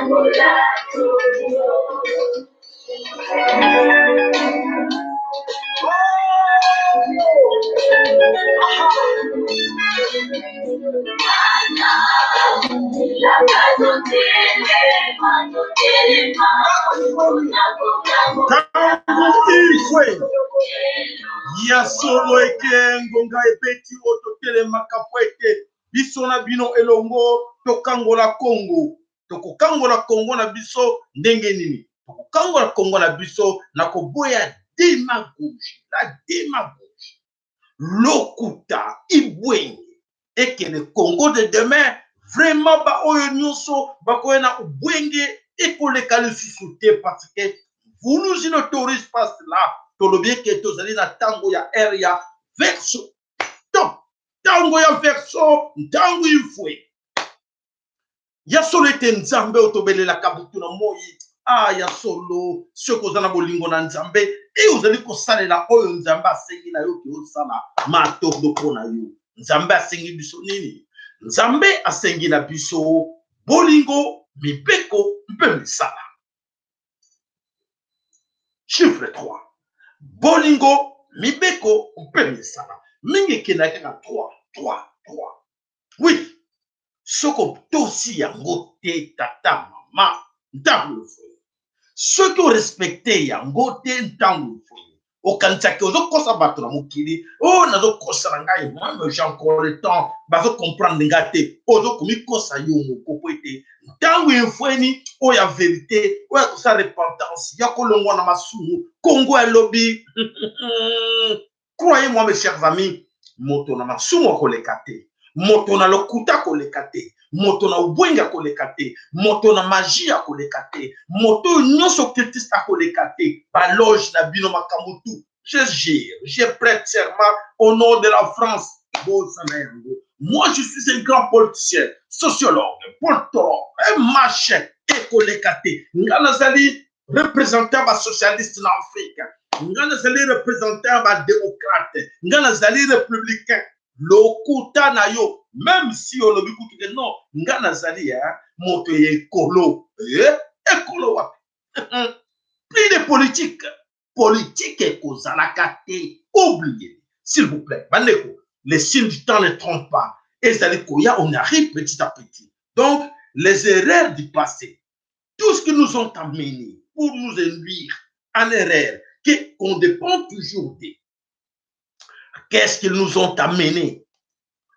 Ntango ifwe ya solo eke ngonga ebeti oyo totelemaka mpo ete biso na bino elongo tokangola Kongo. Tokokangola Kongo na biso ndenge nini? Tokokangola Kongo na biso na koboya demagogie, la demagogie, lokuta, ibwenge ekende Congo de demain. Vraiment ba oyo nyonso bakoya na ubwenge ekoleka lisusu te parce que Vuluzi n'autorise pas cela. Tolobi eke tozali na tango ya ère ya verso to tango ya verso ntango ifwe ya solo ete Nzambe oyo tobelelaka butu na moi. Ah, ya solo, soki oza na bolingo na Nzambe e ozali kosalela oyo Nzambe asengi na yo ke osala, matondo mpo na yo. Nzambe asengi biso nini? Nzambe asengi na biso bolingo, mibeko mpe misala. Chiffre 3, bolingo, mibeko mpe misala. Mingi ekendaka kaka 3 3 3. Oui, soki otosi yango te tata mama ntango ofoye, soki orespecte yango te ntango ofoye, okanisaki ozokosa bato na mokili oyo oh, nazokosa na ngai mame, j'ai encore le temps, bazocomprendre nga te. Ozokomikosa yo moko po ete ntango efweni oyo ya verite, oyo ya kosala repentance, ya kolongwa na masumu, Kongo ya lobi. Croyez-moi, mes chers amis, moto na masumu akoleka te, moto na lokuta akoleka te, moto na ubwenge akoleka te, moto na magie akoleka te, moto oyo nyonso occultiste akoleka te. Baloge na bino makambo tout, je jure, je prête serment au nom de la France, bosana yango. Moi, je suis un grand politicien, sociologue, politologue, un machin, ekoleka te. Nga nazali représentant ba socialiste na Afrique, nga nazali représentant ba démocrate, nga nazali républicain. Lokuta na yo, même si olobi kutu ke non, nga nazali moto ya ekolo. Eh, ekolo wapi? Plus de politique, politique ekozalaka te. Oubliez, s'il vous plaît, bandeko, les signes du temps ne trompent pas. Ezali koya, on arrive petit à petit. Donc les erreurs du passé, tout ce qui nous ont amenés pour nous induire en erreur, qu'on dépend toujours d'eux. Qu'est-ce qu'ils nous ont amenés?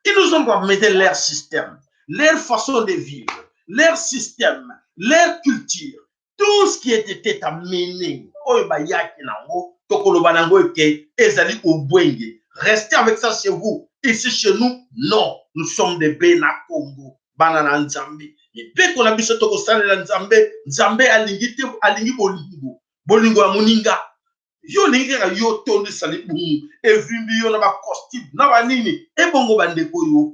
Ils nous ont amené leur système, leur façon de vivre, leur système, leur culture, tout ce qui était amené. Oyo bayaki nango, tokoloba nango eke ezali obwenge. Restez avec ça chez vous. Ici chez nous, non. Nous sommes des Bena Congo. Bana na Nzambe. Mibeko na biso tokosalela Nzambe. Nzambe alingi te, alingi bolingo. Bolingo ya moninga. Yo olingi kaka yo tondisa libumu, evimbi yo na ba costume, na ba nini. Ebongo bandeko yo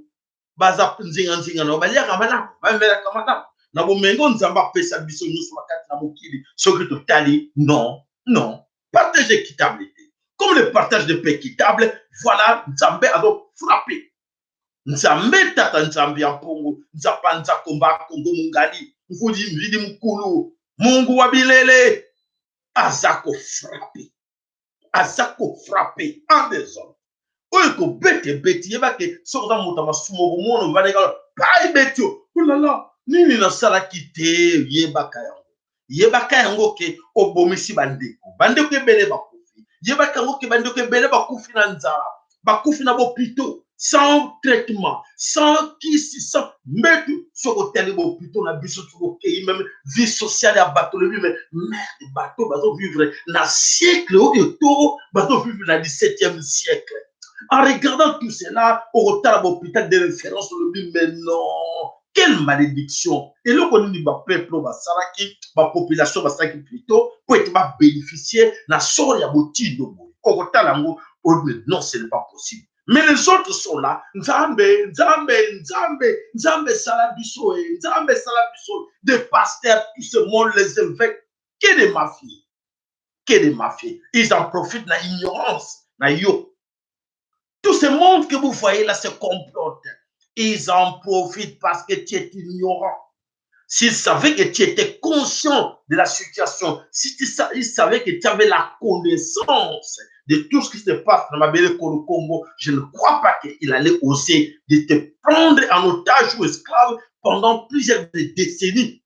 baza nzinga-nzinga na yo, baliaka malamu, bamelaka malamu. Na bomengo Nzambe apesa biso nyonso na kati na mokili, soki totali, non, non, partage équitable te. Comme le partage n'est pas équitable, voilà, Nzambe azo frapper. Nzambe tata, Nzambe ya mpongo, Nzapa Nzakomba, Kongo Mungali, Mvudi Mvidi Mukulu, Mungu wa bilele, aza ko frapper, aza ko frapper en désordre. Oyo ekobeta ebeti, yeba ke soki oza moto ya masumu okomona ovandaki kaka pa ebeti yo, olala nini nasalaki te. Yebaka yango, yebaka yango ke obomisi bandeko, bandeko ebele bakufi. Yebaka yango ke bandeko ebele bakufi na nzala, bakufi na bopito sans traitement, sans kisi, sans mbetu. Soki otali bopito na biso, soki okei meme vie sociale ya bato, lobi me merde, bato bazovivre na siècle oyo to bazovivre na 17e siècle. En regardant tout cela, okotala bahôpital de référence, olobi mais non, quelle malédiction! Eloko nini bapeuple oyo basalaki, bapopulation basalaki plutôt po ete babénéficie na sort ya botindo boye? Okotala yango, olobi non, ce n'est pas possible. Mais les autres sont là, Nzambe, Nzambe, Nzambe, Nzambe sala biso, e Nzambe sala biso. Des pasteurs, tout ce monde, les évêques, que des mafieux, que des mafieux. Ils en profitent na ignorance na yo. Tout ce monde que vous voyez là se complote. Ils en profitent parce que tu es ignorant. S'il savait que tu étais conscient de la situation, si tu il savait que tu avais la connaissance de tout ce qui se passe dans mabele Kolo Congo, je ne crois pas qu'il allait oser de te prendre en otage ou esclave pendant plusieurs décennies.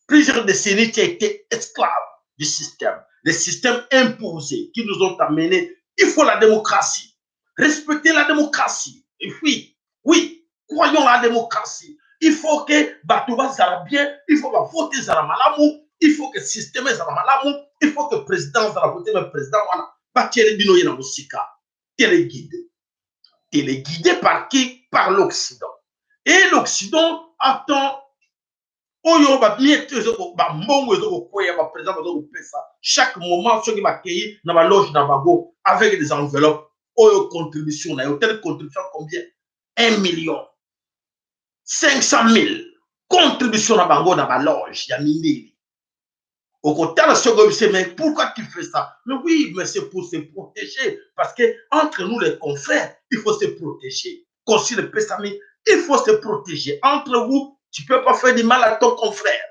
Plusieurs décennies, tu as été esclave du système. Les systèmes imposés qui nous ont amenés. Il faut la démocratie. Respecter la démocratie. Et oui, oui, croyons la démocratie. Il faut que bato bazala bien, il faut bavote ezala malamu, il faut que système ezala malamu, il faut que président azala vote, mais président wana batiele bino ye na mosika. Téléguidé. Téléguidé par qui? Par l'Occident. Et l'Occident attend oyo bamiettes, bambongo ezokokweya, baprésident bazokopesa chaque moment. Soki bakei na baloge na bango avec des enveloppes, oyo contribution na yo, telle contribution, combien? 1 million 500 000, contribution na bango na baloge ya mindeli. Okotala soki oyebisi: "Mais pourquoi tu fais ça?" "Mais oui, mais c'est pour se protéger, parce que entre nous les confrères, il faut se protéger." Consigne epesami, il faut se protéger entre vous. Tu peux pas faire du mal à ton confrère.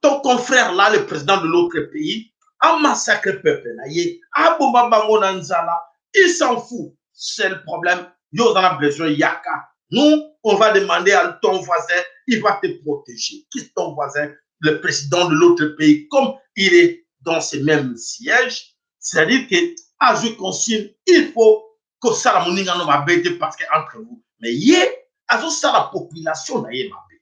Ton confrère là, le président de l'autre pays, a massacré peuple na ye, aboma bango na nzala, il s'en fout. C'est le problème. Yo oza na besoin, yaka. Nous, on va demander à ton voisin, il va te protéger. Qui est ton voisin? Le président de l'autre pays. Comme il est dans ce même siège, c'est-à-dire que azwi consigne, il faut kosala moninga no mabe te, parce que entre vous. Mais ye azosala population na ye mabe,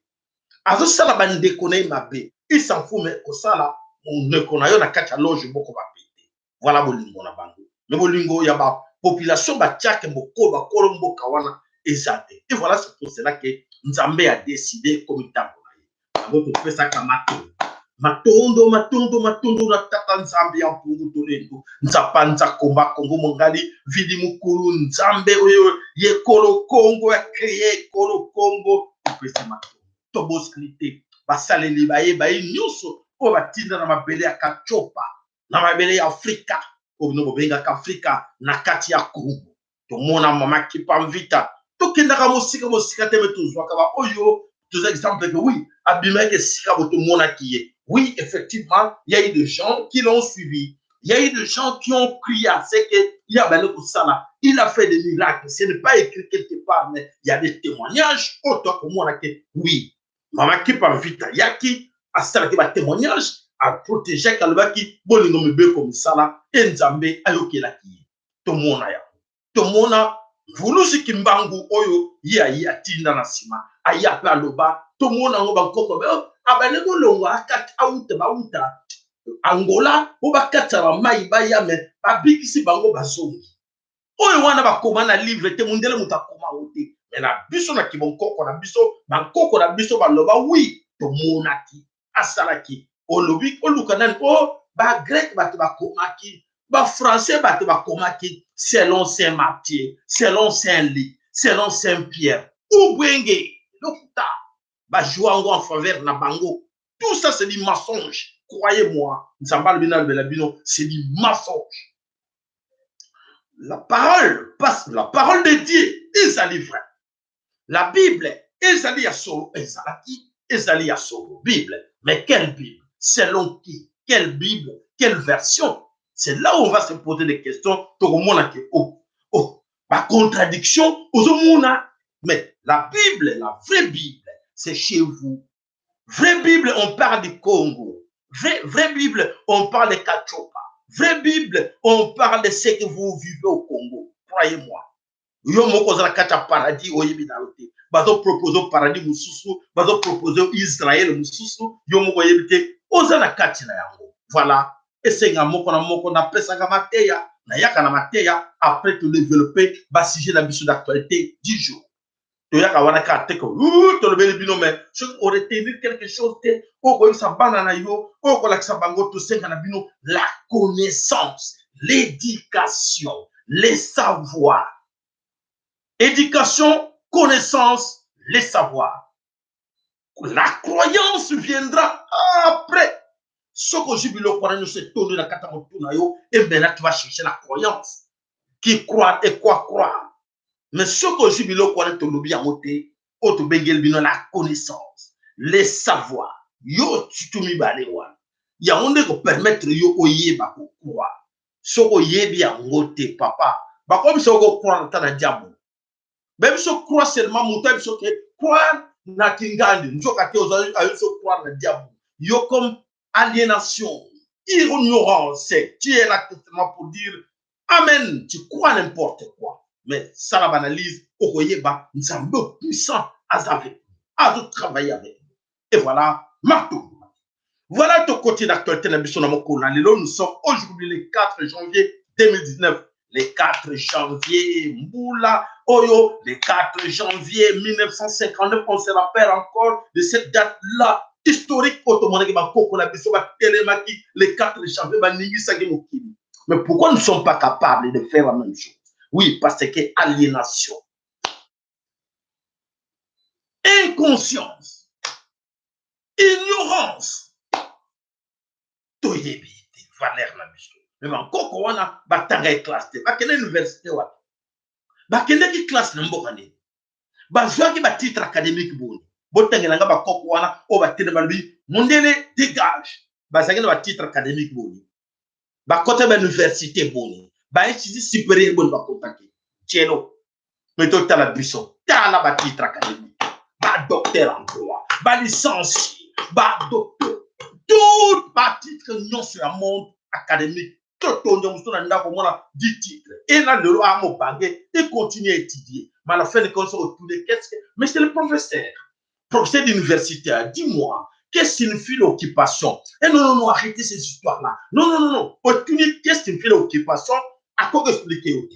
azosala bandeko na ye mabe, il s'en fout. Mais kosala ndeko na yo na kati ya loge moko mabe te. Voilà bolingo na bango. Mais bolingo ya bapopulation batiake mokolo bakolo mboka wana eza te. Et voilà, c'est pour cela que Nzambe a décidé komi ntango na ye yango. Topesaka matondo, matondo, matondo, matondo na Tata Nzambe ya mpungu tolendo, Nzapa Nzakomba, Kongo Mongali, Vidi Mokulu, Nzambe oyo ye kolo Kongo, ya créé ekolo Kongo. Topesi matondo, toboskili te basaleli bayeba ye nyonso oyo batinda na mabele ya Katiopa, na mabele ya Afrika oyo bino bobengaka Afrika, na kati ya Kongo. Tomona Mama Kipa Mvita. Tokendaka mosika mosika te, me tozwaka baoyo toza exemple que oui, abimaki esika bo tomonaki ye. Oui, effectivement, il y a eu des gens qui l'ont suivi, il y a eu des gens qui ont crié à ce que il a kosala. Il a fait des miracles. Ce n'est pas écrit quelque part, mais il y a des témoignages oyo tokomonaki. Oui, Mama Kipa Mvita yaki, asalaki batémoignage, aprotégeaki, alobaki bolingo, mibeko, misala e Nzambe ayokelaki ye. Tomona yango. Tomona Mvuluzi Kimbangu oyo ye aye atinda na nsima, aya mpe aloba. Tomona yango, bankoko abandi kolongwa akati auta, bauta Angola po bakatisa bamai baya, me babikisi bango, bazongi. Oyo wana bakoma na livre te, mondele moto akoma yango te. Me na biso, na kibonkoko na biso, bankoko na biso baloba: "Oui, tomonaki asalaki." Olobi oluka nani? O bagrec bato bakomaki, bafrançais bato bakomaki, selon saint Matthieu, selon saint Luc, selon saint Pierre, ubwenge lokuta, bajouer yango en faveur na bango. Tout ça, c'est du mensonge, croyez-moi. Nzambe alobi nalobela bino, c'est du mensonge. La parole passe, la parole de Dieu ezali vrai. La Bible ezali ya solo, ezalaki, ezali ya solo Bible. Mais quelle Bible? Selon qui? Quelle Bible? Quelle version? C'est là où on va se poser des questions. Tokomona ke oh oh, bacontradiction ozomona. Mais la Bible, la vraie Bible, c'est chez vous. Vraie Bible, on parle du Congo. Vraie, vraie Bible, on parle de Kachopa. Vraie Bible, on parle de ce que vous vivez au Congo. Croyez-moi, yo moko oza na kati ya paradis, oyebi na yo te. Bazopropose paradis mosusu, bazopropose Israel mosusu, yo moko oyebi te oza na kati na yango. Voilà, esenga moko na moko napesaka mateya, nayaka na mateya, après todéveloppe basujet na biso d'actualité du jour. Toyaka wana kaka te tolobeli bino, mais soki oretenir quelque chose te, oyo koyebisa bana na yo, oyo kolakisa bango, tosenga na bino la connaissance, l'éducation, les savoirs. Éducation, connaissance, les savoirs. La croyance viendra après. Soki ozwi biloko wana nyonso etondi na kati ya motu na yo, et maintenant tu vas chercher la croyance, qui croire et quoi croire. Mais soki ozwi biloko wana, tolobi yango te, oyo tobengeli bino la connaissance, les savoirs. Yo tutu mibale wana, yango nde kopermettre yo oyeba kokroire. Soki oyebi yango te, papa, bakomi soki okroire ata na diable, bayebi so croire seulement moto ayebi so ke croire na kingandi, nzoka te ayebi so croire na diable. Yo comme aliénation, ignorance, tu es là seulement pour dire amen, tu crois n'importe quoi. Mais sala baanalyse, okoyeba Nzambe puissant aza avec nous, azotravailler avec nous. Et voilà, marteau. Voilà, tokoti d'actualité na biso na mokolo na lelo. Nous sommes aujourd'hui le 4 janvier 2019. Le 4 janvier, mbula oyo, le 4 janvier 1959, on se rappelle encore de cette date-là historique oyo tomonaki bakoko na biso batelemaki le 4 janvier, baningisaki mokili. Mais pourquoi nous ne sommes pas capables de faire la même chose? Oui, parce que aliénation, inconscience, ignorance, toyebi te valeur na biso. Mais bankoko wana batanga ye classe te, bakende université wapi? Bakendeki classe na mboka nini? Bazwaki batitre académique boni? Botangelanga bakoko wana oyo batende balobi mondele dégage, bazalaki na batitre académique boni? Bakota bauniversité boni? Bainstitut supérieur boni bakotaki? Tielo me totala biso, tala batitre académique, badocteur en droit, balicencié, badocteur, tout batitre nyonso ya monde académique. Totonde mosusu na ndako, omona 10 titres. E na lelo aya mobange, e continue à étudier, mais à la fin de compte, otune qu'est-ce que? Mais c'est le professeur, professeur d'université, dis-moi, qu'est-ce que signifie l'occupation? Et non, non, non, arrêtez ces histoires-là. Non, non, non, non. Otuni qu'est-ce que signifie l'occupation, à quoi expliquer?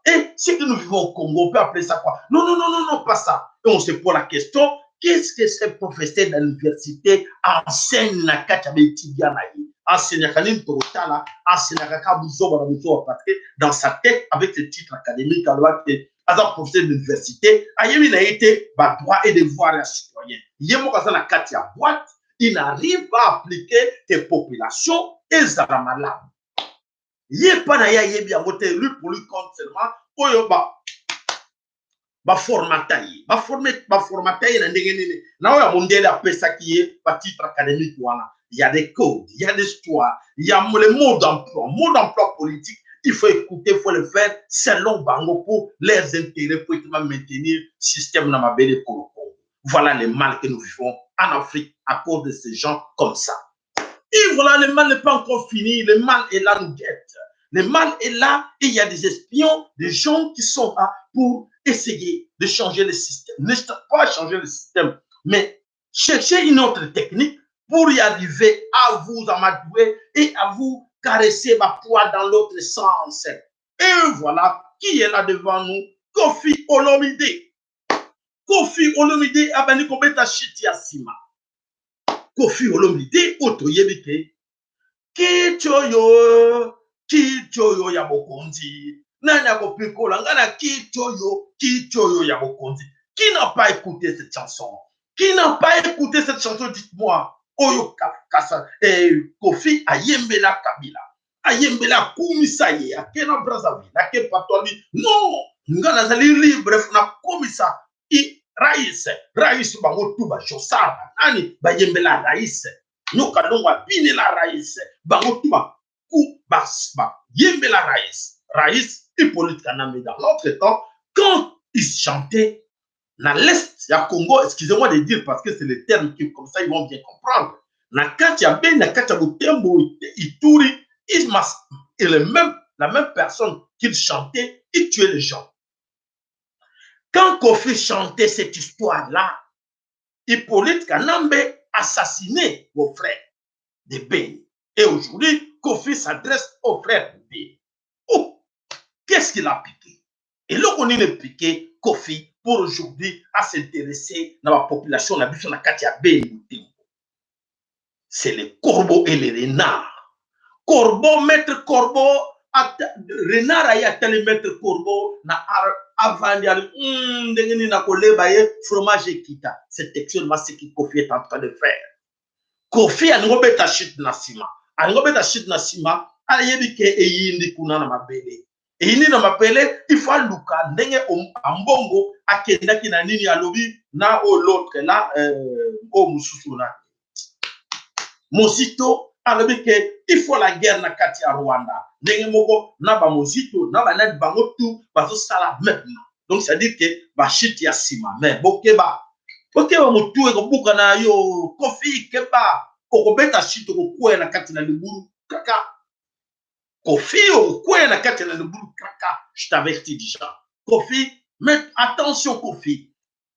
Et ce que nous vivons au Congo, on peut appeler ça quoi? Non, non, non, non, non, pas ça. Et on se pose la question, qu'est-ce que ce professeur d'université enseigne na kati ya baétudiant na ye? Enseignaka nini? Tokotala, enseignaka kaka buzoba na buzoba, parce que dans sa tête, avec ses titres académiques, alobaki aza professeur d'université, ayebi na ye te badroit et devoir ya citoyen. Ye moko aza na kati ya boîte, il n'arrive pas à appliquer te population ezala malamu. Ye mpa na ye ayebi yango te. Lui, pour lui compte seulement oyo ba baformata ye, baformata ye na ndenge nini na oyo ya mondele apesaki ye batitre académique wana. Il y a des codes, il y a des histoires, il y a le mode d'emploi, mode d'emploi politique. Il faut écouter, il faut le faire selon bango pour leurs intérêts, pour maintenir système na mabele Congo. Voilà le mal que nous vivons en Afrique à cause de ces gens comme ça. Et voilà, le mal n'est pas encore fini, le mal est là, nous guette. Le mal est là et il y a des espions, des gens qui sont là pour essayer de changer le système. Ne pas changer le système, mais chercher une autre technique pour y arriver à vous amadouer et à vous caresser ma poids dans l'autre sens. Et voilà qui est là devant nous, Kofi Olomide. Kofi Olomide abandi kobeta shiti ya nsima. Kofi Olomide oyo toyebi te, kiti oyo, kiti oyo ya bokonzi, nani akopikola ngai na kiti oyo, kiti oyo ya bokonzi? Qui n'a pas écouté cette chanson? Qui n'a pas écouté cette chanson? Dites-moi. Oyo kasa Kofi ayembela Kabila, ayembela, akumisa ye, ake na Brazzaville, ake patwali. Non, nga nazali libre, nakomisa i rais, rais. Bango tu bajosar nani bayembela rais, Nyoka Longo abinela rais, bango tu baku bayembela rais, rais Hippolyte Kanambe. Dans l'autre temps, quand il chantait na l'est ya Congo, excusez-moi de dire parce que c'est le terme qui comme ça ils vont bien comprendre, na kati ya Beni, na kati ya Butembo, Ituri, il et le même, la même personne qu'il chantait, il tuait les gens. Quand Kofi chantait cette histoire-là, Hippolyte Kanambe assassinait vos frères de Beni. Et aujourd'hui, Kofi s'adresse aux frères de Beni. Oh, qu'est-ce qu'il a piqué? Et là, on est piqué Kofi pour aujourd'hui à s'intéresser dans la population, la biso na kati ya Beni. C'est les corbeaux et les renards. Corbeau, maître corbeau, renard aye atali maître corbeau na avandi ali ndenge nini nakoleba ye fromage ekita. C'est textuellement ce que Kofi est en train de faire. Kofi alingi obeta shit na nsima, alingi obeta shit na nsima, ayebi ke eyindi kuna na mabele, eyindi na mabele. Il faut aluka ndenge Ambongo akendaki na nini, alobi na oyo l'autre là, oyo mosusu na Mozito alobi ke il faut la guerre na kati ya Rwanda. Ndenge moko na ba Mozito na ba nani, bango tout bazosala maintenant. Donc c'est à dire que bashite ya nsima, mais bokeba, bokeba, motu ekobuka na yo. Kofi, keba, okobeta shite, okokwea na kati na libulu kaka. Kofi, okokwea na kati na libulu kaka, je t'avertis déjà, Kofi. Mais attention, Kofi,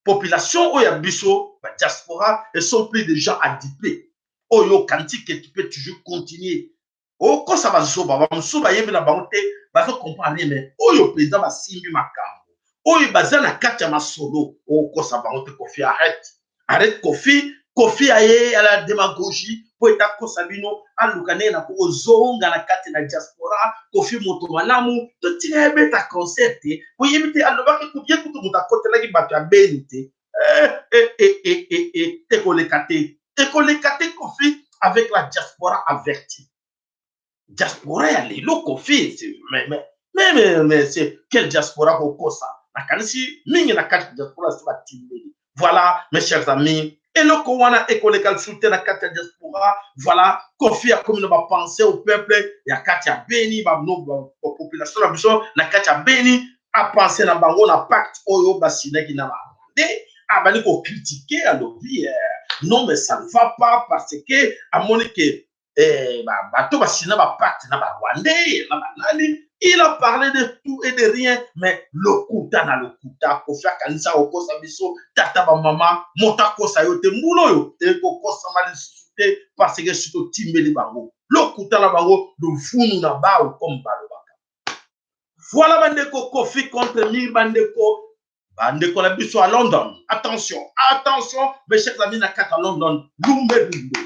population oyo ya biso badiaspora, ils sont plus de gens à duper. Oyo okanisi ke tu peux toujours continuer okosa bazoba, bamosusu bayebi na bango te, bazocomprendre rien. Mais oyo mpenza basimbi makambo oyo baza na kati ya masolo, okosa bango te. Kofi, arrête, arrête, Kofi. Kofi aye à la démagogie mpo ete akosa bino, aluka ndenge na kozonga na kati na diaspora. Kofi moto malamu, totika ebeta concert te. Boyebi te, alobaki ye kutu moto akotelaki bato ya Beni te. Ekoleka te, ekoleka te. Kofi avec la diaspora avertie, diaspora ya lelo, Kofi, mais c'est quelle diaspora kokosa? Nakanisi mingi na kati ya diaspora si batimbeli. Voilà, mes chers amis, eloko wana ekoleka lisusu te na kati ya diaspora. Voilà, Kofi akomi na bapense au peuple ya kati ya Beni, bapopulation na biso na kati ya Beni. Apense na bango na pacte oyo basinaki na Barwandais. Abandi kocritiquer, alobi: "Non, mais ça ne va pas", parce que amoni ke bato basina bapacte na Barwandais na banani. Il a parlé de tout et de rien, mais lokuta na lokuta. Kofi akanisa kokosa biso. Tata, bamama, moto akosa yo te. Mbula oyo ekokosama lisusu te, parce que soki totimbeli bango lokuta na bango, luvunu na bao, comme balobaka. Voilà, bandeko, Kofi contre mur. Bandeko, bandeko na biso à London, attention, attention, mes chers amis, na kati ya London, lumbe lumbe.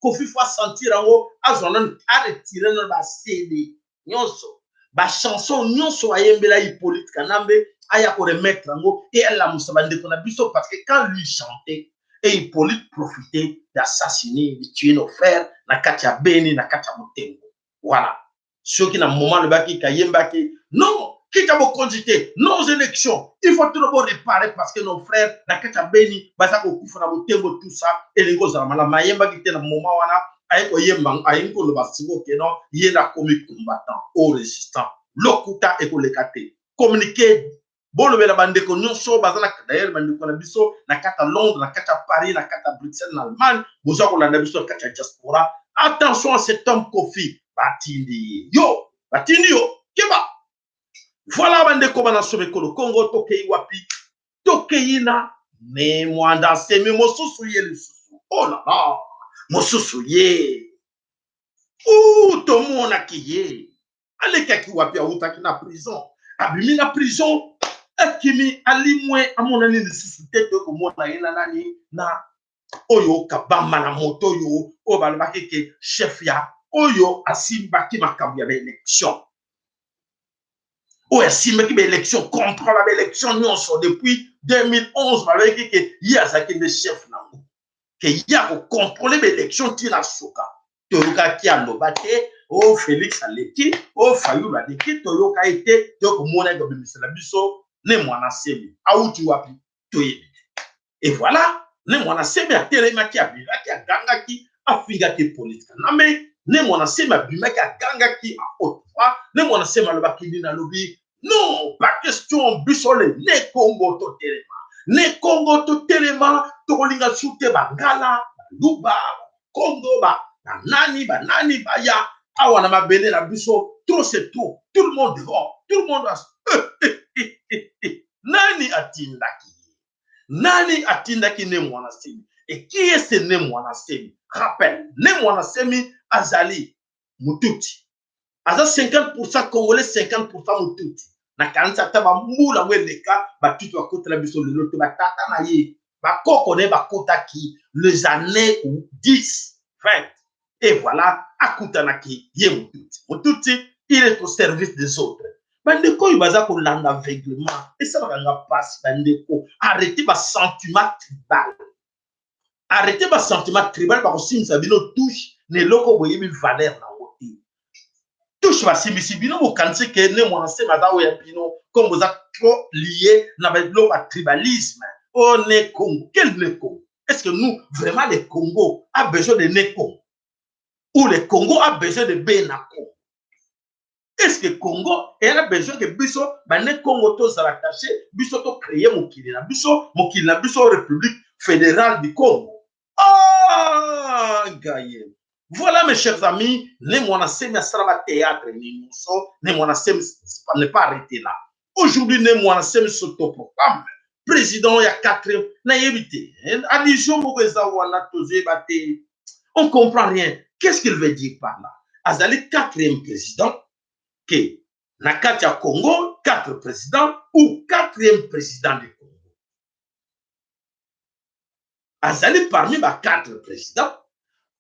Kofi faut asentir yango, azwa nanu, aretire nano baCD nyonso, bachanson nyonso ayembela Hippolyte Kanambe, aya koremettre yango e alamusa bandeko na biso, parce que quand lui chantait et Hippolyte profitait d'assassiner, de tuer nos frères na kati ya Beni, na kati ya Motengo. Voilà, soki na moment alobaki, kayembaki: "Non, kita bokonzi te, nos élections, il faut tout d'abord réparer, parce que nos frères na kati ya Beni baza kokufa, na Botembo", tout ça elingi kozala malamu. Ayembaki te na moment wana. Aye koyemba, ayengi koloba sikoyo ke non, ye nakomi combattant au résistant. Lokuta ekoleka te. Communiqué, bolobela bandeko nyonso baza na, d'ailleurs bandeko na biso na kati ya Londres, na kati ya Paris, na kati ya Bruxelles, na Allemagne, boza kolanda biso na kati ya diaspora. Attention à cet homme Kofi. Batindi yo, batindi yo, keba. Voilà, bandeko bana somekolo Kongo, tokei wapi? Tokei na Ne Mwanda Nsemi. Mosusu ye lisusu, oh là là, mosusu ye u tomonaki ye alekaki wapi? Awutaki na prison, abimi na prison, akimi, alimwe, amonani lisusu te. Tokomona ye na nani? Na oyo kabamba na moto oyo, oyo balobaki ke chef ya oyo asimbaki makambo ya baélection, oyo asimbaki baélection, contrôle ya baélection nyonso depuis 2011. Balobaki ke ye azalaki nde chef nango, ke ye akocontrôle baélection ntina suka. Toyokaki aloba te o Félix aleki, o Fayulu aleki. Toyoka ye te. Tokomona ye kobimisela biso Ne Mwana Nsemi. Awuti wapi? Toyebi te. Et voilà, Ne Mwana Nsemi atelemaki, abimaki, agangaki, afingaki politique name. Ne Mwana Nsemi abimaki, agangaki à haute voix. Ne Mwana Nsemi alobaki nini? Alobi: "Non, pas question, biso le Ne Kongo totelema, Ne Kongo totelema, tokolinga su te Bangala, Baluba, Kongo, banani banani baya awa na mabele na biso. Trop c'est trop, tout le monde dehors, tout le monde." Nani atindaki? Nani atindaki Ne Mwana Nsemi? Et qui est ce Ne Mwana Nsemi? Rappel, Ne Mwana Nsemi azali Mututi, aza 50 congolais, 50 Mututi. Nakanisi ata bambula yango eleka, Batuti bakotela biso lelo te. Batata na ye, bakoko na ye bakotaki les années 10 20. Et voilà, akutanaki ye Mututi. Mututi, il est au service des autres. Bandeko oyo baza kolanda aveuglement, esalaka nga mpasi. Bandeko, arrête basentiment tribal, arrête basentiment tribal. Bakosimbisa bino touche na eloko boyebi valeur nango te. Touche basimbisi bino, bokanisi ke Ne Mwana Nsemi aza oyo ya bino, comme boza trop lié na biloko ya tribalisme. Oh, Ne Congo, quel Ne Congo? Est ce que nous vraiment, le Congo a besoin de Ne Congo? Ou le Congo a besoin de Bena Congo? Est-ce que Congo a besoin que biso bane Congo tozala attaché, biso to créer mokili na biso, mokili na biso République fédérale du Congo? Ah, gaye. Voilà, mes chers amis, Ne Muanda Nsemi asala ba théâtre nyonso. Ne Muanda Nsemi n'est pas arrêté là. Aujourd'hui, Ne Muanda Nsemi s'autoproclame président ya quatrième, nayebi te, allusion moko eza wana, tozoyeba te, on comprend rien. Qu'est-ce qu'il veut dire par là? Azali quatrième président ke na kati ya Congo, quatre présidents ou quatrième président du Congo? Azali parmi ba quatre présidents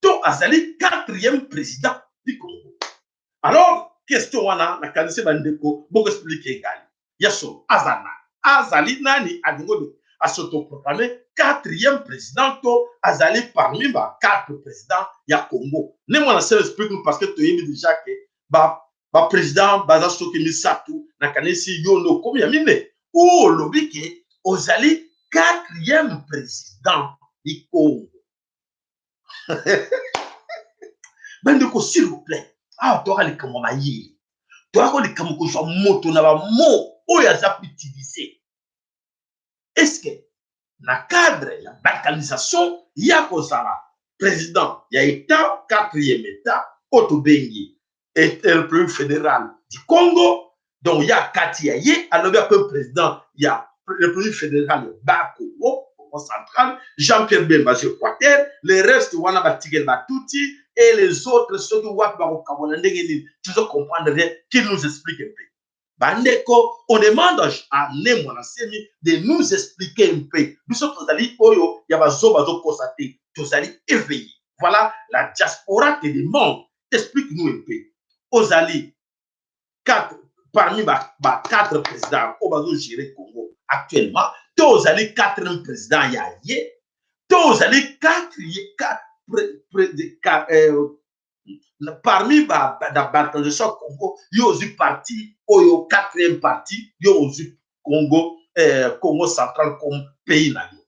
to azali quatrième président du Congo? Alors, question wana, nakanisi bandeko bokoexpliquer ngai ya solo. Aza nani? Azali nani? Alingo as'autoproclamer quatrième président to azali parmi ba quatre présidents ya Congo? Ne Muanda Nsemi, explique nous, parce que toyebi déjà ke ba baprésident baza soki misato. Nakanisi yo nde okomi ya mine ou olobi ke ozali quatrième président du Congo. Bandeko, s'il vous plaît, awa toyaka likambo mayele, toyaka likambo kozwa moto na bamo oyo aza koutiliser. Est-ce que na cadre ya balkanisation ya kozala président ya état, quatrième état oyo tobengi République fédérale du Congo, donc ya kati ya ye alobi akomi président ya République fédérale ba Congo, Congo central, Jean-Pierre Bemba Équateur, le reste wana batikeli batuti et les autres soki wapi, bakokabwana ndenge nini? Toujours comprendre rien. Qu'il nous explique un peu, bandeko. On demande à Ne Muanda Nsemi de nous expliquer un peu. Biso tozali oyo ya bazoba, bazokosa te, tozali éveillé. Voilà, la diaspora te demande, explique-nous un peu. Ozali quatre parmi ba quatre présidents oyo bazogérer Congo actuellement, to ozali quatrième président ya ye, to ozali quatre parmi na balkanisation ya Congo, yo ozwi parti oyo quatrième parti, yo ozwi Congo, Congo central comme pays na yo?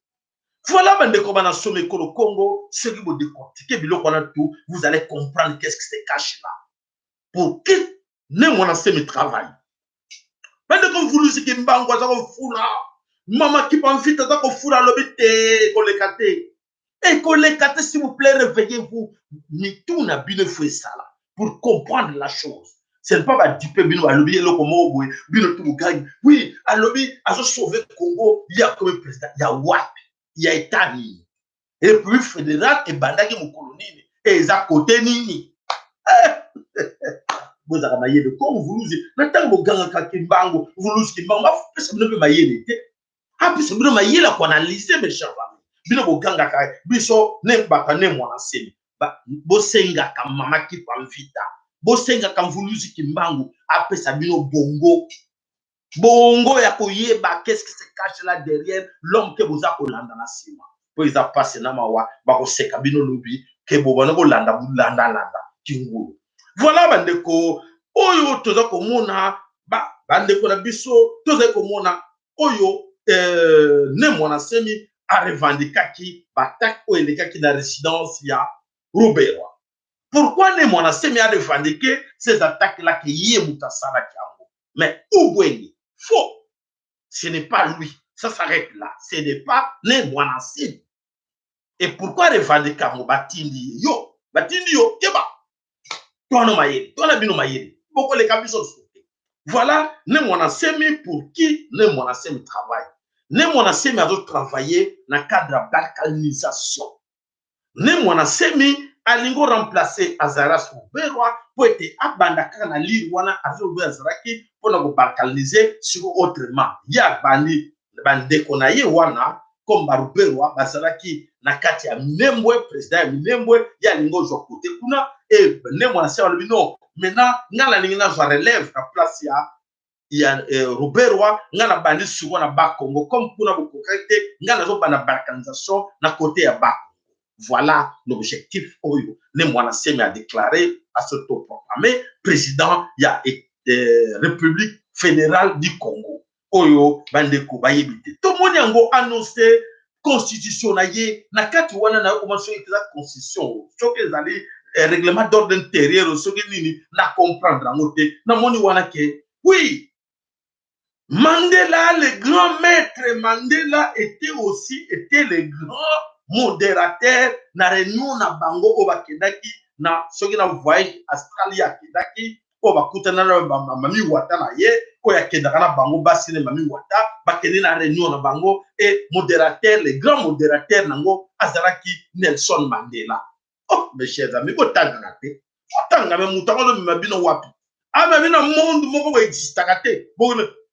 Voilà, bandeko bana somi ekolo Congo, soki bodécortiquer biloko wana tout, vous allez comprendre qu'est-ce qui se cache là, pour qui Ne Muanda Nsemi travaille. Bandeko, Mvuluzi Kimbangu aza kofula, mama Kimpa Vita aza kofula, alobi te, koleka te, ekoleka te. S'il vous plaît, réveillez-vous. Mitu na bino efo esala pour comprendre la chose. Ce n'est pas badipe bino, balobi eloko moko boye, bino tu bogangi. Oui, alobi azosauver Congo, ye akomi président ya wapi, ya état nini? République fédérale ebandaki mokolo nini? E eza kote nini? Bozalaka mayele comme Vuluzi. Na ntango bogangaka Kimbangu, Vuluzi Kimbangu bapesa bino mpe mayele te, apesa bino mayele ya koanalyser. Mes chers amis, bino bogangaka biso ne bato Ne Muanda Nsemi, bosengaka mama Kimpa Vita, bosengaka Mvuluzi Kimbangu apesa bino bongo, bongo ya koyeba qu'est-ce qui se cache là derrière l'homme ke boza kolanda na nsima. Mpo eza mpasi na mawa, bakoseka bino lobi ke bobanda kolanda bulandalanda kingulu. Voilà, bandeko, oyo toza komona, bandeko na biso, tozali komona oyo Ne Muanda Nsemi arevendiquaki baattaque oyo elekaki na résidence ya Ruberwa. Pourquoi Ne Muanda Nsemi a revendiqué ces attaques là ke ye moto asalaki yango? Mais Ubwenge, faux, ce n'est pas lui. Ça s'arrête là, ce n'est pas Ne Muanda Nsemi. Et pourquoi revendiquer yango? Batindi ye yo, batindi yo, keba towana mayele, towana bino mayele, bokoleka biso sote. Voilà, Ne Muanda Nsemi, pour qui Ne Muanda Nsemi travaille? Ne Muanda Nsemi azotravailler na cadre ya balkanisation. Ne Muanda Nsemi alingi remplacer Azarias Ruberwa mpo ete abanda kaka na lire wana Azarias azalaki mpona kobalkaniser. Siko autrement, ye abandi bandeko na ye wana comme baRuberwa bazalaki na kati ya Minembwe, président ya Minembwe, ye alingi ozwa kote kuna. E Ne Muanda Nsemi alobi: non, maintenant ngai nalingi nazwa relève na place ya Ruberwa. Ngai nabandi sikoyo na Bakongo, comme kuna bokokaki te, ngai nazobanda balkanisation na kote ya Bakongo. Voilà l'objectif oyo Ne Muanda Nsemi a déclaré, a s'autoproclamé président ya République fédérale du Congo. Oyo bandeko bayebi te, tomoni yango annoncé constitution na ye na kati wana. Na okoma soki eza constitution, soki ezali Règlement d'ordre intérieur soki nini, na comprendre yango te. Namoni wana ke oui, Mandela, le grand maître Mandela, était aussi était le grand modérateur na réunion na bango oyo bakendaki na soki na voyage Australie. Akendaki oyo bakutana na Mami Wata na ye oyo akendaka na bango, basi ne Mami Wata. Bakende na réunion na bango et modérateur, le grand modérateur nango azalaki Nelson Mandela. Oh, mes chers amis, botangaka te, botanga. Me moto yango azomema bino wapi? Amemi na monde moko boexistaka te.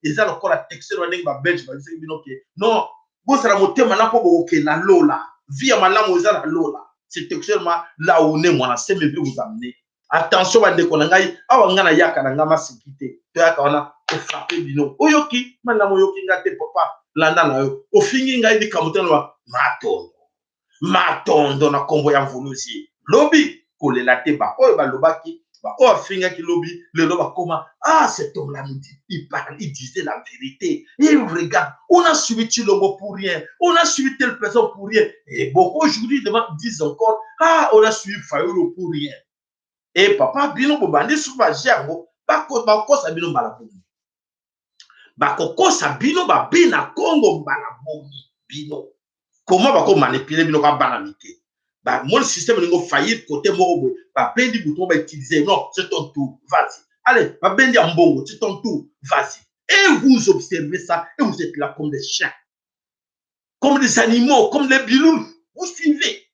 Eza lokola texte wana ndenge Babelge babisaki bino ke non, bozala motema na mpo bokokende na lola, vie ya malamu eza na lola. C'est textuellement là où Ne Muanda Nsemi veut vous amener. Attention, bandeko na ngai, awa ngai nayaka na ngai masiki te. Toyaka wana kofrapper bino. Oyoki malamu, oyoki ngai te, papa, landa na yo. Ofingi ngai, likambo te. Na matondo, matondo na nkombo ya Mvuluzi. Lobi kolela te. Baoyo balobaki, baoyo afingaki lobi, lelo bakoma: "Ah, cet homme là nous dit, il parle, il disait la vérité. Et regarde, on a suivi Tshilombo pour rien, on a suivi telle personne pour rien." Et beaucoup aujourd'hui disent encore: "Ah, on a suivi Fayulu pour rien." Et papa, bino bobandi soki baje yango, bakosa bino mbala boni? Bakokosa bino babina Kongo mbala boni? Bino comment bakomanipuler bino ka bana mike? Bamoni système elingo faillir côté moko boye, babendi bouton, bautiliser: "Non, c'est ton tour, vas-y, allez." Babendi ya mbongo: "C'est ton tour, vas-y." Et vous observez ça et vous êtes là comme des chiens, comme des animaux, comme des bilous, vous suivez.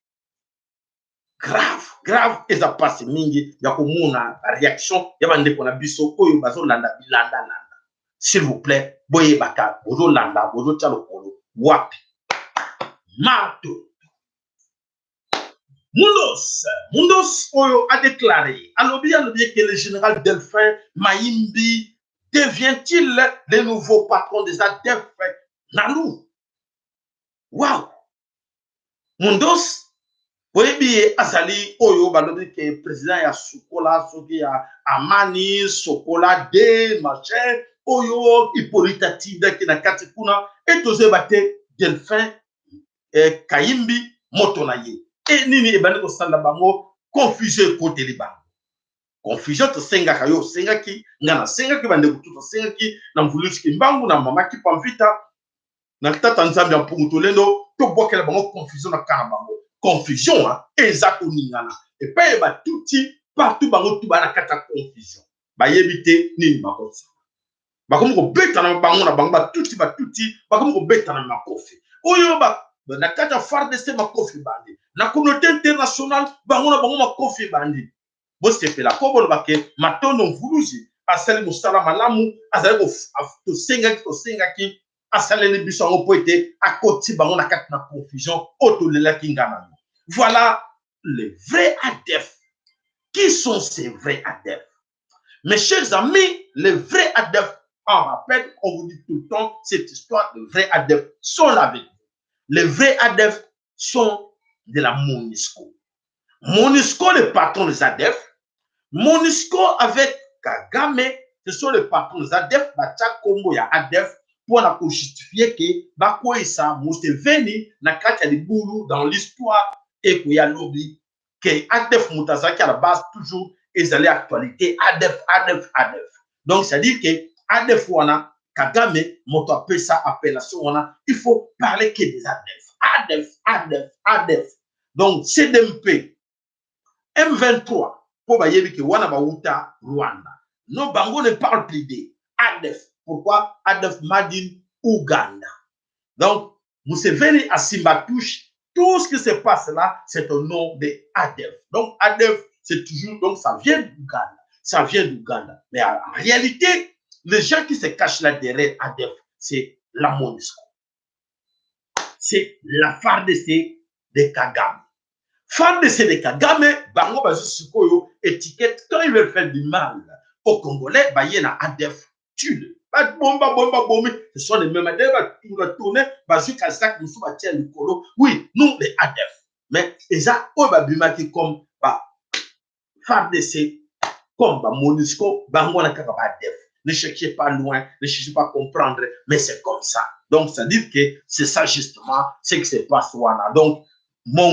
Grave, grave. Eza mpasi mingi ya komona baréaction ya bandeko na biso oyo bazolanda bilandalanda. S'il vous plaît, boyebaka bozolanda, bozotia lokolo wapi. Mato Mundos, Mundos oyo a déclaré, alobi que le général Delphin Maïmbi devient-il le nouveau patron des ADF Nalu? Wow! Mundos, boyebi ye, azali oyo balobi ke président ya Sukola, soki ya Amani Sokola de machin oyo Hippolyte atindaki na kati kuna. E tozoyeba te Delphin Kayimbi moto na ye e nini ebandi kosala bango confusion. Ekoteli bango confusion. Tosengaka yo, osengaki nga, nasengaki bandeko tu, tosengaki na Mvulusi Kimbangu, na Mama Kipamvita, na Tata Nzambe ya Mpungu Tolendo, tobwakela bango confusion na kana bango confusion eza koningana epai batuti partout. Bango tu baa na kati ya confusion, bayebi te nini bakosala. Bakomi kobetana bango na bango, batuti, batuti bakomi kobetana makofi oyo na kati ya FARDC, makofi ebandi na communauté internationale, bango na bango makofi ebandi. Bosepela ko boloba ke matondo, Mvuluzi asali mosala malamu. Azali tosengaki, tosengaki, asaleli biso yango mpo ete akoti bango na kati na confusion oyo tolelaki nga na yo. Voilà les vrais ADF. Qui sont ces vrais ADF, mes chers amis? Les vrais ADF, en rappel, on vous dit tout le temps cette histoire de vrais ADF sont là avec vous. Les vrais ADF sont de la MONUSCO. MONUSCO, le patron des ADF. MONUSCO avec Kagame, ce sont les patrons des ADF. Batia kombo ya ADF mpona kojustifier ke bakweyisa Museveni na kati ya libulu. Dans l'histoire ekoya lobi ke ADF moto azalaki à la base. Toujours ezali actualité, ADF, ADF, ADF. Donc c'est à dire ke ADF wana, Kagame moto apesa appellation wana. Il faut parler que des ADF, ADF, ADF, ADF. Donc CDMP, M23, mpo bayebi ke wana bauta Rwanda. Non, bango ne parle plus de ADF. Pourquoi ADF? Made in Ouganda. Donc Museveni asimba touche. Tout ce qui se passe là, c'est au nom de ADF. Donc ADF, c'est toujours, donc ça vient d'Ouganda, ça vient d'Ouganda. Mais en réalité, les gens qui se cachent là derrière ADF, c'est la MONUSCO, c'est la FARDC de Kagame. FARDC de Kagame, bango bazwi sikoyo étiquette. Quand ils veulent faire du mal aux Congolais, baye na ADF, tue, babomi, babomi, babomi. Ce sont les mêmes ADF. Batourne, bazwi kazak mosusu, batia likolo: "Oui, nous les ADF." Mais eza oyo babimaki comme ba FARDC, comme ba MONUSCO, bango wana kaka ba ADF. Ne cherchez pas loin, ne cherchez pas à comprendre, mais c'est comme ça. Donc c'est à dire que c'est ça justement ce qui se passe wana. Donc mon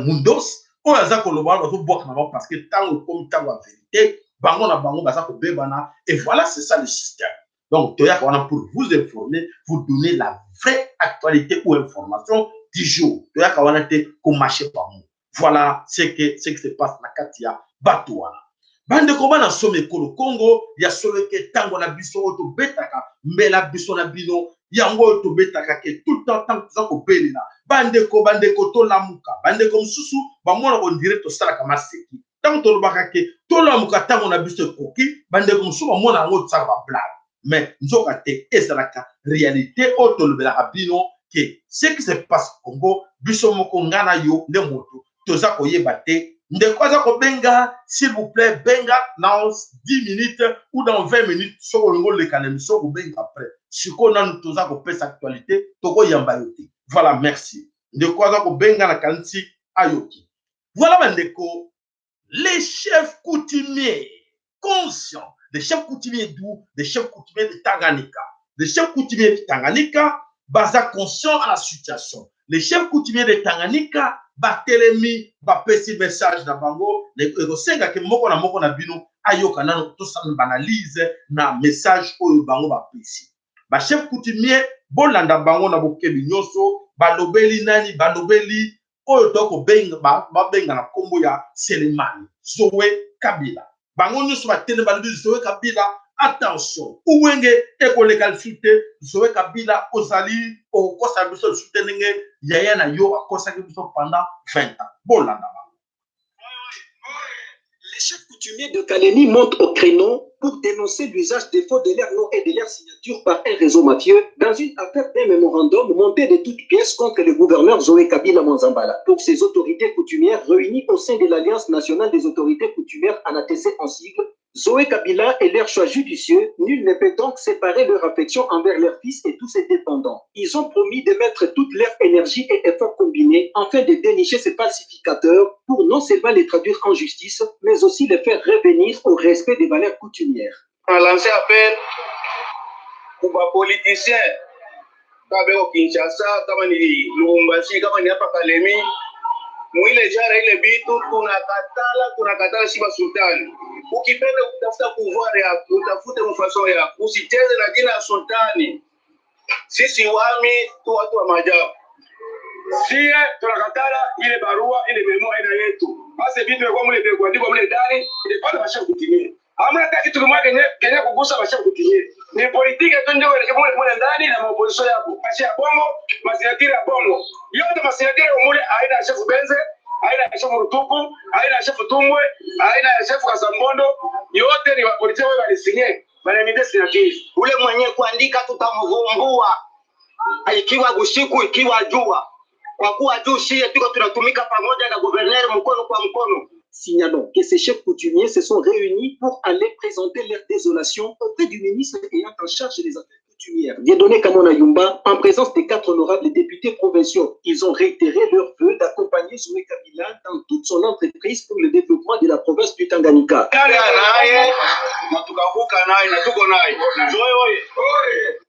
Mundos Oyo aza koloba wana, bazobwaka na bango, parce que ntango ekomi ntango ya vérité, bango na bango baza kobebana. Et voilà, c'est ça le système. Donc toyaka wana pour vous informer, vous donner la vraie actualité ou information du jour. Toyaka wana te komâcher bango. Voilà ce qui se passe na kati ya bato wana. Bandeko bana somi ekolo Kongo, ya solo ke ntango na biso oyo tobetaka mbela, biso na bino, yango oyo tobetaka ke tout le temps, ntango toza kobelela bandeko, bandeko tolamuka, bandeko mosusu bamona on dirait tosalaka maseki. Ntango tolobaka ke tolamuka, ntango na biso ekoki, bandeko mosusu bamona yango tosalaka bablague, mais nzoka te, ezalaka réalité oyo tolobelaka bino ke ce qui se passe Congo, biso moko, nga na yo nde moto toza koyeba te. Ndeko aza kobenga, s'il vous plaît, benga dans 10 minutes ou dans 20 minutes. Soki olingi oleka na émission, kobenga après. Sikoyo nanu toza kopesa actualité, tokoyamba yo te. Voilà, merci. Ndeko aza kobenga, na kanisi ayoki. Voilà bandeko, les chefs coutumiers conscients, les chefs coutumiers d'où? Des chefs coutumiers de Tanganyika. Les chefs coutumiers de Tanganyika baza conscient à la situation. Les chefs coutumiers de Tanganyika batelemi, bapesi message na bango. Ekosengaki moko na moko na bino ayoka nano, tosala baanalyse na message oyo bango bapesi. Bachef coutumier, bolanda bango na bokebi nyonso. Balobeli nani? Balobeli oyo tokobenga, babenga na nkombo ya Selemani Zoe Kabila. Bango nyonso batelemi, balobi: "Zoe Kabila, attention, ubwenge ekoleka lisusu te. Zoe Kabila, ozali okokosa biso lisusu te ndenge yaya na yo akosaki biso pendant 20 ans." Bolanda bango. Les chefs coutumiers de Kalemi montent au créneau pour dénoncer l'usage des faux de leur nom et de leur signature par un réseau mafieux dans une affaire d'un mémorandum monté de toutes pièces contre le gouverneur Zoé Kabila Mwanzambala. Pour ces autorités coutumières réunies au sein de l'Alliance nationale des autorités coutumières, ANATC en sigle, Zoé Kabila est leur choix judicieux, nul ne peut donc séparer leur affection envers leur fils et tous ses dépendants. Ils ont promis de mettre toute leur énergie et efforts combinés afin de dénicher ces falsificateurs pour non seulement les traduire en justice, mais aussi les faire revenir au respect des valeurs coutumières. A lancé appel kwa politicien kama beko Kinshasa, kama ni Lubumbashi, kama ni hapa Kalemi, mwile jara ile bitu tunakatala, tunakatala shiba sultani. Ukipenda kutafuta pouvoir yako, utafute mfaso yako, usicheze na jina ya sultani. Sisi wami tu watu wa maajabu. Sie tunakatala ile barua, ile mémo aina yetu, basi vitu vya mule vya kuandikwa mule ndani ile pale basha kutimia. Hamna hata kitu kimoja kenye kugusa basha kutimia. Ni politique tu ndio ile mule mule ndani na maopposition yako mashi ya bongo, masignature ya bongo yote, masignature ya mule aina ya chef Benze, aina ya chef Rutuku, aina ya chef Tumbwe, aina ya chef Kasambondo, yote ni wapolitiki wao walisigner, wanaimiter signature. Ule mwenye kuandika tutamvumbua, ikiwa usiku, ikiwa jua, kwa kuwa juu sie tuko tunatumika pamoja na gouverneur mkono kwa mkono. Signalons que ces chefs coutumiers se sont réunis pour aller présenter leur désolation auprès du ministre ayant en charge les affaires coutumières, Dieudonné Kamona Yumba, en présence des quatre honorables députés provinciaux. Ils ont réitéré leur vœu d'accompagner Zoé Kabila dans toute son entreprise pour le développement de la province du Tanganyika. Naye na tukavuka naye na tuko naye. Zoe oye!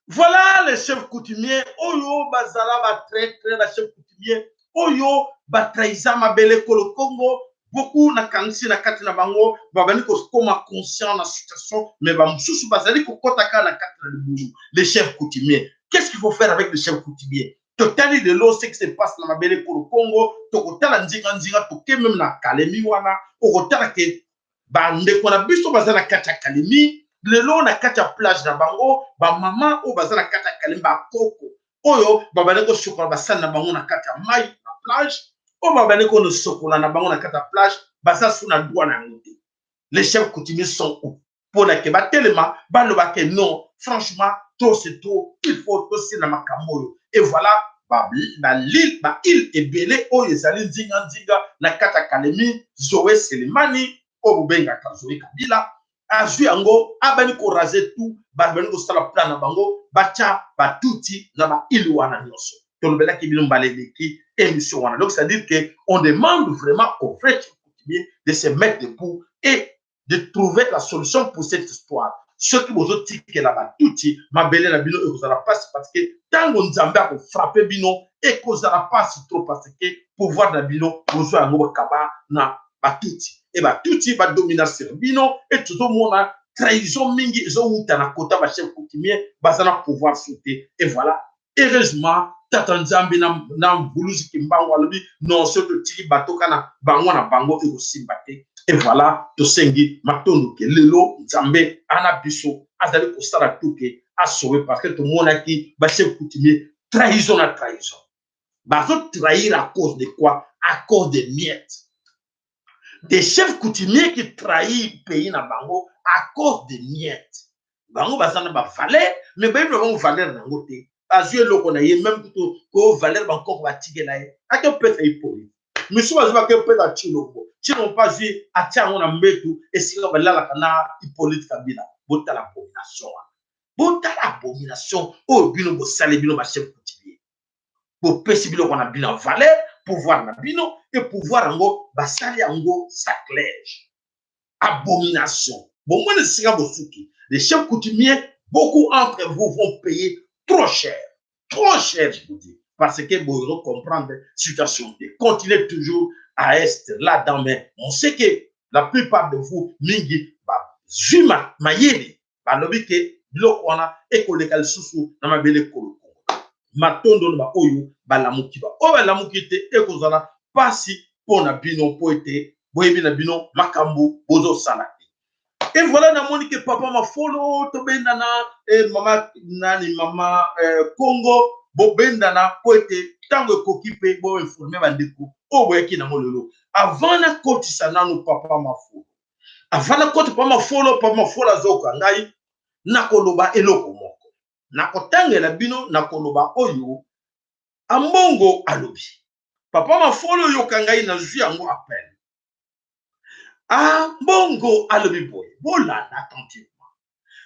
Voilà les chefs coutumiers oyo bazala batraître, bachef coutumier oyo batrahisa mabele kolo Congo. Beaucoup, nakangisi na kati na bango, babandi kokoma conscient na situation, mais bamosusu bazali kokɔta kaka na kati na libulu. Les chefs coutumiers, qu'est-ce qu'il faut faire avec les chefs coutumiers? Totali lelo ce qui se passe na mabele kolo Congo, tokotala nzinga-nzinga, toke même na Kalemi wana, okotala ke bandeko na biso baza na kati ya Kalemi lelo, na kati ya plage na bango, bamama oyo baza na kati ya Kalemi, bakoko oyo babandi kosokola basali na bango na kati ya mai na plage, oyo babandi kosokola na bango na kati ya plage, baza su na droit na yango te. Les chefs coutumiers sont où mpona ke batelema, baloba ke non, franchement, trop c'est trop, il faut tosila makambo oyo? Et voilà, baîle, baîle ebele oyo ezali nzinga-nzinga na kati ya Kalemi, Zoe Selemani oyo bobengaka Zoe Kabila azwi yango, abandi koraser tout. Babandi kosala plan na bango, batya batuti na baîle wana nyonso. Tolobelaki bino mbala eleki émission wana. Donc c'est à dire que on demande vraiment aux vrais coutumiers de se mettre debout et de trouver la solution pour cette histoire. Soki bozotikela batuti mabele na bino, ekozala mpasi, parce que ntango Nzambe akofrapper bino, ekozala mpasi trop, parce que pouvoir na bino bozwa yango bakaba na batuti e batuti badomina sur bino. E tozomona trahison mingi ezowuta na kota bachef coutumier baza na pouvoir su te. Et voilà, heureusement, Tata Nzambe na Mvuluzi Kimbangu alobi non, soki totiki bato kana bango na bango, ekosimba te. Et voilà, tosengi matondo ke lelo Nzambe ana biso azali kosala tuke asauve, parce que tomonaki bachef coutumier trahison na trahison, bazotrahir à cause de quoi? À cause de miettes. Des chefs coutumiers qui trahit pays na bango à cause de miettes. Bango baza na bavaleur, mais bayebi na bango valeur nango te. Azwi eloko na ye, même kutu ko valeur bankoko batikela ye, ake opesa ye poli misu, bazwi bake opesa Tshilombo. Tshilombo mpe azwi, atia yango na mbetu esika balalaka na Hippolyte Kabila. Botala abomination wana, botala abomination oyo bino bosali. Bino bachef coutumier, bopesi biloko na bino ya valeur, pouvoir na bino, e pouvoir yango basali yango sacrilège, abomination. Bomoni esika bosuki? Les chefs coutumiers, beaucoup entre vous vont payer trop cher, trop cher, je vous dis, parce que vous comprendre situation te. Continuez toujours à être là-dedans, mais on sait que la plupart de vous, mingi bazwi mayele, balobi ke biloko wana ekoleka lisusu na mabele koloko. Matondo na baoyo balamuki, baoyo balamuki te, ekozala mpasi mpo na bino, mpo ete boyebi na bino makambo bozosala te. Et voilà, namoni ke Papa Mafolo tobendana, e mama nani, mama Congo, bobendana mpo ete ntango ekoki mpe boinformer bandeko oyo boyaki nango lelo. Avant nakotisa nanu Papa Mafolo, avant nakota Papa Mafolo, Papa Mafolo azoyoka ngai, nakoloba eloko moko, nakotangela bino, nakoloba oyo Ambongo alobi. Papa Mafolo, oyoka ngai, nazwi yango appel. Ambongo alobi boye, bolanda attentivement: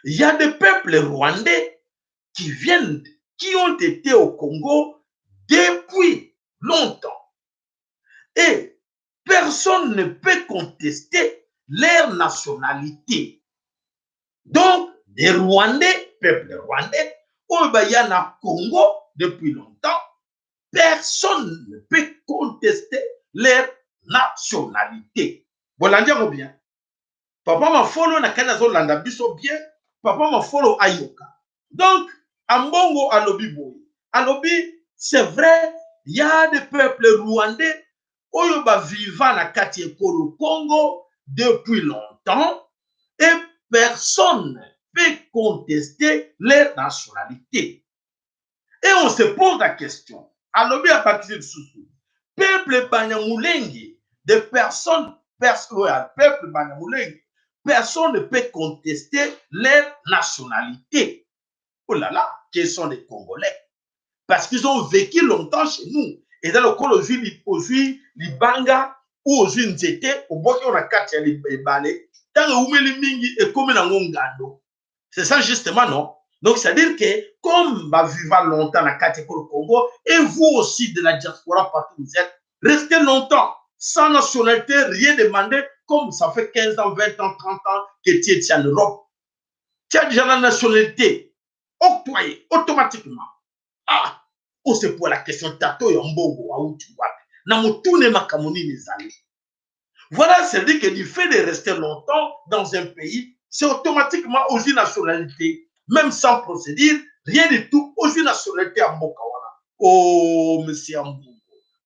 il y a des peuples rwandais qui viennent, qui ont été au Congo depuis longtemps et personne ne peut contester leur nationalité. Donc des Rwandais, peuple rwandais oyo baya na Congo depuis longtemps, personne ne peut contester leur nationalité. Bolandi yango bien? Papa Mafolo na kani azolanda biso bien. Papa Mafolo ayoka. Donc Ambongo alobi boye, alobi c'est vrai, il y a des peuples rwandais oyo baviva na kati ekolo Congo depuis longtemps et personne peut contester leur nationalité. Et on se pose la question, alobi, abakisi lisusu, peuple Banyamulenge, des personnes peuple Banyamulenge, personne ne peut contester leur nationalité. Oh là là, qui sont des Congolais, parce qu'ils ont vécu longtemps chez nous. Eza lokola ozwi libanga ou ozwi nzete, obwaki oyo na kati ya ebale, ntango ewumeli mingi, ekomi nango ngando. C'est ça justement, non? Donc c'est à dire que comme baviva longtemps na kati ekolo Congo, et vous aussi de la diaspora, partout où vous êtes, restez longtemps sans nationalité, rien demandé, comme ça fait 15 ans, 20 ans, 30 ans que tu es en Europe, tu as déjà la nationalité octroyée automatiquement. Ah, on se pose la question, tata oyo Ambongo auti wapi? Na motune makambo nini ezali? Voilà, c'est dire que du fait de rester longtemps dans un pays, c'est automatiquement ozwi nationalité, même sans procédure, rien du tout, ozwi nationalité ya mboka wana. Oh, monsieur Ambongo,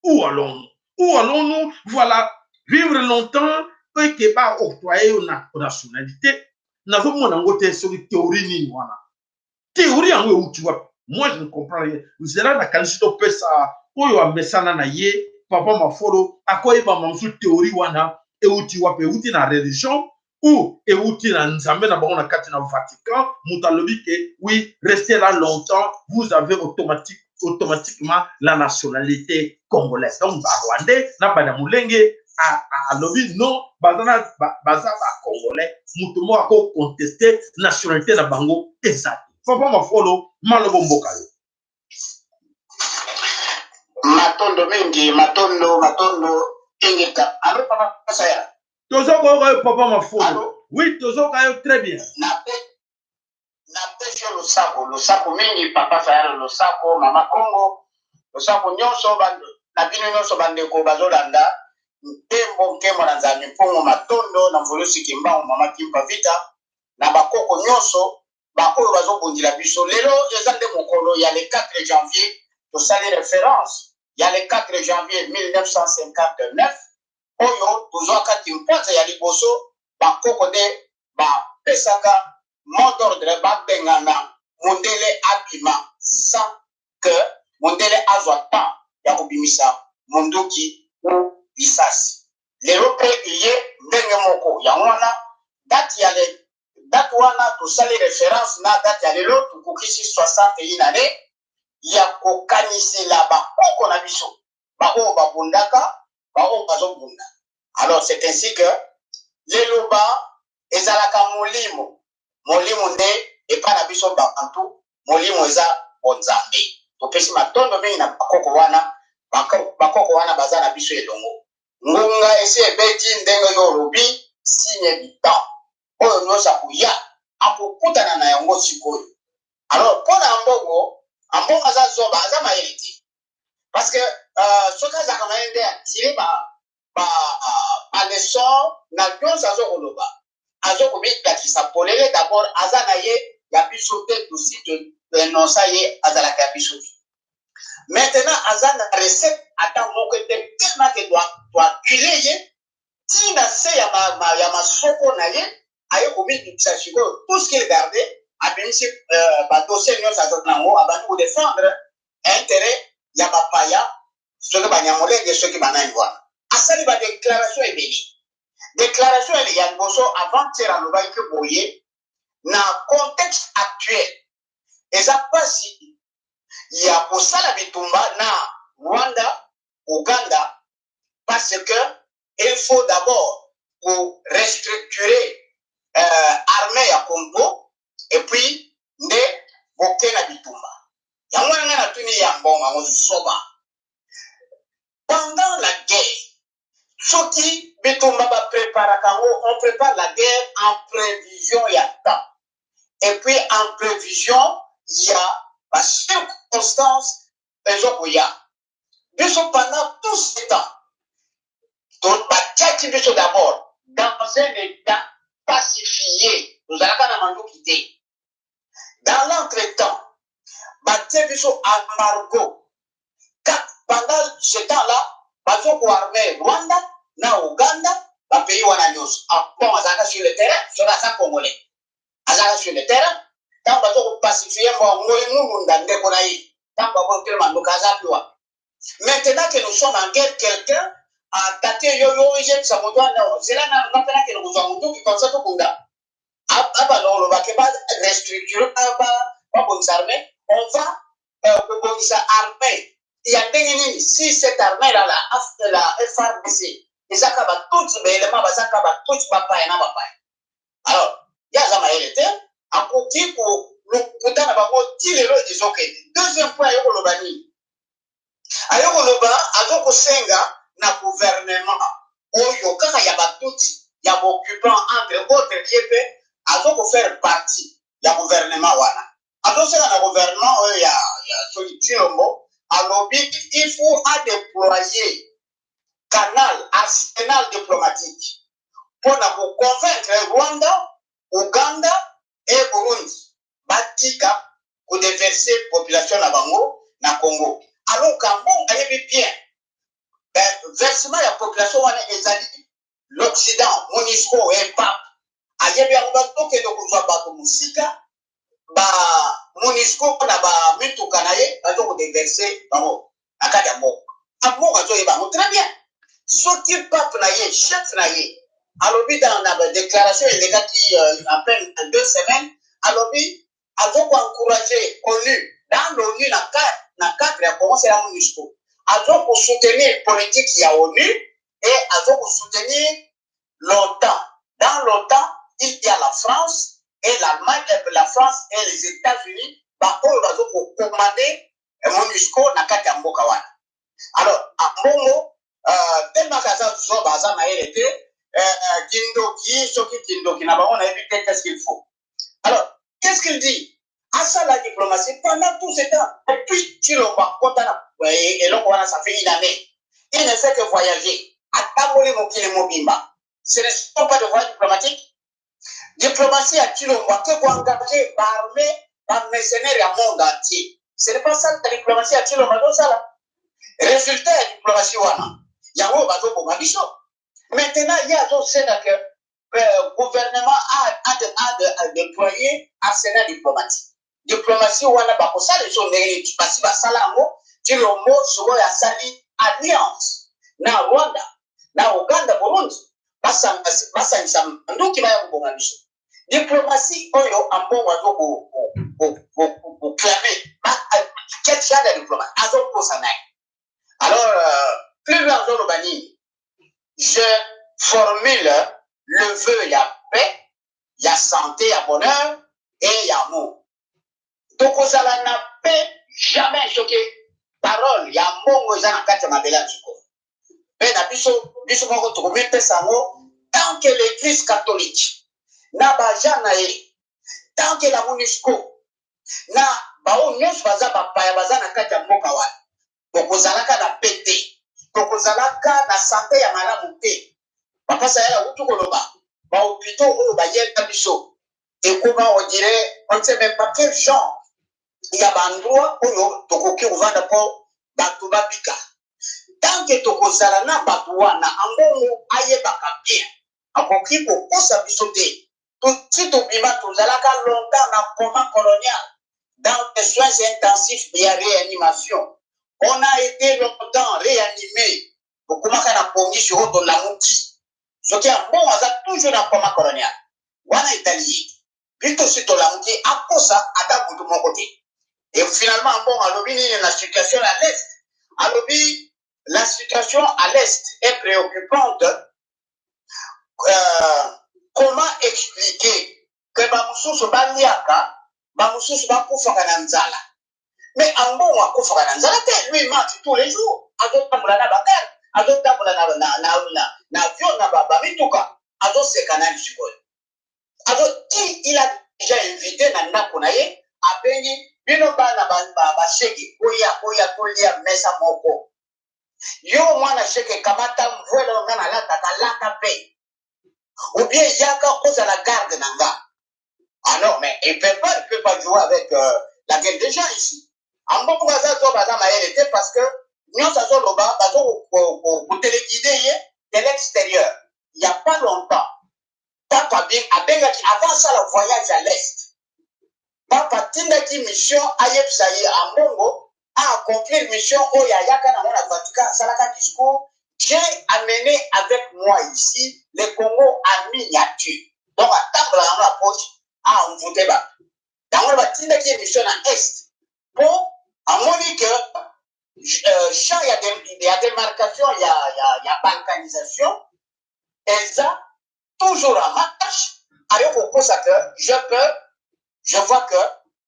où allons-nous? Où allons-nous? Voilà, vivre longtemps eke baoctroye yo na nationalité, nazomona yango te. Soki théorie nini wana, théorie yango euti wapi? Moi, je ne comprends rien. Nzela nakanisi topesa oyo amesana na ye, Papa Mafolo, akoyeba mosusu théorie wana euti wapi. Euti na religion ou euti na Nzambe na bango na kati na Vatican? Moto alobi ke oui, restez là longtemps, vous avez automatiquement la nationalité congolaise. Donc Barwandais na Banyamulenge, alobi non, baza Bacongolais, moto moko akoconteste nationalité na bango eza te. Papa Mafolo, malobo mboka yo. Matondo mingi, matondo, matondo, ingeta. Alo, Papa Saya? Tozokoyoka yo, Papa Mafolo. Oui, tozoyoka yo très bien. Losako, losako mingi papa Sayalo, losako mama Kongo, losako nyonso na bino nyonso bandeko bazolanda. Nkembo nkembo na Nzambe mpungu matondo na mvulusi Kimbangu, mama Kimpa Vita na bakoko nyonso baoyo bazobundela biso. Lelo eza nde mokolo ya le 4 janvier, tosali référence ya le 4 janvier 1959 oyo tozwaka kimpwanza ya liboso. Bakoko nde bapesaka mot d'ordre babengana mondele abima sans que mondele azwa temps ya kobimisa monduki ou lisasi. Lelo mpe eye ndenge moko. Yango wana date ya le date wana tosali référence na date ya lelo. Tokokisi 61 année ya kokanisela bakoko na biso, baoyo babundaka, baoyo bazobunda. Alors, c'est ainsi que leloba ezalaka molimo, molimo nde epai na biso bantu, molimo eza bonzambe. Topesi matondo mingi na bakoko wana. Bakoko wana baza na biso elongo. Ngonga esi ebeti, ndenge yo olobi, signe du temps oyo nyonso akoya akokutana na yango sikoyo. Alors, mpo na Ambongo, Ambongo aza zoba, aza mayele te, parce que soki azalaka mayele nde atire baleçon na nyonso azokoloba, azokomilakisa polele. D'abord aza na ye ya biso te, tosi toénoncer ye, azalaka ya biso te. Maintenant aza na recette ata moko te, tellement ke toacculer ye ntina se ya masoko na ye. Aye komikitisa sikoyo, tout ce qu'il garde abimisi, badossier nyonso aza nango, abandi kodéfendre intérêt ya bapaya, soki banyamulenge, soki banani wana. Asali badéclaration ebele. Déclaration ya liboso, avant-hier, alobaki boye: na contexte actuel eza mpasi ya kosala bitumba na Rwanda, Uganda, parce que il faut d'abord korestructurer armée ya Congo et puis nde boke na bitumba. Yango wana ngai natuni ya mbongo yango zoba: pendant la guerre, soki bitumba bapréparaka yango, on prépare la guerre en prévision ya temps et puis en prévision ya bacirconstance ezokoya. Biso pendant tout ce temps batiaki biso d'abord dans un état pacifié, tozalaka na manduki te. Dans l'entretemps batie biso embargo. Pendant ce temps là bazokoarmer Rwanda na Uganda, bapays wana nyonso. Bon, azalaka sur le terrain, soki aza Congolais, azalaka sur le terrain ntango bazokopacifier mbongo Mulunda, ndeko na ye, ntango bakotelema ndoka, aza mpe wapi? Maintenant que nous sommes en guerre, quelqu'un attaqué yo, yo oyebisa moto wana: zela nano, nga mpe nakende kozwa monduki, comme ça tokunda. Abana olobake barestructure, babongisa armée. On va kobongisa armée ya ndenge nini si cette armée là, la FARDC, ezaka batutsi, baelema bazaka batutsi, bapaya na bapaya? Alors ye aza mayele te, akoki kolukuta na bango ti lelo ezokende. Deuxième point, aye koloba nini? Aye koloba, azokosenga na gouvernement oyo kaka ya batutsi, ya baoccupant, entre autres ye mpe azokofaire partie ya gouvernement wana, azosenga na gouvernement oyo ya soki Tshilombo, alobi il faut adéployer canal, arsenal diplomatique mpona koconvaincre Rwanda, Uganda et Burundi batika kodéverser population na bango na Congo. Alors qu'Ambongo ayebi bien, versement ya population wana ezali l'Occident, MONUSCO et pape ayebi yango. Bazokende kozwa bato mosika, ba MONUSCO na bamituka na ye bazokodéverser bango na kati ya mboka. Ambongo azoyeba yango très bien. Soki pape na ye, chef na ye, alobi dans na badéclaration elekaki à peine 2 semaines, alobi azokoencourager ONU, dans l'ONU, na cadre ya Congo, c'est la MONUSCO, azokosoutenir politique ya ONU et azokosoutenir l'OTAN. Dans l'OTAN, il y a la France et l'Allemagne, la France et les États-Unis, baoyo bazokocommander MONUSCO na kati ya mboka wana. Alors Ambongo, tellement aza zoba, aza mayele te, kindoki, soki kindoki na bango nayebi te. Qu'est-ce qu'il faut? Alors, qu'est-ce qu'il dit? Asala diplomatie pendant tout ce temps. Et puis Tshilombo akota na eloko wana, ça fait une année. Il ne fait que voyager. Atamboli mokili mobimba. Ce ne sont pas de voyages diplomatiques. Diplomatie ya Tshilombo ake koengage baarmée, bamercenaire ya monde entier. Ce n'est pas ça la diplomatie ya Tshilombo azosala. Résultat ya diplomatie wana, yango bazoboma biso. Maintenant, ye azosenga ke gouvernement a déployé arsenal diplomatique. Diplomatie wana bakosala eso ndenge nini? Basi basala yango. Tshilombo sikoyo asali alliance na Rwanda, na Uganda, Burundi, basangisa manduki, baya koboma biso. Diplomatie oyo Ambongo azo koclamer, quel genre de diplomatie azokosa na ye? Alors, plus loin, azoloba nini? Je formule le vœu ya paix, ya santé, ya bonheur et ya amour. Tokozala na paix jamais soki parole ya mbongo eza na kati ya mabele ya Nsuko. Mpe na biso, biso moko tokomipesa yango. Tant que l'Église catholique na baagent na ye, tant que la MONUSCO na baoyo nyonso baza bapaya baza na kati ya mboka wana, tokozalaka na paix te, tokozalaka na santé ya malamu te. Papa Sayala wutu koloba, bahôpitaux oyo bayela biso ekoma, on dirait, on ne sait même pas quel genre ya baendroit oyo tokoki kovanda mpo bato babika. Tant que tokozala na bato wana, Ambongo ayebaka bien, akoki kokosa biso te. Tosi tobima, tozalaka longtemps na coma colonial, dans des soins intensifs ya réanimation. On a été longtemps réanimé, tokomaka na pongi. Sikoyo tolamuki. Soki Ambongo aza toujours na coma colonial wana, etali ye. Biso tosi tolamuki, akosa ata butu moko te. Et finalement, Ambongo alobi nini na situation à l'Est? Alobi la situation à l'Est est préoccupante. Comment expliquer que bamosusu baliaka, bamosusu bakufaka na nzala? Mais Ambongo akufaka na nzala te. Lui mange tous les jours, azotambola na bagare, azotambola na avion, na bamituka. Azoseka nani sikoyo? Azo qui il a déjà invité na ndako na ye? Abengi bino bana bashege, oya, oya tolia mesa moko. Yo mwana sheke, kamata mvwele nga nalataka, lata mpe, ou bien yaka ozala garde na nga. Ah non, mais il peut pas jouer avec la gueule des gens ici. Ambongo aza zo baza mayele te, parce que nyonso azoloba, bazo kotéléguider ye de l'extérieur. Il y a pas longtemps, papa abengaki, avant asala voyage à l'Est, papa atindaki mission ayebisa ye Ambongo aaccomplir mission oyo ayaka nango na Vatican. Asalaka discours: "J'ai amené avec moi ici le Congo en miniature." Donc atambola yango na poche, aenvoûte bato. Yango wana batindaki ye mission na Est, mpo amoni ke champ ya démarcation ya balkanisation eza toujours en marche. Ayo kokosa que je peux, je vois que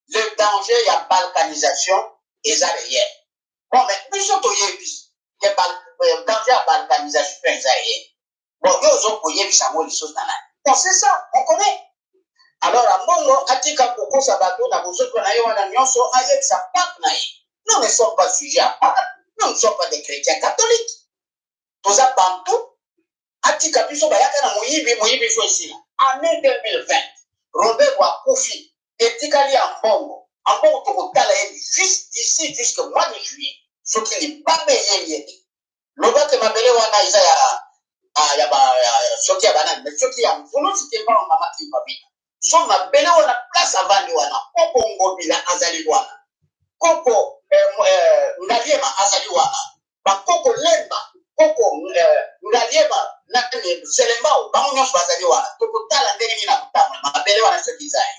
le danger ya balkanisation eza réel. Bon, mais biso toyebi ke danger ya balkanisation eza réel. Bon, yo ozokoyebisa yango lisusu na nani? Bon, c'est ça, on connaît. Alors Ambongo atika kokosa bato na bozoto na ye wana nyonso. Ayebisa pape na ye: nous ne sommes pas sujets à pape, nous ne sommes pas des chrétiens catholiques, toza bantu. Atika biso, bayaka na moyibi, moyibi fo esila. Année 2020, Robert akufi, etikali ya mbongo. Ambongo tokotala ye juste d'ici jusque mois de juillet. Soki libabe eyeli ye te, loba te mabele wana eza ya soki ya banani, mais soki ya mvulusi te, mbala mama Kimpavita, so mabele wana, place avandi wana, koko Ngobila azali wana, koko Ngaliema azali wana, bakoko Lemba, koko Ngaliema nani, Selembao, bango nyonso bazali wana. Tokotala ndenge nini na kotambola mabele wana soki eza ye.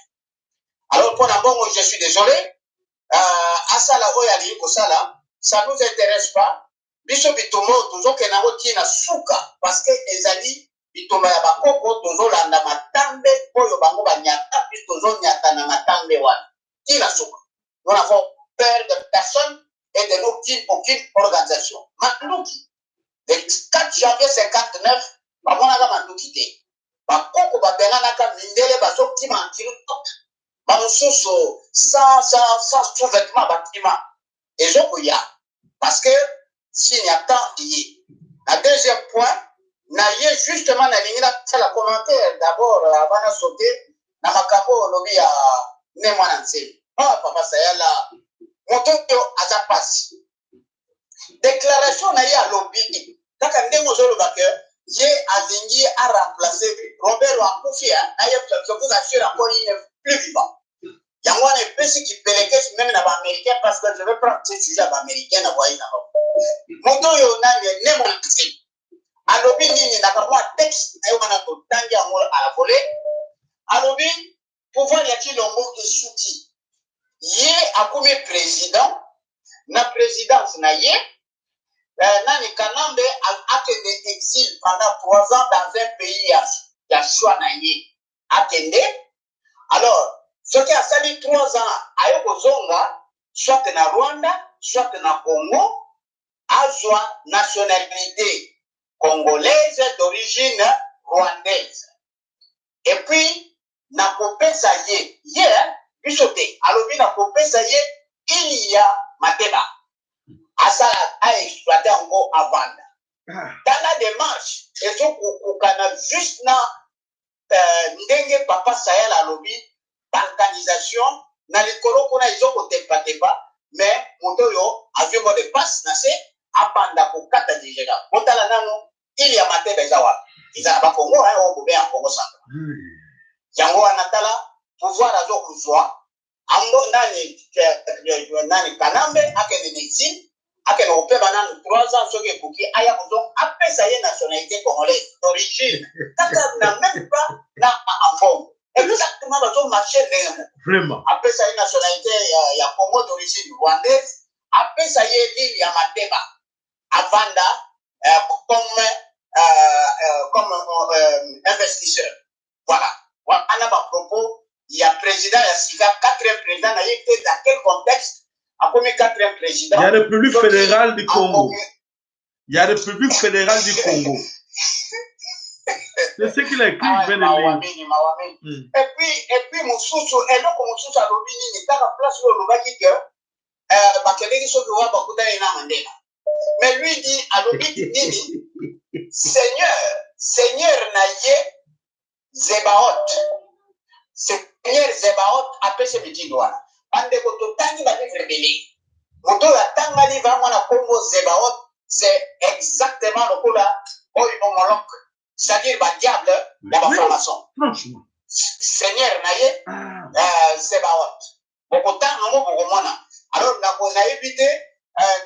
Alors, mpo na mbongo, je suis désolé, asala oyo alingi kosala, ça nous intéresse pas. Biso bitumba oyo tozokende yango ntina suka, parce que ezali bitumba ya bakoko. Tozolanda matambe oyo bango banyata, biso tozonyata na matambe wana ntina suka. Nous n'avons peur de personne et de aucune, aucune organisation. Manduki, le 4 janvier 59, bamonaka manduki te. Bakoko babenganaka mindele, bazokima nkilu. Bamosusu sans sous-vêtement bakima. Ezokoya parce que signe ya temps eye. Na deuxième point na ye, justement, nalingi nasala commentaire d'abord avant na sauter na makambo oyo olobi ya Ne Mwana Nsemi. Ah, papa Sayala, moto oyo aza pasi. Déclaration na ye, alobi kaka ndenge ozoloba ke ye alingi aremplace Robert akufi. Na ye, je vous assure encore, il n'est plus vivant. Yango wana epesi kipelekesi même na baaméricain, parce que je vais prendre ce sujet ya baaméricain na voyage na bango. Moto oyo nani, Ne Mwana Nsemi, alobi nini na kamwa texte na ye wana? Totangi yango à la volée. Alobi pouvoir ya Tshilombo esuki, ye akomi président na présidence na ye. Nani, Kanambe akende exil pendant 3 ans dans un pays ya choix na ye akende. Alors soki asali 3 ans, aye kozonga soit na Rwanda, soit na Congo, azwa nationalité congolaise d'origine rwandaise. Et puis nakopesa ye, biso te, alobi nakopesa ye ili ya Mateba, asala aexploite yango, avanda. Tala démarche ezokokokana juste na ndenge papa Sayala alobi balkanisation na likolo kuna ezokotepatepa. Mais moto oyo azwi mot de passe na se, abanda kokata déjà. Botala nano ili ya Mateba eza wapi? Eza na Bakongo oyo bobe ya Congo central. Yango wana, tala pouvoir azokozwa ango. Nani, Kanambe akende na exil, akende kopema nanu 3 ans. Soki ekoki, aya kozonga, apesa ye nationalité congolaise d'origine kaka na même pas na Ambongo. Exactement, bazomarche ndenge moko. Apesa ye nationalité ya Congo d'origine rwandaise, apesa ye l'île ya Mateba, avanda comme investisseur. Voilà, wana bapropos ya président ya sika, quatrième président. Nayebi te dans quel contexte akomi quatrième président. Ya République fédérale du Congo, ya République fédérale du Congo, c'est ce qu'il a écrit. Ah, mawa mingi, mawa mingi. Et puis mosusu, eloko mosusu alobi nini? Kaka place oyo olobaki ke bakendeki soki wa bakutani na Mandela, mais lui dit, alobi nini? Seigneur na ye Zebaot, Seigneur Zebaot apesi mitindo wana. Bandeko, totangi balivre ebele. Moto oyo atanga livre yango na nkombo Zebaot, c'est exactement lokola oyo Molok, c'est-à-dire badiable ya bafranc-maçon. Seigneur na ye Zebaot, bokotanga yango, bokomona. Alors nayebi te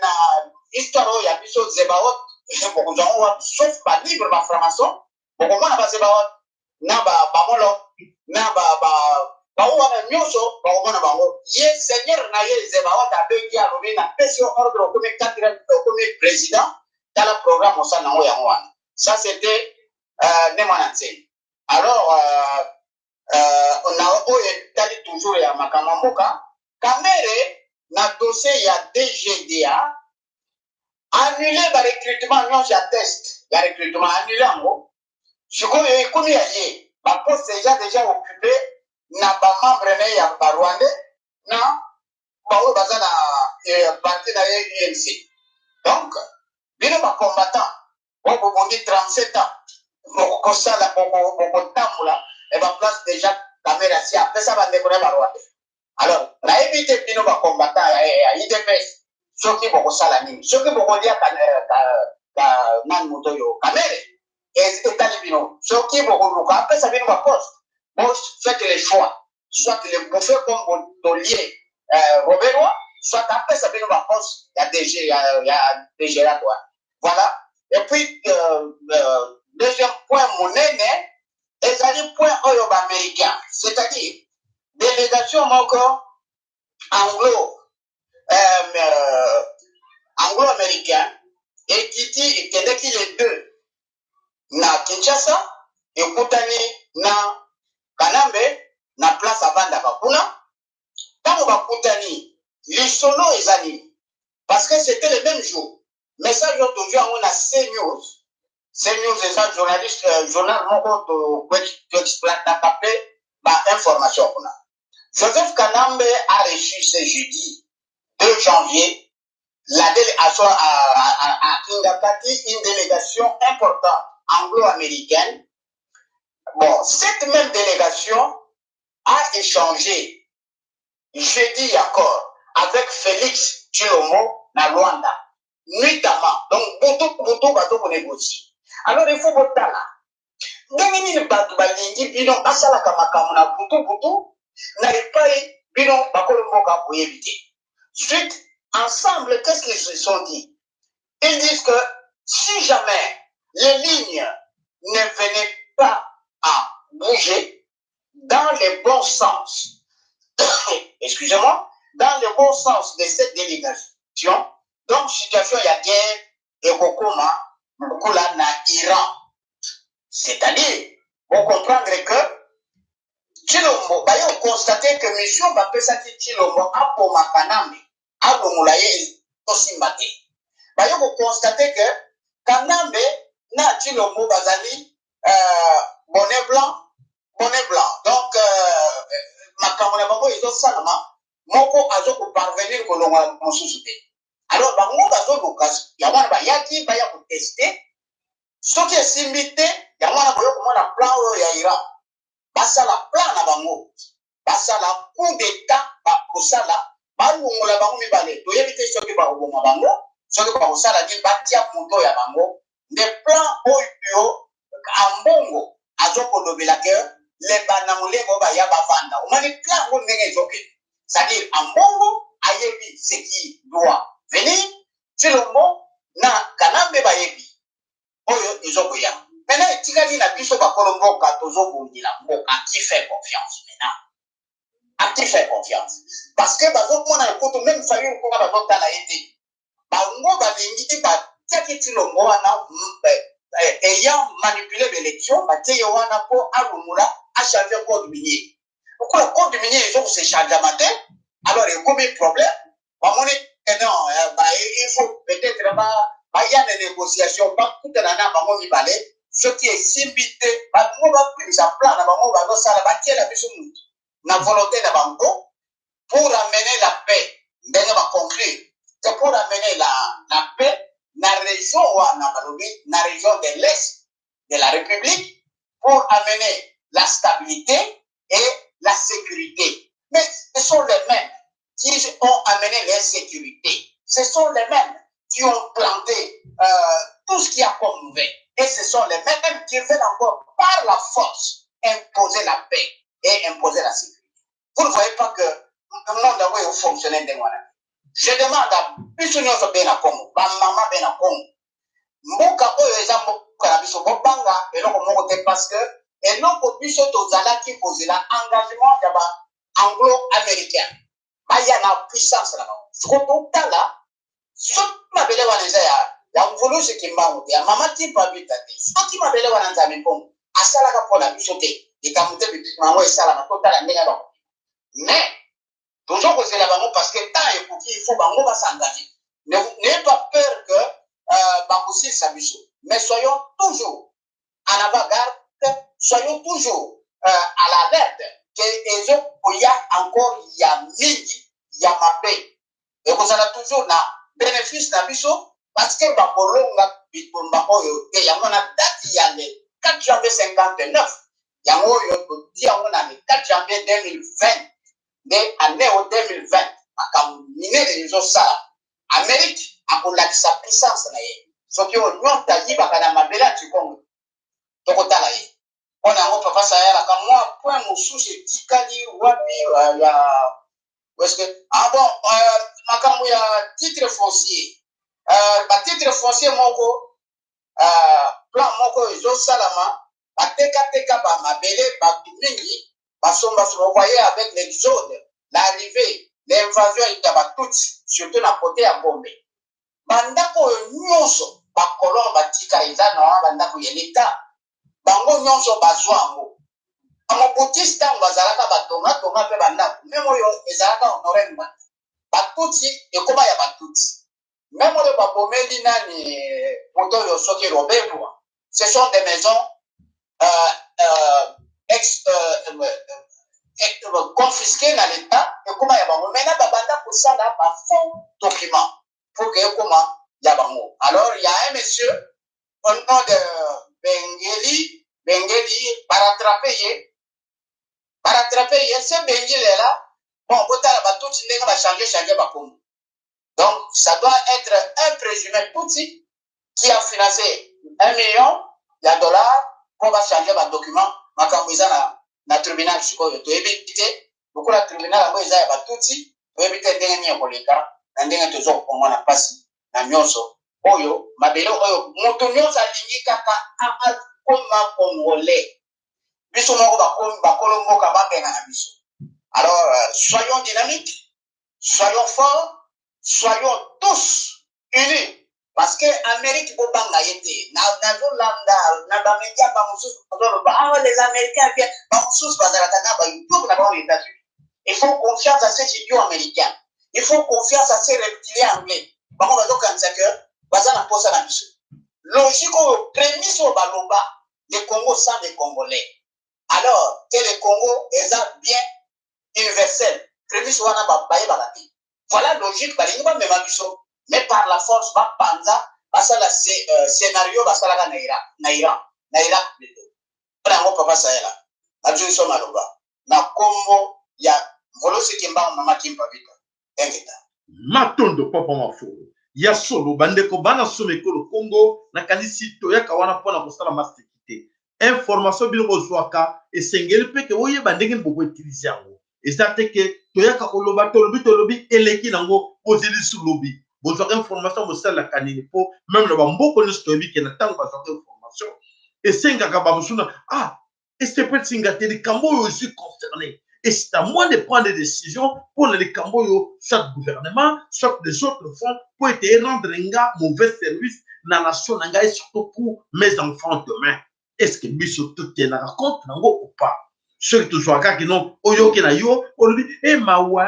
na histoire oyo ya biso Zebaot bokozwa yango wapi, sauf balivre bafranc-maçon. Bokomona bazebaot na bamolok na bango wana nyonso, bakomona bango. Ye seigneur na ye Zebaot abengi, alobi: napesi yo ordre, okomi quatrième, okomi président, tala programme osala nango. Yango wana, ça c'était Ne Mwana Nsemi. Alors na oyo etali toujours ya makambo ya mboka, Kamerhe na dossier ya DGDA, annulé barecrutement nyonso ya test ya recrutement, annulé yango. Sikoyo ekomi ya ye, baposte eza déjà occupé na bamembre na ye ya barwandais na baoyo baza na parti na ye UNC. Donc bino bacombattant oyo bobondi 37 ans, bokosala, bokotambola e baplace déjà Kamerhe asi apesa bandeko na ye barwandais. Alors nayebi te bino bacombattant ya UDPS soki bokosala nini, soki bokolia nani, moto oyo Kamerhe, etali bino. Soki bokoluka apesa bino baposte, bo faites le choix, soit le bouffer comme tolie Ruberwa, soit apesa bino baposte ya DG, ya DGRA wana. Voilà. Et puis deuxième point monene ezali point oyo baaméricain, c'est-à-dire délégation moko anglo américain ekiti, ekendeki les deux na Kinshasa, ekutani na Kanambe na place avandaka kuna. Ntango bakutani, lisolo eza nini? Parce que c'était le même jour. Message oyo tozwi yango na CNews. CNews eza journaliste, journal moko toexploitaka mpe bainformation kuna. Joseph Kanambe a reçu ce jeudi 2 janvier la délégation à Kingakati, une délégation importante anglo-américaine. Bon, cette même délégation a échangé jeudi encore avec Félix Tshilombo na Luanda, nuitamment. Donc, butu butu bato konégocier. Alors, il faut botala ndenge nini bato balingi bino basalaka makambo na butu butu na epai bino bakolo mboka boyebi te. Suite, ensemble, qu'est-ce qu'ils se sont dit? Ils disent que si jamais les lignes ne venaient pas à bouger dans le bon sens, excusez-moi, dans le bon sens de cette délégation, donc situation ya guerre ekokoma lokola na Iran. C'est-à-dire, vous comprendre que Tshilombo baye koconstater que mission bapesaki Tshilombo, aboma Kanambe, alongola ye, ezosimba te. Baye koconstater que Kanambe na Tshilombo bazali bonnet blanc, bonnet blanc. Donc makambo na bango ezosalama, moko azokoparvenir kolongola mosusu te. Alors bango bazoluka yango wana, bayaki baya kotester. Soki esimbi te, yango wana boye komona plan oyo ya Iran. Basala plan na bango, basala coup d'état, bakosala balongola bango mibale. Toyebi te soki bakoboma bango, soki bakosala nini, batia moto ya bango. Nde plan oyo Ambongo azokolobela ke le bana molenge oyo baya bavanda. Omoni plan yango ndenge ezokende, c'est-à-dire Ambongo ayebi ce qui doit venir, Tshilombo na Kanambe bayebi oyo ezokoya. Maintenant etikali na biso bakolo mboka, tozobundela mboka. À qui faire confiance maintenant? À qui faire confiance? Parce que bazomona kutu même Fayulu kuna bazotala ye te. Bango balingi batiaki Tshilombo wana ayant manipulé l'élection, batie ye wana mpo alongola, achanger code minier. Lokola code minier ezokosechangeama te, alors ekomi problème. Bamoni non, il faut peut-être baya na négociation, bakutana na bango mibale. Soki esimbi te, bango babimisa plan na bango bazosala, batiela biso mutu na volonté na bango pour amener la paix. Ndenge baconclure, c'est pour amener la paix na région wana, balobi na région de l'Est de la République, pour amener la stabilité et la sécurité. Mais ce sont les mêmes qui ont amené l'insécurité, ce sont les mêmes qui ont planté tout ce qu'il y a comme mauvais. Et ce sont les mêmes qui veulent encore par la force imposer la paix et imposer la sécurité. Vous ne voyez pas que le monde a fonctionné ndenge wana? Je demande à biso nyonso bena Congo, bamama bena Congo, mboka oyo eza mboka na biso, bobanga eloko moko te, parce que eloko biso tozalaki kozela, engagement ya ba anglo américain baya na puissance na bango. Siko totala soki mabele wana eza ya Mvuluzi Kimbangu te, ya mama Kimpa Vita te, soki mabele wana Nzambe Mpongo asalaka mpona biso te, likambo te yango esalama. Totala ndenge bango, mais tozo kozela bango parce que temps ekoki, il faut bango bas'engager. N'ayez pas peur que bakosilisa biso, mais soyons toujours en avant-garde, soyons toujours à l'alerte ke ezokoya encore ya mingi ya mabe. Ekozala toujours na bénéfice na biso parce que bakolonga bitumba oyo te. Yango na date ya le 4 janvier 59, yango oyo totia yango na le 4 janvier 2020, nde année o 2020 makambo minene ezosala. Amérique akolakisa puissance na ye. Soki oyo nyonso ayibaka na mabele ya Kikongo, tokotala ye. Mpona yango, papa Sayalaka, mwa point mosusu etikali wapi ya est-ce que ah bon, makambo ya titre foncier, batitre foncier moko, plan moko ezosalama, batekateka bamabele, bato mingi basombasomba. Voyez, avec l'exode, l'arrivée, l'invasion ya batutsi, surtout na côté ya Gombe, bandako oyo nyonso bacolon batika eza na wana, bandako ya leta, bango nyonso bazwa yango. Bamobutisi ntango bazalaka batongatonga mpe bandako, même oyo ezalaka Honoré Ngbanda, batutsi ekóma ya batutsi. Même oyo babomeli nani, moto oyo soki Robert, ce sont des maisons confisquées na Basala ba faux document pour que ekoma ya bango. Alors il y a un monsieur au nom de Bengeli, Bengeli barattrape ye, barattrape ye. Se Bengeli là, bon, botala batutsi ndenge bachange change bakombo. Donc ça doit être un présumé tutsi qui a financé 1 million ya dollars mpo bachange badocument. Makambo eza na tribunal sikoyo, toyebi te. Lokola tribunal yango eza ya batutsi, toyebi te ndenge nini ekoleka na ndenge toza komona mpasi na nyonso oyo. Mabele oyo, moto nyonso alingi kaka akoma Congolais. Biso moko bakolo mboka babenga na biso. Alors soyons dynamiques, soyons forts, soyons tous unis, parce que Amérique, bobanga ye te. Nazolanda na bamédia, bamosusu bazoloba: "Ah, les Américains viennent." Bamosusu bazalaka na bayoutube na bango na États-Unis. Il faut confiance à ces idiots américains, il faut confiance à ces reptiliens anglais. Bango bazokanisa ke baza na mposa na biso. Logique oyo, prémisse oyo baloba: le Congo sans les Congolais, alors que le Congo eza bien universel. Prémisse wana bayebaka te. Voilà logique balingi bamema biso, mais par la force bapanza, basala scénario basalaka na Irak, na Iran, na Irak plutôt. Mpona yango, papa Sayela, nabiso maloba na nkombo ya Mvolosi Kimbangu, Mama Kimpa Vita Engeta. Matondo, papa Mafolo. Ya solo, bandeko bana soma ekolo Kongo, nakanisi toyaka wana mpona kosala maseki te. Information bino bozwaka, esengeli mpe ke oyeba ndenge nini bokoutiliser yango. Eza te ke toyaka koloba, tolobi, tolobi, eleki nango, bozeli su lobi. Bozwaka information, bosalelaka nini? Mpo même na bamboka nyonso, toyebi ke na ntango bazwaka information, esengaka bamosusu na ah, esepelisinga te. Likambo oyo ozwi concerné, et c'est à moi de prendre des décisions pour le likambo oyo, soit gouvernement, soit les autres fonds, pour ete rendre nga mauvais service na nation na ngai, surtout pour mes enfants demain. Est ce que biso totenaka compte nango ou pas? Soki tozwaka kaka no oyoki na yo, olobi e mawa,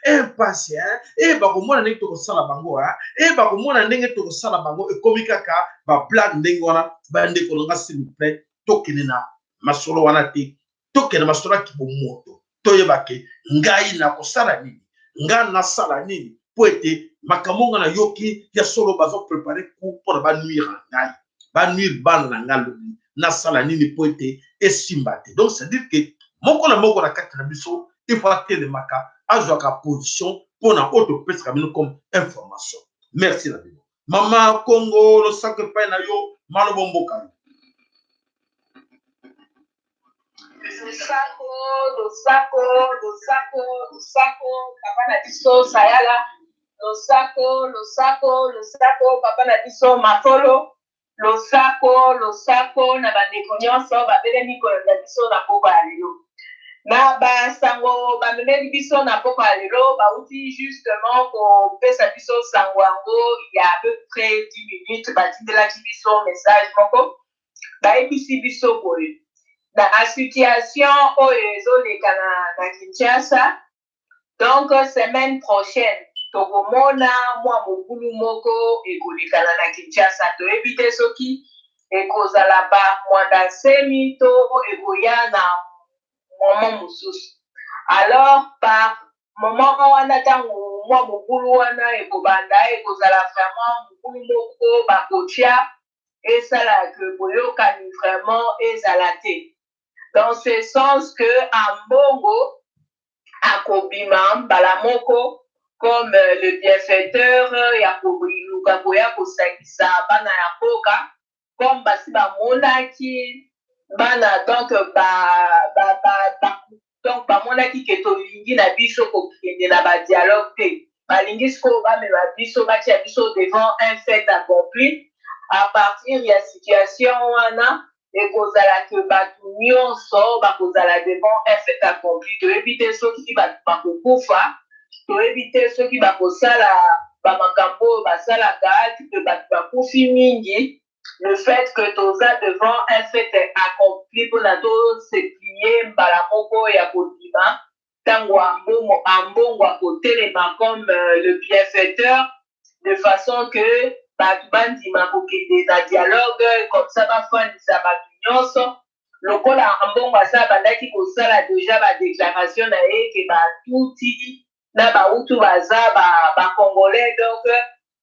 e mpasi, e bakomona ndenge tokosala bango, e bakomona ndenge tokosala bango, ekomi kaka bablague ndenge wana. Bandeko na nga, s'il vous plaît, tokende na masolo wana te. Tokende masolo ya kibomoto. Toyeba ke ngai nakosala nini, ngai nasala nini mpo ete makambo nga nayoki ya solo, bazoprépare coup mpona banuire ngai, banuire bana na ngai lobi. Nasala nini mpo ete esimba te? Donc c'est à dire ke moko na moko na kati na biso, il faut atelemaka, azwaka position mpona oyo topesaka bino comme information. Merci na bino. Mama Kongo, losako epai na yo, malobo mboka yo. Losako, losako, losako, losako, papa na biso Sayala. Losako, losako, losako, papa na biso Mafolo. Losako, losako na bandeko nyonso babelemi kolanda biso na pokwa ya lelo. Na basango bamemeli biso na pokwa ya lelo, bauti justement kopesa biso sango yango ya à peu près 10 minutes. Batindelaki biso message moko, bayebisi biso boye: na situation oyo ezoleka na Kinshasa, donc semaine prochaine tokomona mwa mobulu moko ekolekana na Kinshasa. Toyebi te soki ekozala ba Mwanda Nsemi to ekoya na moment mosusu. Alors par moment wana, ntango mwa mobulu wana ekobanda, ekozala vraiment mobulu moko bakotia esala ke boyokani vraiment ezala te, dans ce sens que Ambongo akobima mbala moko comme le bienfaiteur ya koluka koya kosangisa bana ya mboka, comme basi bamonaki bana. Donc ba, donc bamonaki ke tolingi na biso kokende na badialogue te. Balingi sikoyo bamema biso, batia biso devant un fait accompli. À partir ya situation wana, ekozala ke bato nyonso bakozala devant un fait accompli. Toyebi te soki bato bakokufa, toyebi te soki bakosala bamakambo oyo basalaka ke bato bakufi mingi. Le fait que toza devant un fait accompli, mpona tose plier mbala moko ya kondima ntango Ambongo akotelema comme le bienfaiteur, de façon que bato bandima kokende na dialogue, comme ça bafandisa bato nyonso. Lokola Ambongo asa bandaki kosala déjà badéclaration na ye ke batuti na bahutu baza bacongolais ba. Donc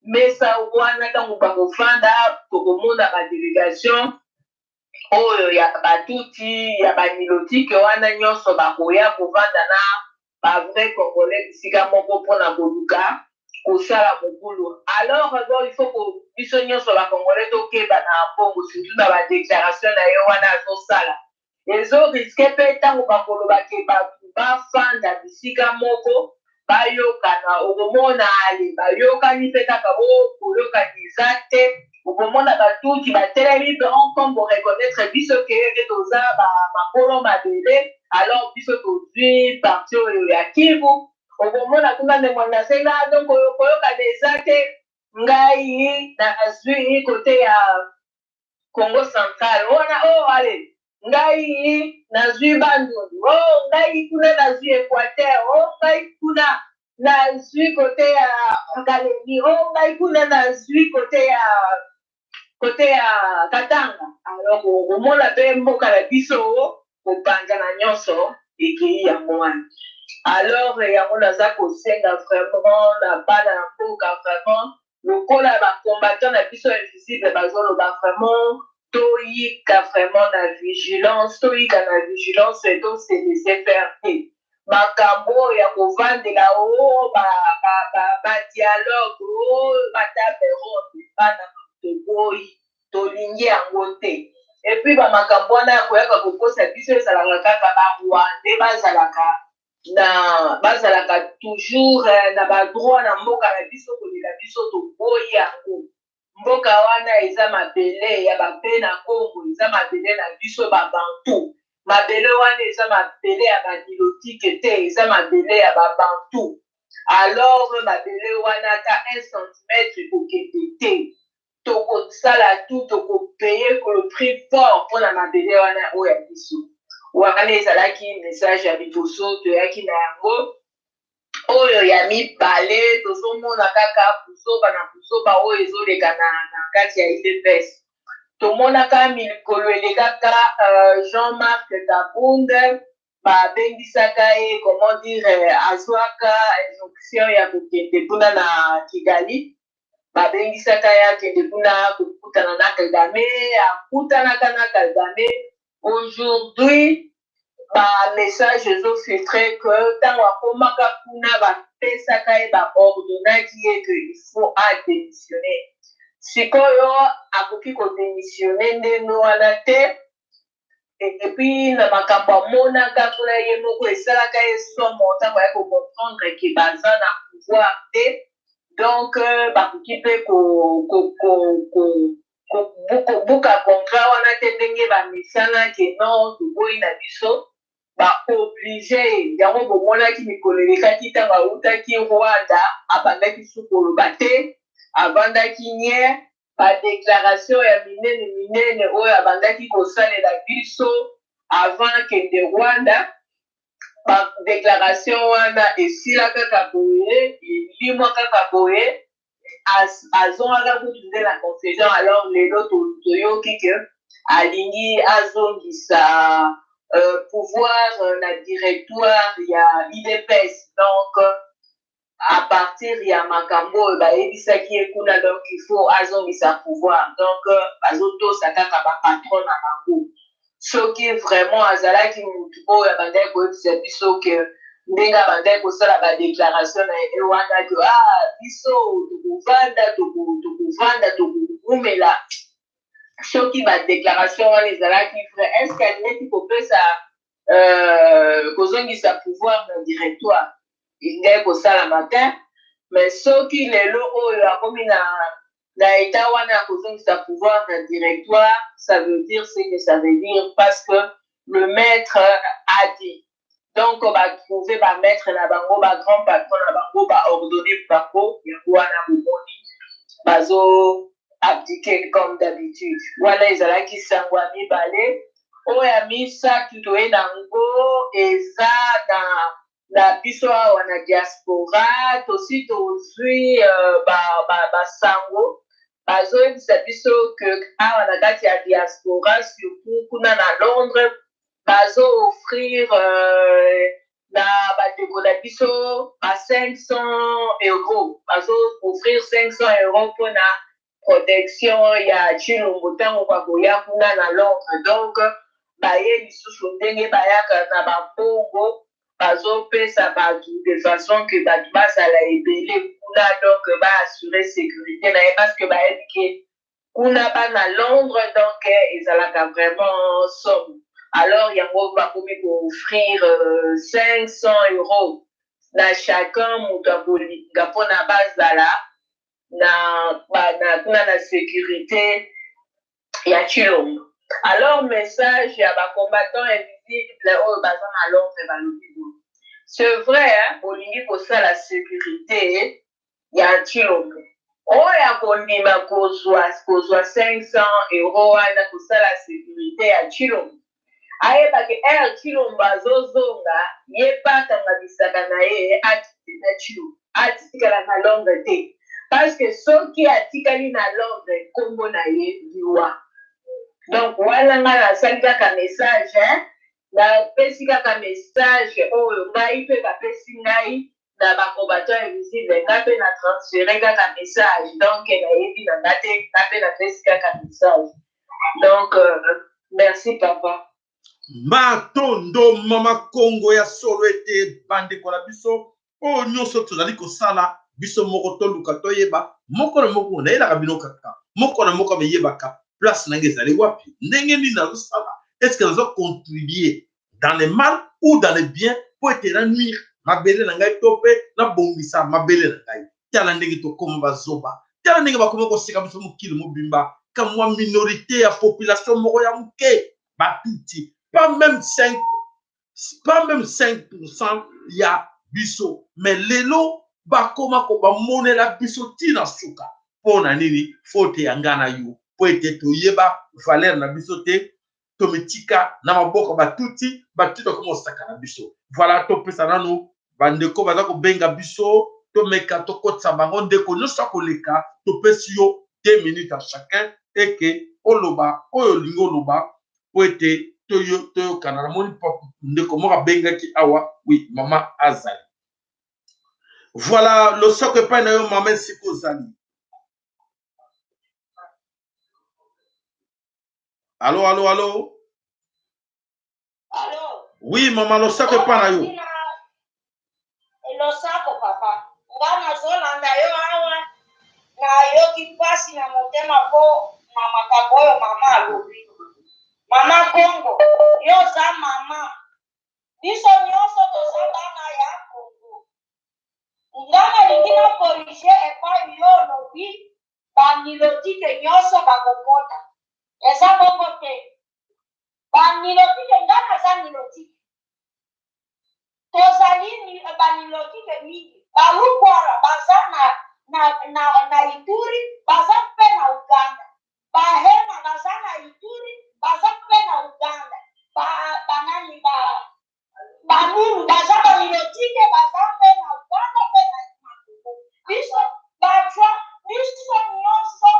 mesa wana, ntango bakofanda, tokomona badelegation oyo ya batuti, ya banilotike wana nyonso bakoya kovanda na bavrai congolais bisika moko mpona koluka kosala mobulu. Alors donc il faut ko biso nyonso bacongolais tokeba na mbongo, surtout na badéclaration na ye wana azosala. Ezorisquer mpe ntango bakoloba ke bato bafanda bisika moko, bayokana, okomona ale bayokani mpe kaka o koyokani eza te. Okomona batuti batelemi donc boreconnaître biso ke toza makolo mabele, alors biso tozwi parti oyo ya Kivu. Okomona kuna ndeko nasenga, donc koyokana eza te, ngai nazwi côté ya Congo Central wana, o oh, ale ngai nazwi Bandundu, o oh, ngai kuna nazwi Équateur, o oh, ngai kuna nazwi côté ya Kalemi, o oh, ngai kuna nazwi côté ya Katanga. Alors okomona mpe mboka na biso kopanzana nyonso ekei yango wana. Alors yango naza kosenga vraiment na bana na mboka, vraiment lokola bacombattant na biso invisible bazoloba, vraiment toyika vraiment na vigilance, toyika na vigilance, tose laisser faire te. Makambo oyo ya kovandela o badialogue o batable ronde, bana toboyi, tolingi yango te. Et puis bamakambo wana ya koyaka kokosa biso ezalaka kaka barwandais, bazalaka toujours na badroit na mboka na biso koleka biso. Toboyi yango. Mboka wana eza mabele ya bape na Kongo, eza mabele na biso babantu. Mabele wana eza mabele ya banilotike te, eza mabele ya babantu. Alors mabele wana, ata 1 centimètre ekokende te. Tokosala tout, tokopayer le prix fort mpona mabele wana oyo ya biso. Wana ezalaki message ya liboso toyaki na yango. Oyo ya mibale, tozomona kaka buzoba na buzoba oyo ezoleka na kati ya UDPS. Tomonaka mikolo elekaka Jean-Marc Kabund babengisaka ye, comment dire, azwaka injonction ya kokende kuna na Kigali. Babengisaka ye akende kuna kokutana na Kagame, akutanaka na Kagame. Aujourd'hui bamessage ezofiltrer ke ntango akomaka kuna, bapesaka ye, baordonnaki ye ke il faut adémissionner. Sikoyo akoki kodémissionner ndenge wana te. Et puis na makambo amonaka kuna, ye moko esalaka ye somo ntango aye kocomprendre ke baza na pouvoir te. Donc bakoki mpe kobuka contrat wana te ndenge bamisana ke non, toboyi na biso, baobliger yango. Bomonaki mikolo elekaki, ntango autaki Rwanda, abandaki su koloba te, avandaki nye. Badéclaration ya minene minene oyo abandaki kosalela biso avant akende Rwanda, badéclaration wana esila kaka boye, elimwa kaka boye, azongaka kutu nde na confusion. Alors lelo toyoki ke alingi azongisa pouvoir na directoire ya UDPS, donc à partir ya makambo oyo bayebisaki ye kuna, donc il faut azongisa pouvoir. Donc bazotosa kaka bapatron na bango. Soki vraiment azalaki mutu oyo abandaki koyebisa biso ke ndenge abandaki kosala badéclaration na ye wana ke ah, biso tokovanda, tokovanda, tokokumela, soki badéclaration wana ezalaki vrai, est ce que alingaki kopesa kozongisa pouvoir na directoire? Elingaki kosalama te. Mais soki lelo oyo akomi na état wana ya kozongisa pouvoir na directoire, ça veut dire ce que ça veut dire, parce que le maître a dit. Donc batrouve bamaître na bango, bagrand patron na bango baordonner bango yango wana, bomoni bazo abdiquer comme d'habitude. Wana ezalaki sango ya mibale. Oyo ya misato toye nango eza na biso awa na diaspora. Tosi tozwi basango ba bazoyebisa biso ke awa na kati ya diaspora, surtout kuna na Londres, bazo-offrir na bandeko. bandeko na biso ba 500 euro, bazo offrir 500 euro mpona protection ya Tshilombo ntango bakoya kuna na Londres. Donc baye lisusu ndenge bayaka na bambongo, bazopesa bato de façon que bato bazala ebele kuna, donc baassure sécurité na ye, parce que bayebi ke kuna bana Londres, donc ezalaka vraiment somme. Alors yango bakomi kooffrir 500 euros na chacun moto akolinga mpona bazala na kuna na sécurité ya Tshilombo. Alors message ya bacombattant invisible oyo baza na Londres, balobi boye: c'est vrai, hein, bolingi kosala sécurité ya Tshilombo, oyo akondima kozwa 500 euro wana kosala sécurité ya Tshilombo, ayebaki ere Tshilombo azozonga, ye mpe akanga bisaka na ye, atikala Tshilombo, atikala na Londres te, parce que soki atikali na Londres, nkombo na ye liwa. Donc wana ngai nasali kaka message, hein? Napesi kaka message oyo ngai mpe bapesi ngai na bacombattant invisible, ngai mpe na transfere kaka message. Donc nayebi na nga te, ngai mpe napesi kaka message. Donc merci papa. Matondo mama Kongo. Ya solo ete bandeko na biso oyo nyonso tozali kosala, biso moko toluka toyeba moko na moko. Nayelaka bino kaka moko na moko ameyebaka place na ngai ezali wapi, ndenge nini nazosala, est ce que nazocontribue dans le mal ou dans le bien mpo ete nanuire mabele na ngai to mpe nabongisa mabele na ngai. Tala ndenge tokóma bazoba, tala ndenge bakóma koseka biso mokili mobimba. Kamwa minorité ya population moko ya moke, Batutsi, pas même 5, pas même 5 ya biso, mais lelo bakóma ko bamonela biso ntina suka. Mpo na nini? Faute ya nga na yo, mpo ete toyeba valeur na biso te, tomitika na maboko Batutsi. Batutsi bakóma kosaka na biso. Voilà, topesa nanu bandeko baza kobenga biso, tomeka tokotisa bango. Ndeko nyonso akoleka, topesi yo 2 minutes à chacun eke oloba oyo olingi oloba po ete toyokana. Namoni ndeko moko abengaki awa. Oui, mama azali. Voilà, losako epai na yo mama, esika ozali. Alo, alo, alo? Alo. Oui mama, losako epai na yo. Losako papa, nga nazolanda yo awa, nayoki mpasi na motema mpo na makambo oyo mama alobi. Mama Kongo, yo oza mama, biso nyonso toza bana ya Kongo. Nga nalingi na corrige epai yo olobi banilotike nyonso bakokota. Eza bongo te. Banilotike, nga naza nilotike, tozali banilotike mingi. Balukwala baza na Ituri, baza mpe na Uganda. Bahema baza na Ituri, baza mpe na Uganda. Banani, Banunu baza banilotike, baza mpe na Uganda mpe na Kongo. Biso batwa, biso nyonso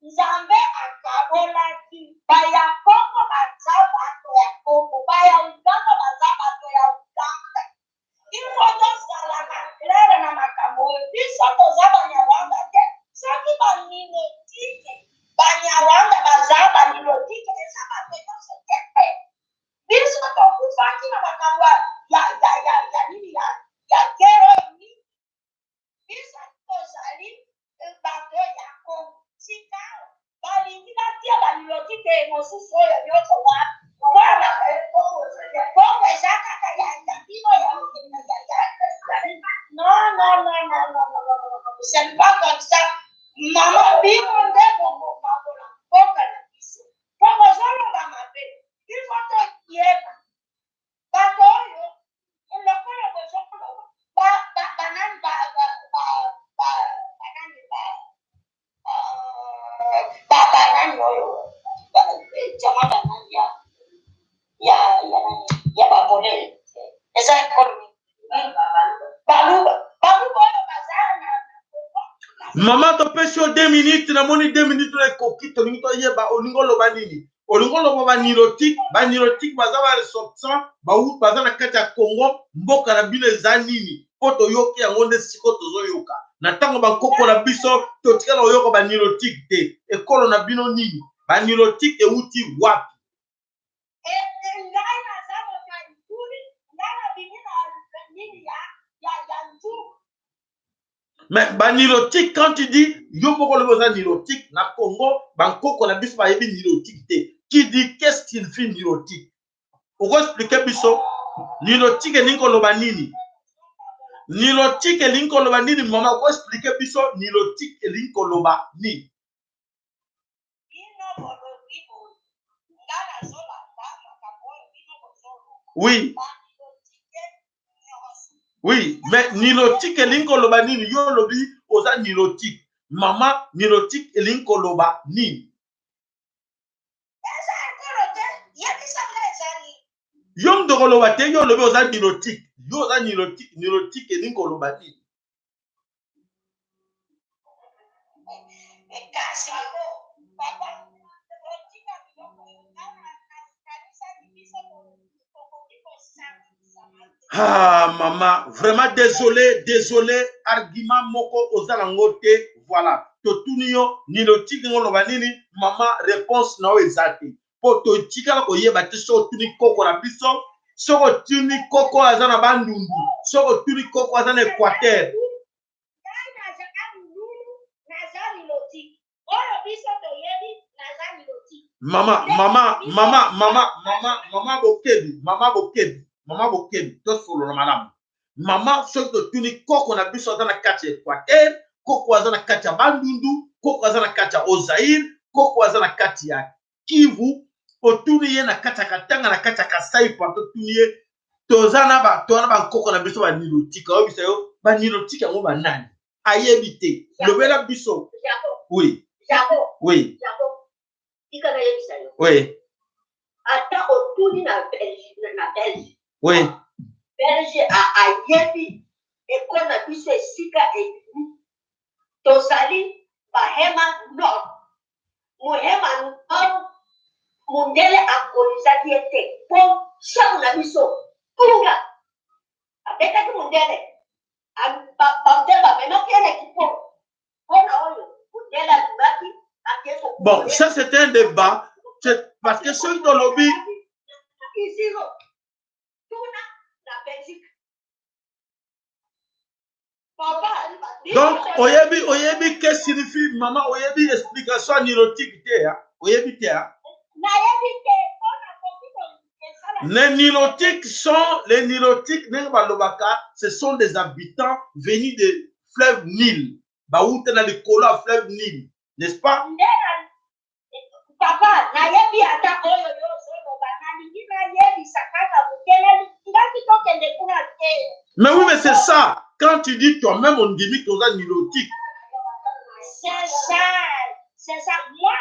Nzambe akabolaki. Baya Kongo baza bato ya Kongo, baya Uganda baza bato ya Uganda. Il faut tozalaka clair na makambo oyo. Biso toza Banyarwanda te. Soki banilotike, Banyarwanda baza banilotike, eza bato nyonso te. Biso tokufaki na makambo ya nini, ya guerre oyo mingi. Biso tozali bato ya Kongo. Sika balingi batia banilotike mosusu oyo nyonso wana. Wana Kongo eza kaka ya bino ya. Non, non, non, non, non, non, non, non, non, c'est pas comme ça mama. Bino nde bokokabola mboka na biso mpo bozoloba mabe. Il faut toyeba bato oyo lokola bozoloba banani, banani, banani oyo jama, banani ya nani, ya bavole, eza ekolo Baluba. Baluba oyo baza na Mama, topesi yo 2 minutes. Namoni 2 minutes na ekoki. Tolingi toyeba olingi oloba nini. Olingi oloba ba nilotique, ba nilotique baza ba ressortissants bawuti baza na kati ya Congo, mboka na bino eza nini? Po toyoki yango nde sikoyo tozoyoka. Na ntango ba nkoko na biso totikala koyoka ba nilotique te. Ekolo na bino nini? Ba nilotique ewuti wapi? Ngai naza moto ya Ituri, ngai nabimi na nini ya ya ya Njugu. Mais ba nilotique, quand tu dis yo moko olobi oza nilotique na Congo, bankoko na biso bayebi nilotique te. Qui dit qu'est-ce qu'il fit nilotique? Oko expliquer biso nilotique elingi koloba nini? Nilotique elingi koloba nini mama? Oko expliquer biso nilotique elingi koloba nini? Bino bolobi boye, nga nazolanda makambo oyo bino bozoloba. Oui. Ba nilotique nyonso. Oui, mais nilotique elingi koloba nini? Yo olobi oza nilotique. Mama, nilotique elingi koloba nini? Eza ekolo te, yebisa nga eza nini? Yo moto okoloba te, yo olobi oza nilotique. Yo oza nilotique, nilotique elingi koloba nini? Kasi papa, otika biloko oyo nga nakanisaki biso tokoki kosangisama te. Ah mama, vraiment désolé, désolé, argument moko oza nango te, voilà. Totuni yo nilotique ngo loba nini, mama réponse na yo eza te. Po totikala koyeba te soki otuni koko na biso, soki otuni koko aza na Bandundu, soki otuni koko aza na Equateur. Ngai nazaka mululu, naza nilotique. Oyo biso toyebi, naza nilotique. Mama, mama, mama, mama, mama, mama bokebi, mama bokebi, mama bokebi, tosolola malamu. Mama, soki totuni koko na biso aza na kati ya Equateur, koko aza na kati ya Bandundu, koko aza na kati ya Haut-Zaïre, koko aza na kati ya Kivu, otuni ye na kati ya Katanga, na kati ya Kasai, partout otuni ye, toza na ba toza na bankoko na biso ba nilotique, ayebisa yo ba nilotique yango ba nani? Ayebi te. Lobela biso. Oui. Oui. Tika nayebisa yo. Oui. Ata otuni na Belge, na Belge. Oui. Belge ayebi ekolo na biso esika ebimi. Tozali bahema nord. Mohema nord mundele akolizaki ye te po chef na biso Tunga abetaki mundele bamundele bamemaki ye na kipo mpona oyo mundele alingaki ake Bon, ça c'est un débat. Parce que soki tolobi Isiro tuna na Belgique papa. Donc oyebi, oyebi que signifie mama, oyebi explication ya nilotique te, hein? Oyebi te, hein? Nayebi te mpona koki kosala. Les nilotiques sont, les nilotiques ndenge balobaka, ce sont des habitants venus de fleuve Nil, bawuta na likolo ya fleuve Nil, n'est-ce pas? Nde papa, nayebi ata oyo yo ozoloba, nalingi nayebisa kaka moke, nalingaki tokende kuna te. Mais oui, mais c'est ça. Quand tu dis toi-même ondimi toza nilotique. C'est ça, c'est ça. Moi,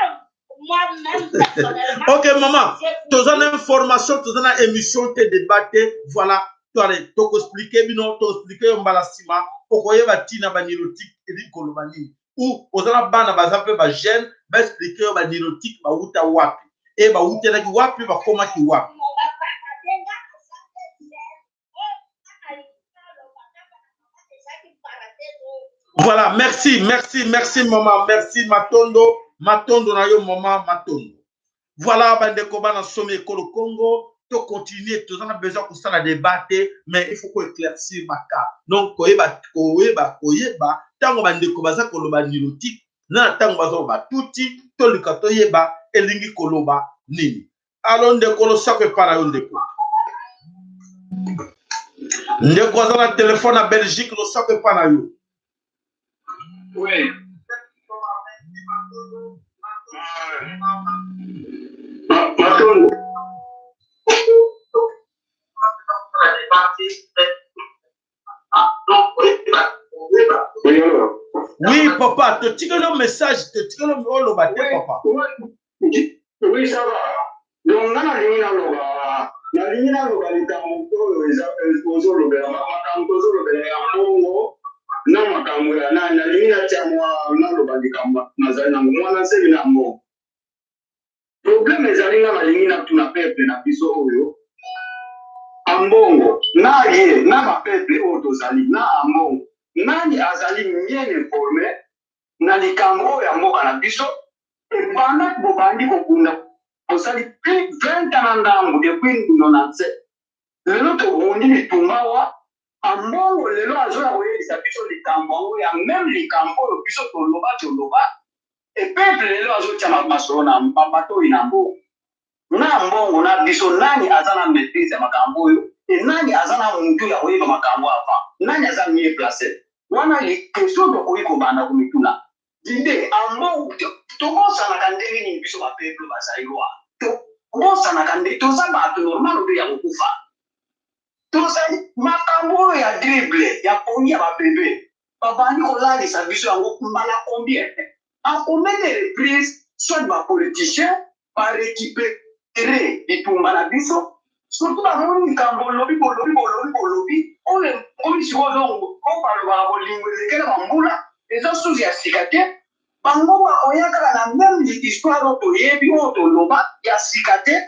moi-même personnellement. Ok maman, toza na information, toza na émission te, débat te, voilà. Toale, tokoexplike bino, toexplike yo mbala nsima, okoyeba ntina ba nilotique elingi koloba nini. Ou oza na bana baza mpe ba jeune, baexplike yo ba nilotique bawuta wapi e bawutelaki wapi, bakomaki wapi. Voilà, merci, merci, merci maman, merci Matondo, Matondo na yo maman, Matondo. Voilà, bandeko bana somi ekolo Congo, to continuer, toza na besoin kosala débat te, mais il faut ko éclaircir ba cas. Donc koyeba, koyeba, koyeba tango bandeko baza koloba nilotique, na tango baza koloba tuti, toluka toyeba elingi koloba nini. Alo ndeko, losako epa na yo ndeko. Ndeko aza na telefone na Belgique, losako epa na yo. Oui. Matondo. Oui, alors. Oui, papa, totikeli yo message, totikeli yo oloba te, papa. Oui, ça va. Donc, nga nalingi naloba, nalingi naloba likambo oyo eza ozolobela, makambo tozolobela ya mbongo na makambo ya nani. Nalingi natia mwa naloba likambo nazali nango mwana nsemi na mbongo. Problème ezali nga nalingi natuna peuple na biso oyo Ambongo na ye na ba peuple oyo tozali na Ambongo nani azali bien informe na likambo oyo ya mboka na biso ebanda bobandi kobunda bosali plus 20 ans na ndambo depuis 97 lelo tobundi bitumba wa Ambongo lelo azoya koyebisa biso likambo yango ya meme likambo oyo biso toloba toloba e peuple lelo azotia masolo na matoyi na mbongo na mbongo na biso. Nani aza na maîtrise ya makambo oyo e nani aza na mutu ya koyeba makambo avant? Nani aza mieux placé? Wana question tokoki kobanda komituna. Dide Ambongo, tobosanaka ndenge nini biso bapeuple bazali wa? Tobosanaka nde toza bato normal oyo ya kokufa. Tozali makambo oyo ya dribble ya pongi ya ba bebe babandi kolalisa biso yango mbala combien, en combien de reprises soit ba politiciens ba recuperer bitumba na biso, surtout bamoni likambo olobi bolobi bolobi bolobi oyo ekomi sikoyo. Donc oyo balobaka bolingo elekela bambula eza susu ya sika te. Bango bakoya kaka na meme histoire oyo toyebi, oyo toloba ya sika te.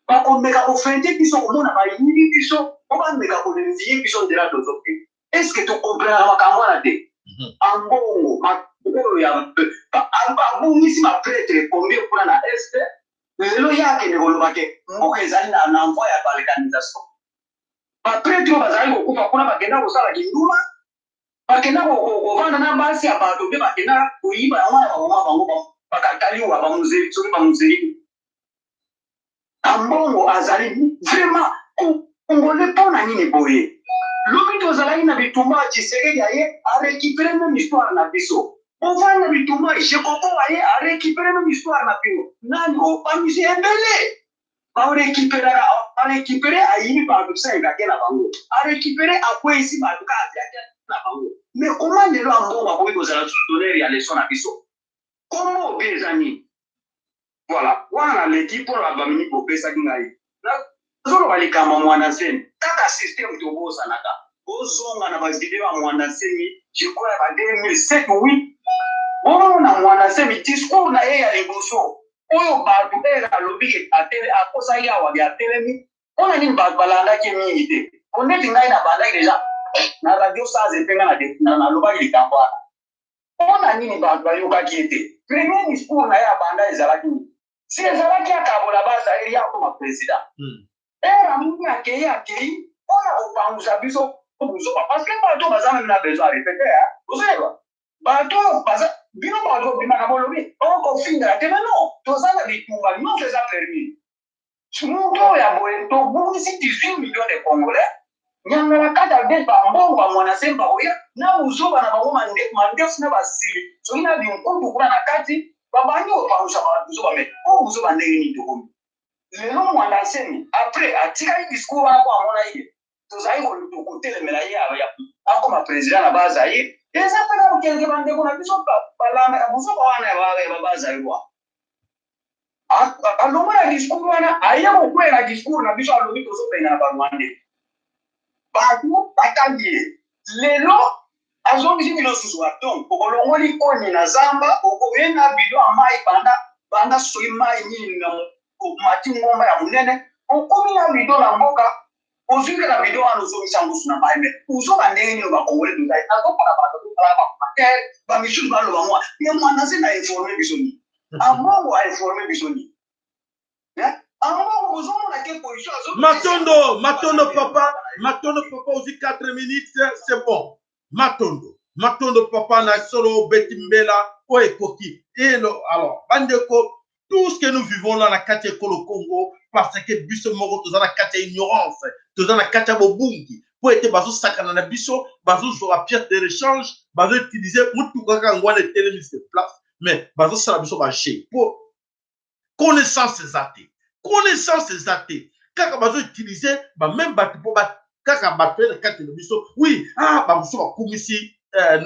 Bakomeka kofente biso, komona bayibi biso po bameka kodevier biso nzela tozokende. Est ce que tokomprenaka makambo wana te? Ambongo oyo ya abungisi bapretre combien kuna na Est? Lelo ye akende koloba ke mboka ezali na voie ya balkanisation. Bapretre oyo bazali kokufa kuna bakenda kosala kinduma, bakenda kovanda na basi ya bato mpe bakenda koyiba yango wana baboma bango, bakataliwa bamuzeli soki bamuzeli. Ambongo azali vraiment congolais mpo na nini boye? Lobi tozalaki na bitumba ya Tshisekedi, aye arécupéré même histoire na biso. Bovanda bitumba Jekoko, aye arécupéré même histoire na bino. Nani oyo bamisi ebele barécupéraka? Arécupéré, ayibi bato 5 ake na bango, arécupéré, akweyisi bato kaka ake na bango. Mais comment lelo Ambongo akoki kozala donneur ya leçon na biso? Kombo obi eza nini? Voilà, wana naleki mpona bamingi bopesaki ngai. Nazoloba likambo ya Mwanda Nsemi kaka système tobosanaka. Bozonga na bavideo ya Mwanda Nsemi, je crois ya ba 2007 8, bomona Mwanda Nsemi discours na ye ya liboso oyo bato ere alobi ke akosaki awa ke atelemi. Mpona nini bato balandaki ye mingi te? Po neti ngai nabandaki deja na radio sans epe, ngai nalobaki likambo wana. Mpona nini bato bayokaki ye te? Premier discours na ye abanda ezalaki nini? Si ezalaki akabola Bazaire, ye akoma président. Ere amoni akei, akei mpona kopangusa biso buzoba, parce que bato baza même na besoin ya répéter. Ozoyeba bato baza bino, bato bimaka bolobi okofingaka te. Mais non, toza na bitumba, nyonso eza permis. Moto oyo ya boye, tobungisi 18 millions de Congolais. Nyangala kata nde bambongo ya Mwana Semba oya na buzoba na bango, mandefu na basili soki na binkutu kuna na kati, babandi kopangusa buzoba. Mais oyo buzoba ndenge nini tokomi lelo? Mwanda Nsemi après atikali discours wana po amona ye tozali kotelemela ye akoma président na Bazaire. Eza mpe na kokende bandeko na biso balandaka buzoba wana ya babazaire wana. Alongola discours wana, aye kokwela discours na biso, alobi tozobenga na Barwandais. Bato bakangi ye. Lelo azongisi bino susu wa. Donc okolongoli koni na zamba, okoye na bidon ya mai banda banda soki mai nini na omati ngomba ya monene, okomi na bidon na mboka, ozwi kaka bidon wana, ozongisa ngusu na mai. Mais ozoba ndenge nini bakongole tozali? Nazomona bato tozala bacommentaire, bamisusu baloba mwa ye Mwana se na informe biso nini? Ambongo ainforme biso nini? Ambongo bozomona ke position. Matondo, matondo papa, matondo papa, ozwi 4 minutes, c'est bon. Matondo, matondo papa na solo obeti mbela oyo ekoki. Elo alors bandeko, tout ce que nous vivons là na kati ya ekolo Congo, parce que biso moko toza na kati ya ignorance, toza na kati ya bobungi, mpo ete bazosakana na biso, bazozwa pièce de rechange, bazoutiliser motuka kaka yango wana etelemi sur place, mais bazosala biso baje mpo connaissance eza te. Connaissance eza te, kaka bazoutiliser bameme bato mpo kaka bato na kati na biso. Oui, ah, bamosusu bakumisi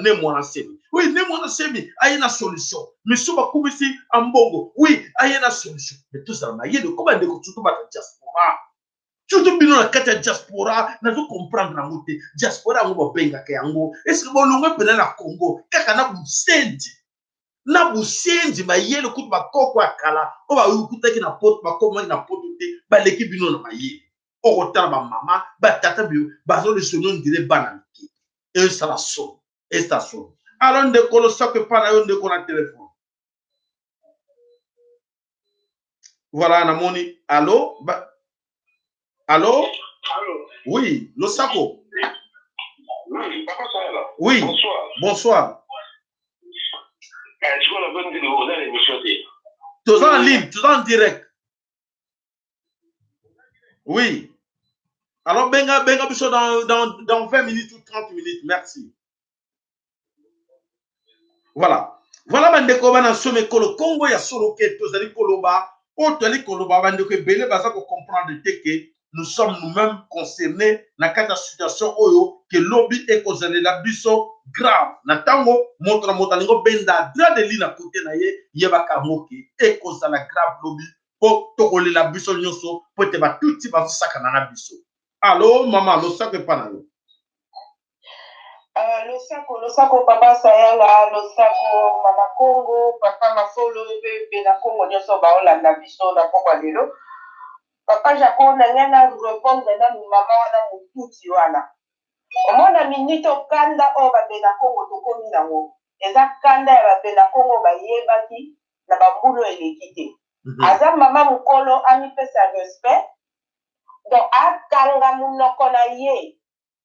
Ne Mwana Nsemi. Oui, Ne Mwana Nsemi aye na solution. Misusu bakumisi Ambongo. Oui, aye na solution. Mais tozala mayele ko bandeko, surtout bato ya diaspora, surtout bino na kati ya diaspora. Nazo comprendre yango te. Diaspora yango babengaka yango eske bolongwe mpena na Congo kaka na bosenzi? Na busenzi mayele kutu bakoko ya kala oyo bakutaki na poto bakomaki na poto te baleki bino na mayele. Okotala ba mama ba tata bazolisolo ndire bana mike. Esala soni, esala soni. Alors ndeko losako epa na yo ndeko na telefone. Voilà namoni allo ba... allo? Allo? Oui, losako. Oui, papa Sayala. Oui. Bonsoir. Bonsoir. Eh, sikoyo nazo ndimi oza na émission te. Toza en ligne, toza en direct. Oui. Alors benga benga biso dans 20 minutes ou 30 minutes. Merci. Voilà. Voilà bandeko bana nsome ekolo Congo ya solo ke tozali koloba oyo tozali koloba bandeko ebele baza ko comprendre te ke nous sommes nous-mêmes concernés na kati ya situation oyo ke lobi ekozalela biso grave na ntango moto na moto alingi obenda drap de lit na kote na ye yebaka yango ke ekozala grave lobi mpo tokolela biso nyonso mpo ete batutsi bazosakana na biso. Alo mama, losako epa na yo. Losako, losako papa Sayala, losako mama Kongo, papa Mafolo pe bena Kongo nyonso baolanda biso na pokwa lelo. Papa Jaco na ngai na répondre nanu mama wana motuti wana. Omona minute kanda oyo babena Kongo tokomi nango. Eza kanda ya babena Kongo bayebaki na bambulu eleki te. Aza mama mokolo amipesa respect. Donc akanga munoko na ye.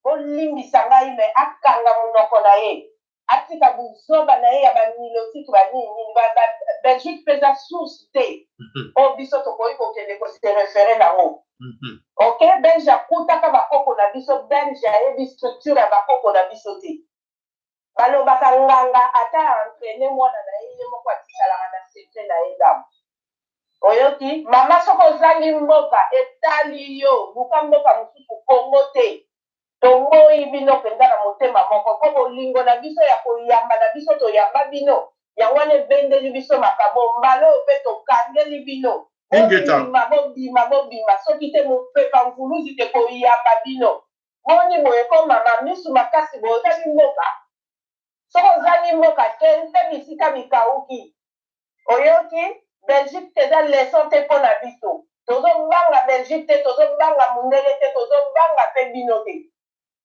Bolimbisa ngai mais akanga munoko na ye. Atika buzoba na ye ya ba nilotique ba nini nini ba, ba Belgique pe eza source te. Oyo biso tokoki kokende ko se referer nango. Ok, Belge akutaka bakoko na biso, Belge ayebi structure ya bakoko na biso te. Balobaka nganga ata a entraîner mwana na ye, ye moko atikalaka na secret na ye ndambo. Oyoki? Mama soki ozangi mboka etali yo, luka mboka mosusu, Congo te. Toboyi bino penza na motema moko po bolingo na biso ya koyamba na biso toyamba bino yango wana ebendeli biso makambo mbala oyo pe tokangeli bino. Ingeta. Bobima, bobima, bobima soki te mopepa mvuluzi te koyamba bino. Boni boye ko mama misu makasi boye ozangi mboka? Soki ozangi mboka kende bisika bikawuki. Oyoki? Belgique eza leçon te pona biso. Tozo banga Belgique te, tozo banga mundele te, tozo banga pe bino te.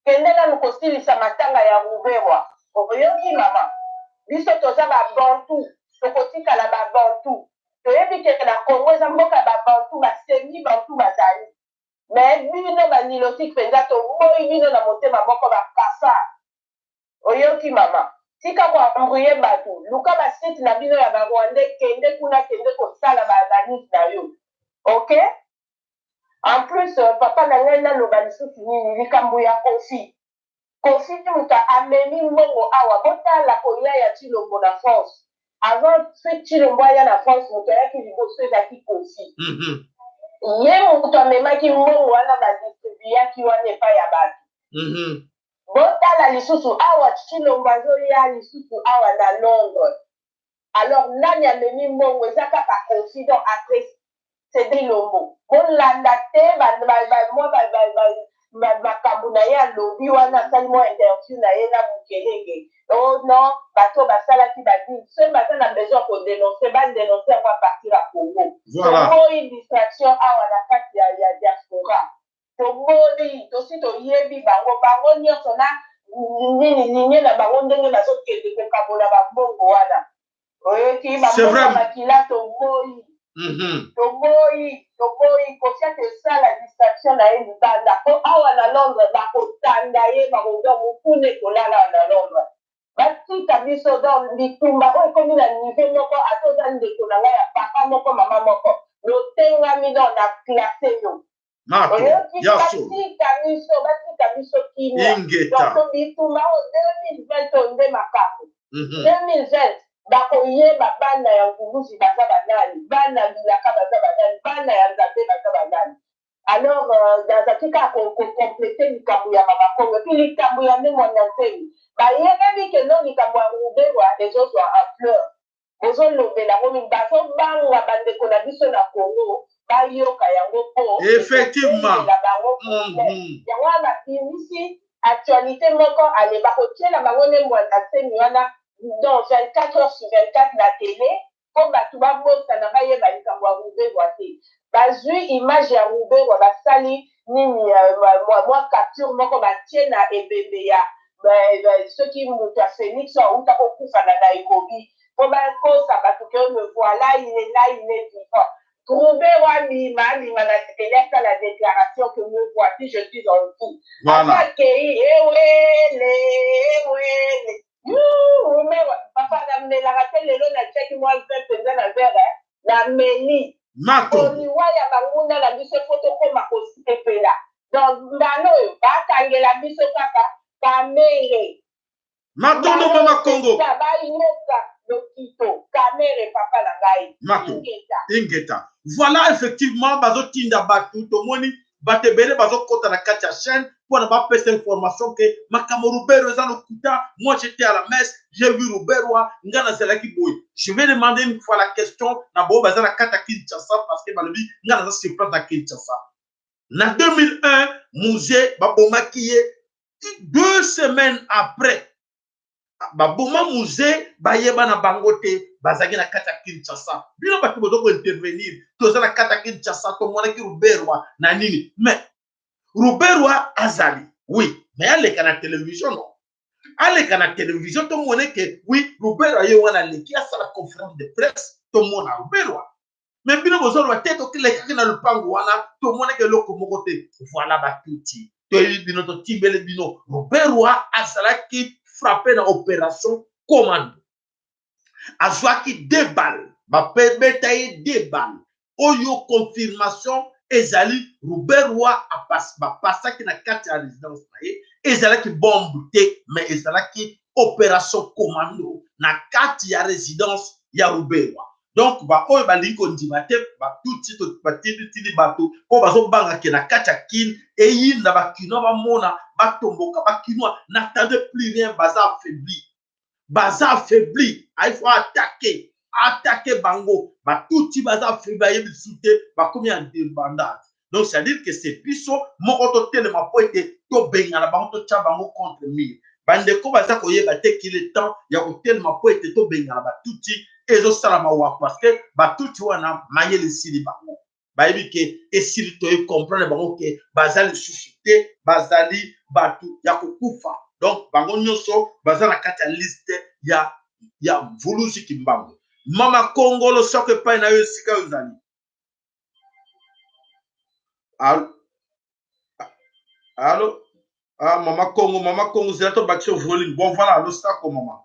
Kende nanu kosilisa matanga ya Ruberwa. Oyoki mama? Biso toza ba bantu, tokotikala ba bantu. Toyebi ke na Congo eza mboka ya ba bantu, ba semi bantu bazali. Mais bino ba nilotique penza toboyi bino na motema moko ba cafards. Oyoki mama? Tika ko embrouiller batu, luka ba site na bino ya ba rwandais kende kuna kende kosala ba analyse na yo. Ok? En plus papa na ngai naloba lisusu nini likambo ya Koffi. Koffi mutu amemi mbongo awa botala koya ya Tshilombo na France. Avant Tshilombo aya na France mutu ayaki liboso ezalaki Koffi. Ye mutu amemaki mbongo wana ba distribuyaki wana epai ya batu. Botala lisusu awa Tshilombo azoya lisusu awa na Londres. Alors nani amemi mbongo eza kaka Koffi donc a precede Tshilombo. Bolanda te ba ba ba mwa ba ba ba ba makambo na ye alobi wana asali mwa interview na ye na Mukelenge. Oh non, bato basalaki ba deal soki baza na besoin ya ko denoncer ba denoncer yango à partir ya Congo. Voilà. Toboyi distraction awa na kati ya ya diaspora. Toboyi, tosi toyebi bango, bango nionso na nini ligne na bango ndenge bazokende kokabola ba mbongo wana. Oyoki ba C'est mbongo vrai. ya makila toboyi. Toboyi, toboyi Koffi akesala distraction na ye libanda po awa na Londres bakotanda ye bakoza mukuna ekolala awa na Londres. Batika biso donc bitumba oyo ekomi na niveau moko ata oza ndeko na ngai ya papa moko mama moko notengami donc na classe yo. Mato, Oyoki ya solo. batika biso, batika biso kimia. Ingeta. Donc bitumba oyo 2020 oyo nde makambo. 2020 bakoyeba bana ya Nkuluzi baza banani, bana bilaka baza banani, bana ya Nzambe baza banani. Alors nazalaki kaka ko completer likambo ya mama Kongo et puis likambo ya Ne Muanda Nsemi. Bayebi ke non likambo ya Ruberwa ezozwa ampleur. Bozolobela yango mingi, bazobanga bandeko na biso na Congo bayoka yango po Effectivement. ekobengela bango problème. Yango wana babimisi actualité moko ale bakotiela bango Ne Muanda Nsemi wana. Donc 24 heures sur 24 na tele mpo bato babosana, bayeba likambo ya Ruberwa te. Bazwi image ya Ruberwa, basali nini, mwa capture moko batie na ebembe ya soki moto ya Phoenix auta kokufa na Nairobi, mpo bakosa bato ke le voilà, il est là, il est vivant. Ruberwa abima, abima na tele, asala déclaration que me voici, je suis en vie. Voilà. Akei ewele ewele. Ruberwa, papa, namelaka te. Lelo natiaki mwa vin mpenza na verre, nameli. Mato. Liwa ya banguna na biso, fo tokóma kosepela. Donc mbala oyo bakangela biso kaka Kamere. Matondo, mama Congo. Bayoka lokito Kamere, papa na ngai. Mato. Ingeta. Ingeta. Voilà, effectivement, bazotinda bato. Tomoni bato ebele bazokɔta na kati ya chaîne mpona bapesa information ke makambo Ruberwa eza lokuta. Moi, j'étais à la messe, j'ai vu Ruberwa, nga nazalaki boye. Je vais demander une fois la question na boyo baza na kati ya Kinshasa, parce que balobi nga naza sur place na Kinshasa. Na 2001, Mzee babomaki ye. 2 semaines après baboma Mzee, bayeba na bango te bazalaki na kati ya Kinshasa. Bino bato boza kointervenir, toza na kati ya Kinshasa, tomonaki Ruberwa na nini. Mais Ruberwa azali, oui, mais aleka na télévision, non? Aleka na télévision, tomona ke oui, Ruberwa ye wana aleki, asala conférence de presse, tomona Ruberwa. Mais bino bozoloba te, tokilekaki na lupango wana, tomonaki eloko moko te. Voilà, batuti, toyebi bino, totimbeli bino. Ruberwa azalaki frappé na opération commando, azwaki deux balles, bapebeta ye deux balles. Oyo confirmation ezali, Ruberwa bapasaki na kati ya résidence na ye. Ezalaki bombe te, mais ezalaki opération commando na kati ya résidence ya Ruberwa. Donc baoyo balingi kondima te, batuti, batinditindi bato mpo bazobangake na kati ya Kine eyinda, bakinois bamona, batomboka. Bakinois, n'attendez plus rien, baza affaibli, baza affaibli. Il faut attaquer, attaquer bango. Batuti baza affaibli, bayebi lisusu te, bakomi en débandade. Donc c'est à dire que c'est biso moko totelema mpo ete tobengana bango, totya bango contre mur. Bandeko baza koyeba te qu'il est temps ya kotelema mpo ete tobengana batuti. Ezosala mawa, parce que batuti wana mayele esili bango, bayebi ke esili. Toye comprendre bango ke baza lisusu te, bazali bato ya kokufa. Donc bango nyonso baza na kati ya liste ya Mvuluzi Kimbangu. Mama Kongolo, soko epai na yo esika oyo ozali. Allo, allo, ah, mama Kongo, mama Kongo, zela tobakisa volume. Bon, voilà, losako mama.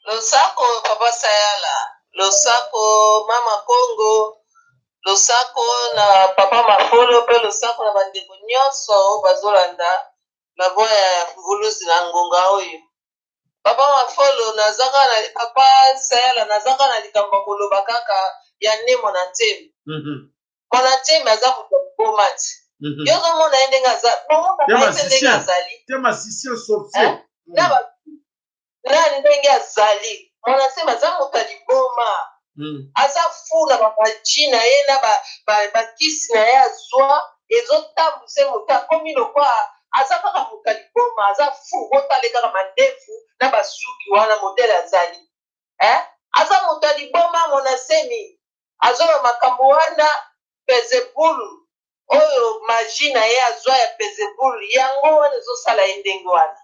Losako papa Sayala, losako mama Kongo, losako na papa Mafolo, mpe losako na bandeko nyonso oyo bazolanda la voix ya Mvuluzi na ngonga oyo. Papa Mafolo, nazaka na papa Sayala, nazaka na likambo ya koloba kaka ya nemo na ntemi. Mwana ntemi aza moto ya liboma ti. Yo ozomona ye ndenge aza, bomona ye te ndenge azali. Te, magicien, sorcier. Na ndenge azali, mwana nsemi aza moto ya liboma. Aza fu na bamaji na ye na bakisi na ye azwa, ezotambwisa moto, akomi lokwa aza kaka moto ya liboma, aza fu. Botale kaka mandefu na basuki wana, modele azali, eh? Aza moto ya liboma. Mwana nsemi azoloba makambo wana, pezebulu oyo magie na ye azwa ya pezebulu, yango wana ezosala ye ndenge wana.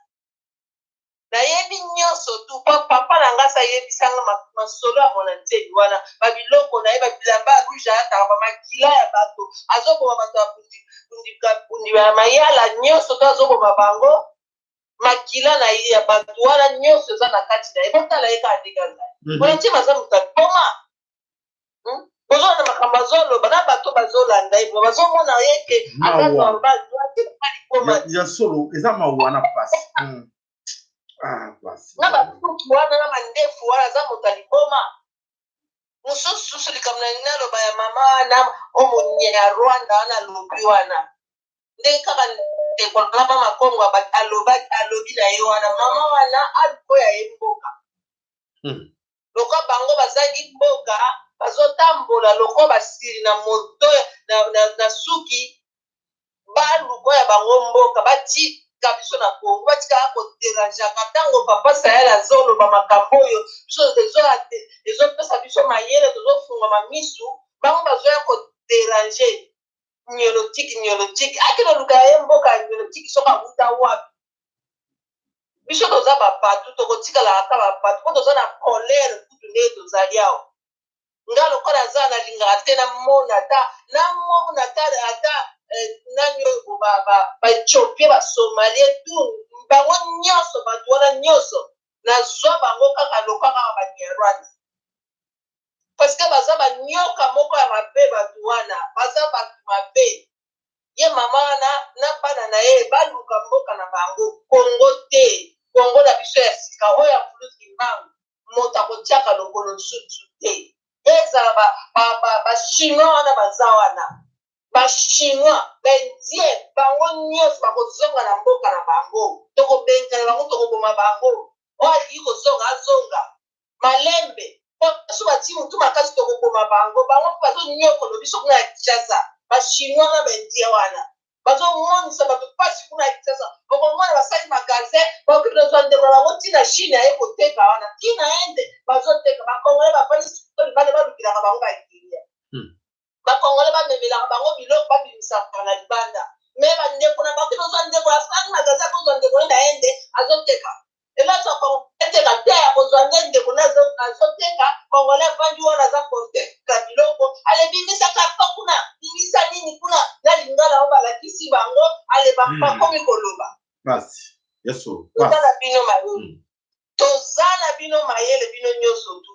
Nayebi nyonso tu po papa na ngai ayebisanga masolo ya mwana nzemi wana, babiloko na ye, babilamba ya rouge ayataka, bamakila ya bato, azoboma bato ya bundima ya mayala nyonso to azoboma bango, makila na ye ya bato wana nyonso eza na kati na ye. Botala ye kaka ndenge azali. Mwana nzemi aza moto aboma. Ozona makambo azoloba na bato bazolanda ye, bazomona ye ke aza normal te. Liboma ya solo, eza mawa na pasi. Ah, pasi. Na basuki wana na mandefu wana, aza moto ya liboma. Mosusu susu, likambo na nini aloba ya mama wana omonya ya Rwanda wana, alobi wana ndenge kaka ndeko na mama Kongo alobi na ye wana, mama wana akoya ye mboka. Lokwa bango bazangi mboka, bazotambola lokwa basili na moto na suki, baluka ya bango mboka batika. biso na Congo, batikaka koderangeaka ntango papa Sayala azoloba makambo oyo biso ezopesa biso mayele, tozofungwama misu, bango bazoya koderange nyolotiki nyolotiki, akende oluka ye mboka ya nyolotiki soki awuta wapi. Biso toza bapatu, tokotikala ata bapatu mpo toza na colere kutu ndenge tozali awa. Nga lokola aza nalingaka te namona ata namona ata ata eh, nani oyo baethiopie ba basomalie tout bango nyonso bato wana nyonso nazwa bango kaka loka kaka banyarwanda parce que baza banyoka moko ya mabe bato wana baza bato mabe. Ye mama wana na bana na ye baluka mboka na bango Kongo te, Kongo na biso ya sika oyo ya Mvuluzi Kimbangu moto akotiaka lokolo lisusu te. Ezala ba, ba, ba, ba chinois wana baza wana, ba chinois, ba indien, bango nyonso bakozonga na mboka na bango. Tokobengana bango, tokoboma bango. Oyo alingi kozonga azonga malembe, po soki batii mutu makasi tokoboma bango. Bango mpe bazonyokolo biso kuna ya Kinshasa, ba chinois na ba indien wana bazomonisa bato mpasi kuna ya Kinshasa. Okomona basali magasin, bakoki kozwa ndeko na bango ntina Chine aye koteka wana, ntina Inde bazoteka. Bakongole bafandi sikoyo libanda, balukilaka bango bakilia. Bakongole bamemelaka bango biloko babimisaka na libanda, me bandeko na bango kozwa ndeko asali magasin, akozwa ndeko na Inde azoteka eloko eteka te, akozwa nde ndeko na azoteka. Kongole avandi wana aza koteka biloko, ale bimisa karton kuna, bimisa nini kuna na lingala oyo balakisi bango, ale bakomi koloba. Pasi ya solo. Toza na bino mayele, toza na bino mayele bino nyonso tu.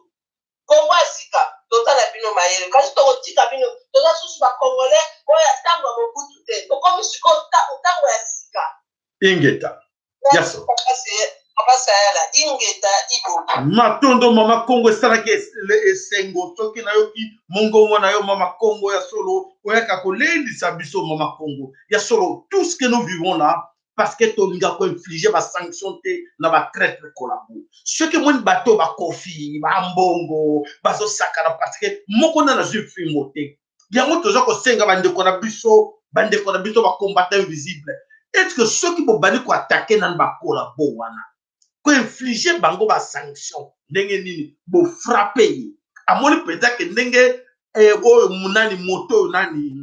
Kongo ya sika, toza na bino mayele, kasi tokotika bino. Toza susu ba congolais oyo ya ntango ya Mobutu te, tokomi sikoyo ntango ya sika. Ingeta yaso. Papa Sayala, ingeta ibo. Matondo mama Kongo, esalaki esengo soki nayoki mongongo na yo mama Kongo ya solo, oyaka kolendisa biso mama Kongo ya solo. Tout ce que nous vivons là parce que tolinga koinflige basanction te na batraitre collabo. Soki omoni bato bakofi bambongo bazosakana parce que moko nde nazwi fimbo te, yango toza kosenga bandeko na biso, bandeko na biso bacombattant invisible, est ce que soki bobandi koatake nanu bakolabo wana, koinflige bango basanction ndenge nini, bofrape ye, amoni mpenza ke ndenge oyo nani moto oyo nani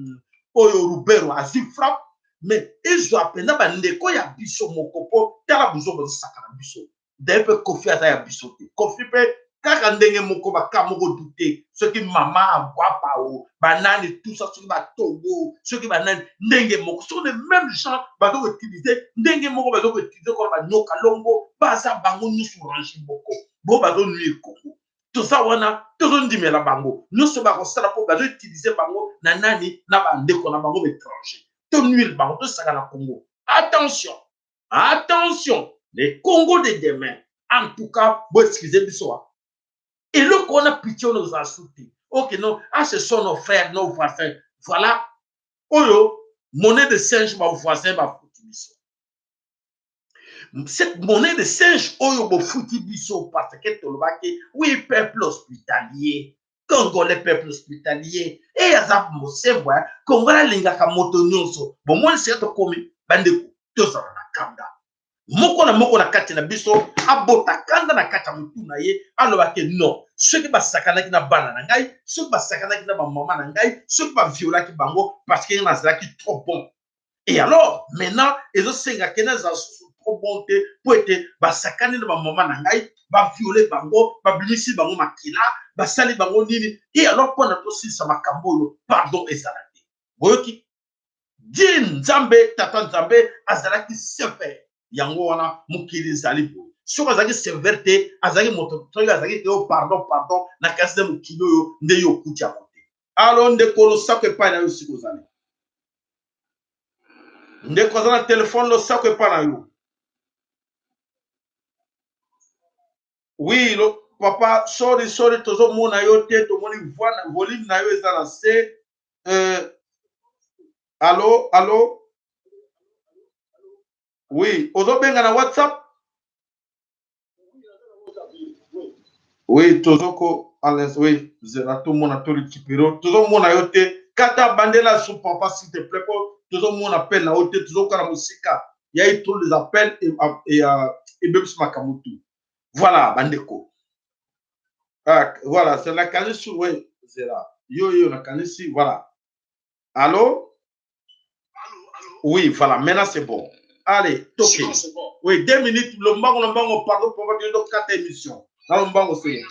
oyo Rubero azwi frappe, mais ezwa mpenza bandeko ya biso moko, mpo tala buzo bazosaka na biso. Daye mpe Kofi aza ya biso te, Kofi mpe kaka ndenge moko baka moko dute, soki mama agwapa o banani tusa, soki batogo, soki banani, ndenge moko, soki le même gens bazo koutilize ndenge moko, bazo koutilize kola banyoka longo, baza bango nyonso range moko, bo bazonuire Kongo. Toza wana tozondimela bango nyonso bakosala, mpo bazoutilize bango na nani, na bandeko na bango baétranger, tonuire bango, tosaka na Congo. Attention, attention, le Congo de demain, en tout cas boexcuse biso eloko wana, pitié wana ozala su te. Ok, non, ah, ce sont nos frères, nos voisins, voilà oyo monnaie de singe, bavoisin bafuti biso cette monnaie de singe oyo bofuti biso parce que tolobaki oui, peuple hospitalier congolais, peuple hospitalier e aza mosembo, congolais alingaka moto nyonso. Bomoni sika tokomi, bandeko, tozala na kanda moko na moko na kati na biso, abota kanda na kati ya motu na ye, alobaki non, soki basakanaki na bana na ngai, soki basakanaki na bamama na ngai, soki baviolaki bango parce que nazalaki trop bon, et alors maintenant ezosenga ke nazala susu trop bon te, mpo ete basakani na bamama na ngai, baviole bango, babimisi bango makila, basali bango nini, et alors mpona tosilisa makambo oyo, pardon ezala te. Boyoki die Nzambe, tata Nzambe azalaki sévère, yango wana mokili ezali boye. Soki azalaki sévère te, azalaki moto, soki azalaki te, o pardon, pardon, na kasi nde mokili oyo nde yo okuti yango te. Alo ndeko, losako epai na yo sika ozali. Ndeko aza na telefone, losako epai na yo. Oui, lo, papa, sorry, sorry, tozomona yo te, tomoni voix, volume na yo eza na se. Allo, allo, oui, ozobenga na WhatsApp? Oui, tozoko alaise, oui, zela tomona to récupérer, tozomona yo te. Kata bandela su papa, s'il te plaît, po tozomona pe na yo te, tozokala mosika. Il y a eu trop des appels et, et, et même makambo tout. Voilà, bandeko. Ah, voilà, c'est la canisse, oui, c'est là. Yo, yo, la canisse, voilà. Allô? Oui, voilà, maintenant c'est bon. Allez, toqué. Bon. Oui, 2 minutes, lombango, lombango, pardon, pour votre quatre émissions. Na lombango, c'est.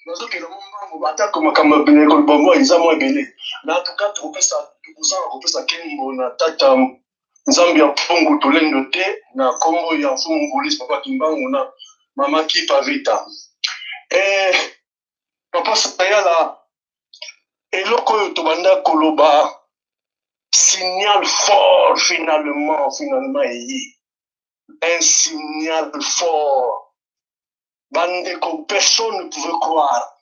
Nazokende mo mbango, atako makambo ebele koloba mwa eza mwa ebele, mais en tout cas tokopesa, tokozanga kopesa nkembo na tata Nzambe ya mpongo tolendo te, na nkombo ya Mfumu Mbolisi, Papa Kimbangu na Mama Kipa Vita. Papa Sayala, eloko oyo tobanda koloba, signal fort, finalement, finalement eye, un signal fort. Bandeko, personne ne pouvait croire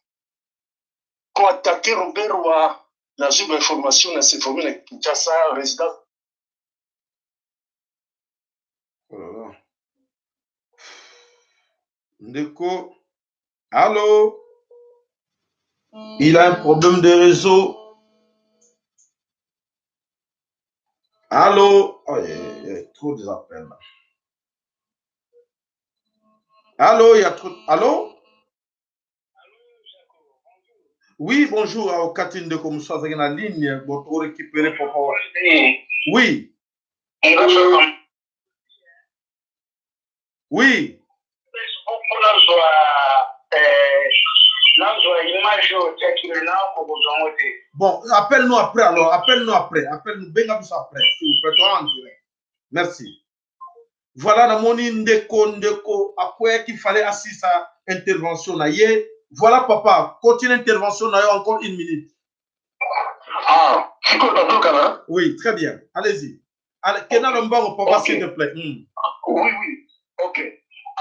koattaquer Ruberwa. Nazwi bainformation, na s'informe na Kinshasa résidence. Oh là là. Ndeko, allô? Il a un problème de réseau. Allô? Oh, il y a trop des appels là. Allô, il y a trop. Allô? Oui, bonjour. Okati ndeko mosusu azalaki na ligne. Bon, torécupérer papa. Oui. Oui. Nazwa nazwa image oyo otiaki na kokozwa yango te. Bon, appelle-nous après alors. Appelle-nous après. Appelle-nous. Benga biso après. S'il vous plaît. Toi en direct. Merci. Voilà, namoni ndeko, ndeko akweyaki, fallait asisa intervention na ye. Voilà, papa, continue intervention na yo, encore une minute. Ah, sikoyo nazokana. Oui, très bien. Allez-y. Allez, kena lombango, papa, Ok. s'il te plaît. Oui, ok.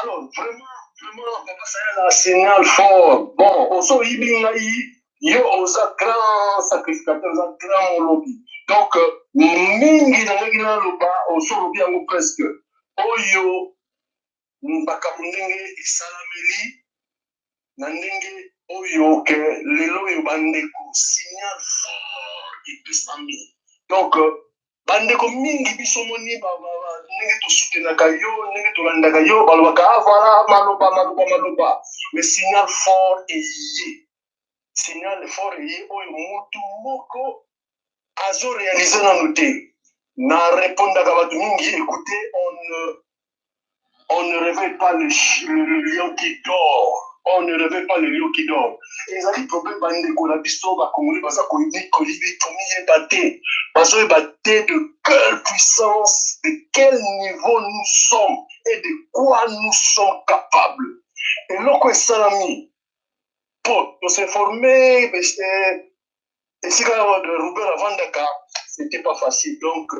Alors, vraiment, vraiment, papa Sayala, signal fort. Bon, oso oyibi ngai, yo oza grand sacrificateur, oza grand molobi. Donc, mingi nangaki naloba, oso olobi yango presque. Oyo, makambo ndenge esalameli, na ndenge oyo ke lelo oyo bandeko, signal fort epesami. Donc, bandeko mingi, biso moni ndenge tosutenaka yo, ndenge tolandaka yo, balobaka: "Ah voilà, maloba, maloba, maloba." Mais signal fort eye, signal fort eye oyo motu moko azoréaliser nanu te. Na répondaka bato mingi: écoutez, on ne réveille pas le lion qui dort, on ne réveille pas le lion qui dort. Ezali problème, bandeko na biso bakongoli baza koyebi tomiyeba te, bazoyeba te de quelle puissance, de quel niveau nous sommes et de quoi nous sommes capables. Eloko esalami po tos'informe esika Robert avandaka, c'était pas facile. Donc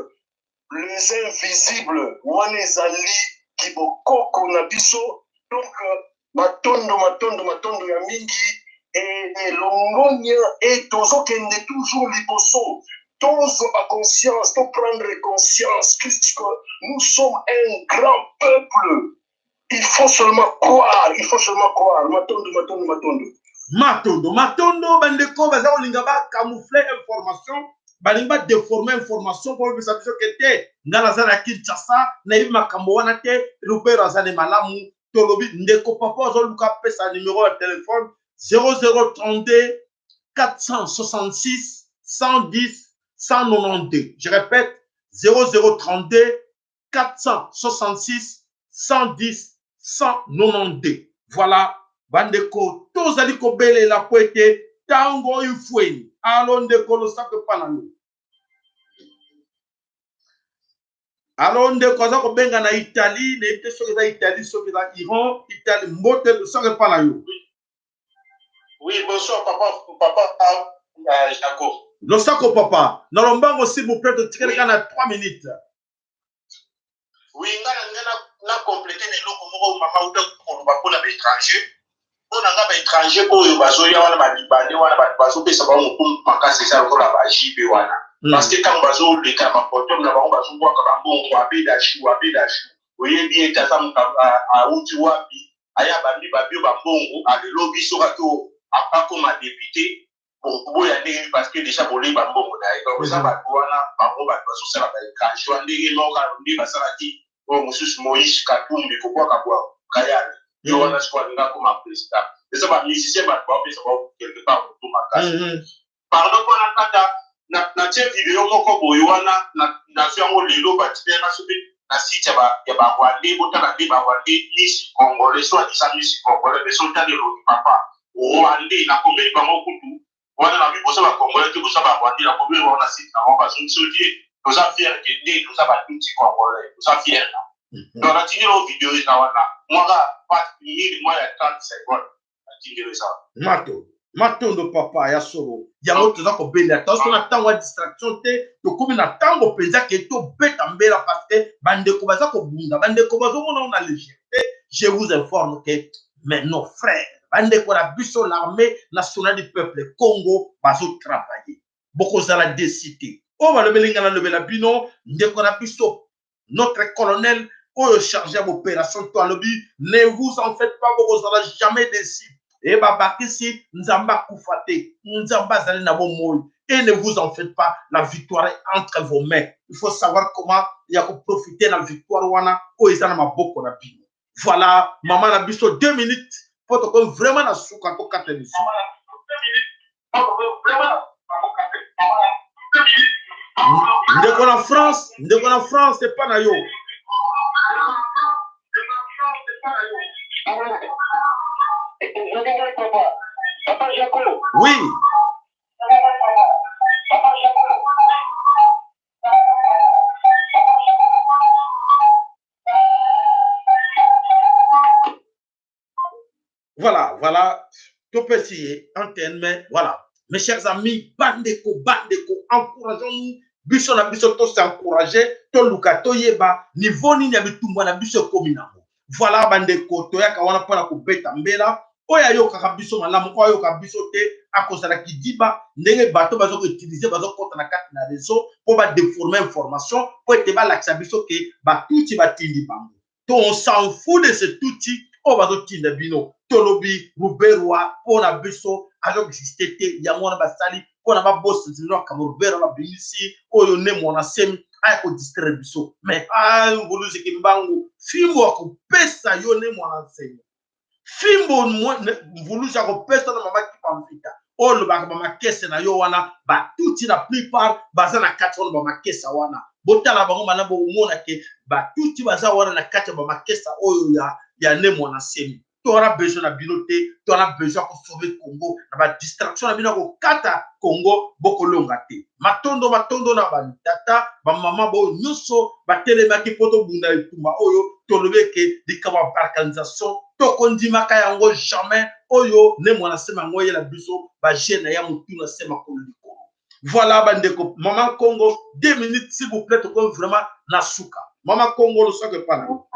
les invisibles wana ezali kibokoko na biso. Donc matondo, matondo, matondo ya mingi, elongonia e tozokende toujours liboso. Tozwa conscience, toprendre conscience puisque nous sommes un grand peuple. Il faut seulement croire, il faut seulement croire. Matondo, matondo, matondo. Matondo, matondo. Bandeko baza kolinga bacamoufle information, balingi badéforme information mpo oyebisa biso ke te, nga naza na Kinshasa, nayebi makambo wana te. Rubert aza ne malamu. Tolobi ndeko papa azoluka apesa numero ya telefone: 0032 466 110 192. Je répète: 0032 466 110 192. Voilà, bandeko, tozali kobelela po ete ntango oyo ifweni. Alo, ndeko, losako epa na yo. Alo, ndeko aza kobenga na Italie, nayebi te soki eza Italie, soki eza Iran. Italie, mbote, losako epa na yo. Oui, bonsoir, papa, papa Jacob. Losako, papa, na lombango, s'il vous plaît, totikali kaka na 3 minutes. Oui, nga na nga na compléter na eloko moko mama uta koloba mpona baétranger. Mpo na nga, baétranger oyo bazoya wana, balibane wana, bato bazopesa bango motu makasi, eza lokola bajibe wana, parce que ntango bazoleka na baportable na bango, bazobwaka bambongo, abedashu, abedashu, oyebi ete aza auti wapi, aya bambi babio bambongo. Alelo biso kaki akoma député, boya ndenge, parce que déjà bolei bambongo na ye. Donc eza bato wana, bango bato bazosala baétranger wana ndenge moko nde basalaki. Oyo mosusu Moïse Katumbi kobwaka bwa kayani yo wana sikoyo alinga akoma président. Eza ba musicien bato baopesa bao quelque part motu makasi. Pardon mpo nakata, natie video moko boye wana, nazwi yango lelo, batindela soki na site ya ba Rwandais. Botala nde ba Rwandais, miss congolais, soit disant miss congolais, mais sotala elongi papa Rwandais. Nakomeli bango kutu wana na boza ba congolais te, boza ba Rwandais. Nakomeli bango na site na bango, bazongi soki toza fier ke nde toza batutsi congolais, toza fier na. Donc natindeli oyo video eza wana mwaka mille mwa ya 30 secondes, natindeli eza. Mato matondo papa, ya solo yango toza kobelela. Toza na ntango ya distraction te, tokomi na ntango mpenza ke tobeta mbela, parce que bandeko baza kobunda, bandeko bazomona na légèreté. Je vous informe que mais nos frères, bandeko na biso, l'armée nationale du peuple Congo bazotravaille. Bokozala déçus te. Oyo balobeli ngai, nalobela bino. Ndeko na biso, notre colonel oyo chargé ya opération to alobi: ne vous en faites pas, bokozala jamais déçus. E babakisi: Nzambe akufa te, Nzambe azali na bomoi. Et ne vous en faites pas, la victoire est entre vos mains. Il faut savoir comment ya koprofiter na victoire wana oyo eza na maboko na bino. Voilà, mama na biso, 2 minutes mpo tokomi vraiment na suka, tokata émission. Ndeko na France, ndeko na France, epa na yo. Oui. Voilà, voilà, topesi ye antenne. Mais voilà, mes chers amis, bandeko, bandeko, encourageons-nous biso na biso, tos'encourage, toluka toyeba niveau nini ya bitumba na biso ekomi nango. Voilà, bandeko, toyaka wana mpona kobeta mbela. Oyo ayokaka biso malamu, oyo ayokaka biso te akozala kidiba. Ndenge bato bazokoutiliser, bazokɔta na kati na réseau mpo badéforme information, mpo ete balakisa biso ke batutsi batindi bango. To on s'en fout de ce tutsi oyo bazotinda bino. Tolobi Ruberwa mpo na biso azoexiste te. Yango wana basali mpona babosa nzela makambo. Ruberwa babimisi oyo ne Mwana Semi aya kodistraire biso. Mais Mvuluziki mbangu, fimbo akopesa yo ne Mwana Nsemi, fimbo Mvuluzi akopesa na mama Kipamvita oyo olobaka bamakese na yo wana. Batutsi la plupart baza na kati wana, bamakesa wana botala bango malamu, bokomona ke batutsi baza wana na kati ya bamakesa oyo ya ne Mwana Nsemi. Towana besoin na bino te, towana besoin ya kosauver Congo. Na badistraction na bino ya kokata Congo, bokolonga te. Matondo, matondo na batata, bamama baoyo nyonso batelemaki mpo tobunda etumba oyo. Tolobi eke likambo ya balkanisation tokondimaka yango jamais. Oyo ne Mwana Nsemi yango oyela biso bagene ya motu na se makolo likolo. Voilà, bandeko. Mama Congo, 2 minutes s'il vous plaît, tokomi vraiment na suka. Mama Congo, losako epa na yo.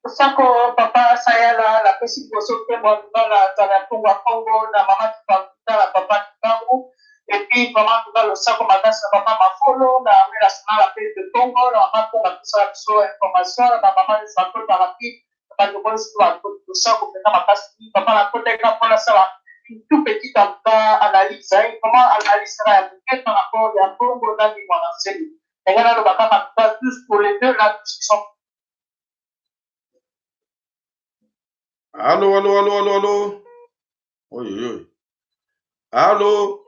Losako papa Sayala. Napesi liboso mpe mwa na nzala ya ntongo ya Kongo na mama Kipanguta, na papa Kibangu, et puis vraiment tuka losako makasi na papa Mafolo, na armée nationale ya pe de Congo, na mama Kongo apesaka biso information, na bamama nyonso bakota rapide, na bandeko nyonso, losako mpenza makasi. Papa, nakotaka mpo nasala une tout petite, en tout cas, analyse, hein, vraiment analyse kaka ya moke par rapport ya Mbongo na Mwana Nsemi. Ndenge naloba kaka, en tout cas, tous pour les deux là, tous qui sont Allo, allo, allo, allo, allo, oyo oyo, allo,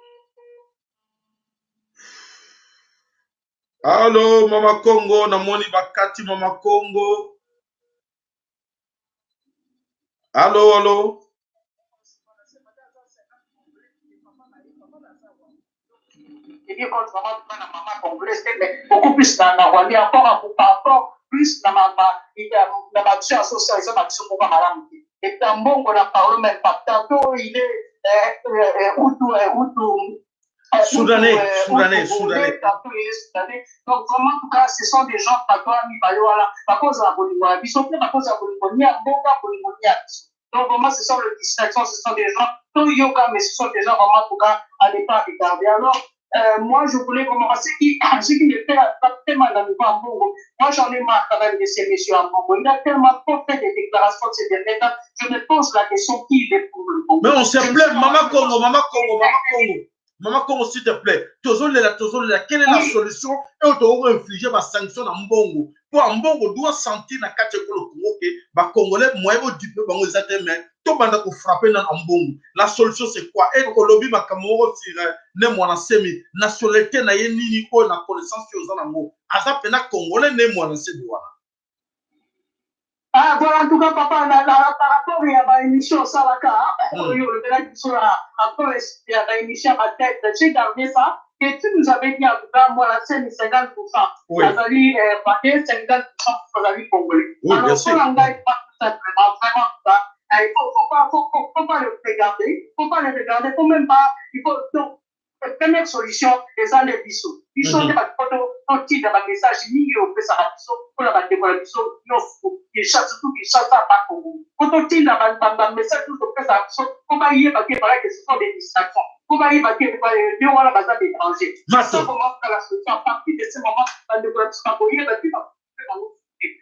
allo, mama Congo, namoni bakati mama Congo. Allo, allo. Et contre vraiment na mama congolaise te, mais beaucoup plus na Rwanda, encore encore plus na baaction ya social. Eza baaction moko malamu te. Et puis Mbongo, na parle même pas. Tantôt il est Hutu, Hutu. Soudanais, Soudanais, Soudanais. Tantôt il est Soudanais. Donc vraiment, en tout cas, ce sont des gens, bato wana mibale wana bakozala bolingo ya biso mpe bakozala bolingo ni ya mboka, bolingo ni ya biso. Donc vraiment, ce sont les distractions, ce sont des gens toyoka, mais ce sont des gens vraiment, en tout cas, à ne pas regarder. Alors moi, je voulais vraiment, ce qui me fait tellement dans le Mbongo, moi j'en ai marre quand même de ces messieurs à Mbongo. Il a tellement trop fait des déclarations ces derniers temps. Je me pose la question qui il est pour le Congo. Mais on se plaît, Maman Congo, Maman Congo, Maman Congo. Mama Kongo, s'il te plaît, tozolela, tozolela. Quelle est la solution oyo tokoki koinflige basanction na mbongo, mpo mbongo doit sentir na kati ya ekolo Congo ke bacongolais, moyen bodupe bango eza te? Mais tobanda kofrappe na mbongo. La solution, c'est quoi? E olobi makambo moko sur Ne Muanda Nsemi, nationalité na ye nini? Oyo na connaissance oyo oza nango, aza mpenza Congolais, Ne Muanda Nsemi wana? Ah, voilà, en tout cas, papa, par rapport à ma émission Salaka, sur rapport à la émission à tête, j'ai gardé ça. Et tu nous avais dit, en tout cas, moi, la scène, 50%. Azali, 50%, azali congolais. Oui, Alors, bien sûr. Tout simplement, vraiment, ça, il faut pas le regarder, faut pas le regarder, faut même pas, il faut, donc, première solution eza nde biso, biso nde bato totinda bamessage mingi oyo opesaka biso mpona bandeko na biso nyonso, surtout Kinshasa, Bakongo, po totinda bamessage nyonso opesaka biso mpo bayeba ke voilà, que ce sont des distractions, mpo bayeba ke nde wana baza baétranger. Ça vraiment la solution. À partir de ce moment, bandeko na biso bakoyeba te bango.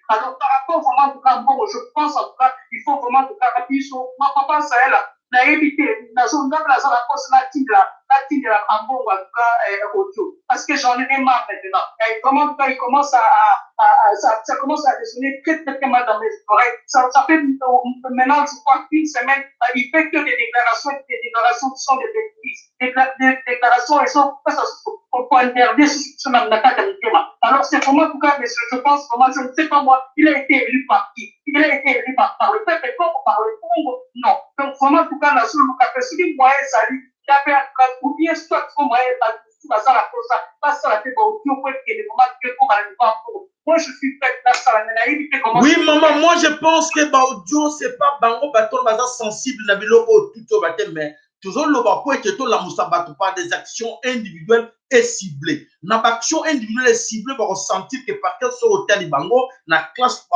Alors, par rapport vraiment, en tout cas, bon, je pense en tout cas, il faut vraiment en tout cas biso, papa Sahel, nayebi te, nazonga naza na poste, natindela ambongo en tout cas audio, parce que j'en ai marre maintenant. Et vraiment, en tout cas, il commence à ça, ça commence à résonner très très très mal dans mes oreilles. Ça fait maintenant, je crois, une semaine, il fait que des déclarations, des déclarations qui sont des bêtises, des déclarations, elles sont pour interdire sur na kati ya mitema. Alors c'est vraiment, en tout cas, mais je pense vraiment, je ne sais pas moi, il a été élu par qui? Il a été élu par le peuple, par le Congo? Non. Donc vraiment, en tout cas, nazoluka mpe soki moyen ezali, ndape ou bien soit so moyen basala kosa basala te baaudio po ekende vraiment te koma na niveau ya Congo. Moi, je suis prête nasala, mais nayebi te comment. Oui, maman, moi je pense que baaudio, c'est pas bango, bato baza sensible na biloko oyo tuti oyo bate, mais tozoloba po ete tolamusa bato par des actions individuelles et ciblées. Na baaction individuelle et ciblée, bakosentir ke par soki otali bango na classe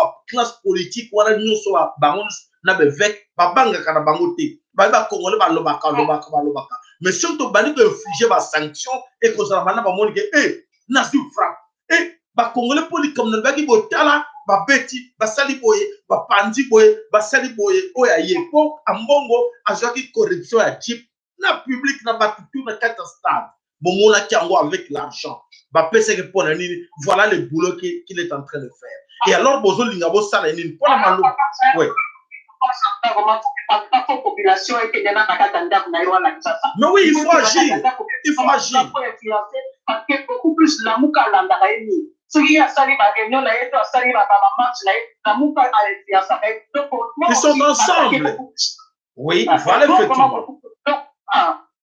politique wana nyonso, bango nyonso na bevêque babangaka na bango te. Baye bacongolais balobaka, balobaka, balobaka, mais soki tobandi koinflige basanction, ekozala banda bamoni ke e nazwi frappe e bacongolais mpo likambo na lobaki botala, babeti, basali boye, bapandi boye, basali boye. Oyo aye mpo ambongo azwaki corruption ya jeep na public na bato tu na kati ya stade, bomonaki yango avec l'argent bapesaki mpo na nini? Voilà le boulot qu'il est en train de faire. Et alors bozolinga bosala nini mpona maloba? Ouais. Population ekende na kati ya ndako na ye wana Kinshasa. Mais oui, il faut agir, il faut agir. Parce que beaucoup plus Lamuka alandaka ye mingi. Soki ye asali baréunion na ye to asali bamarche na ye, Lamuka ainfluençaka ye. Donc ils sont ensemble, oui, voilà, effectivement.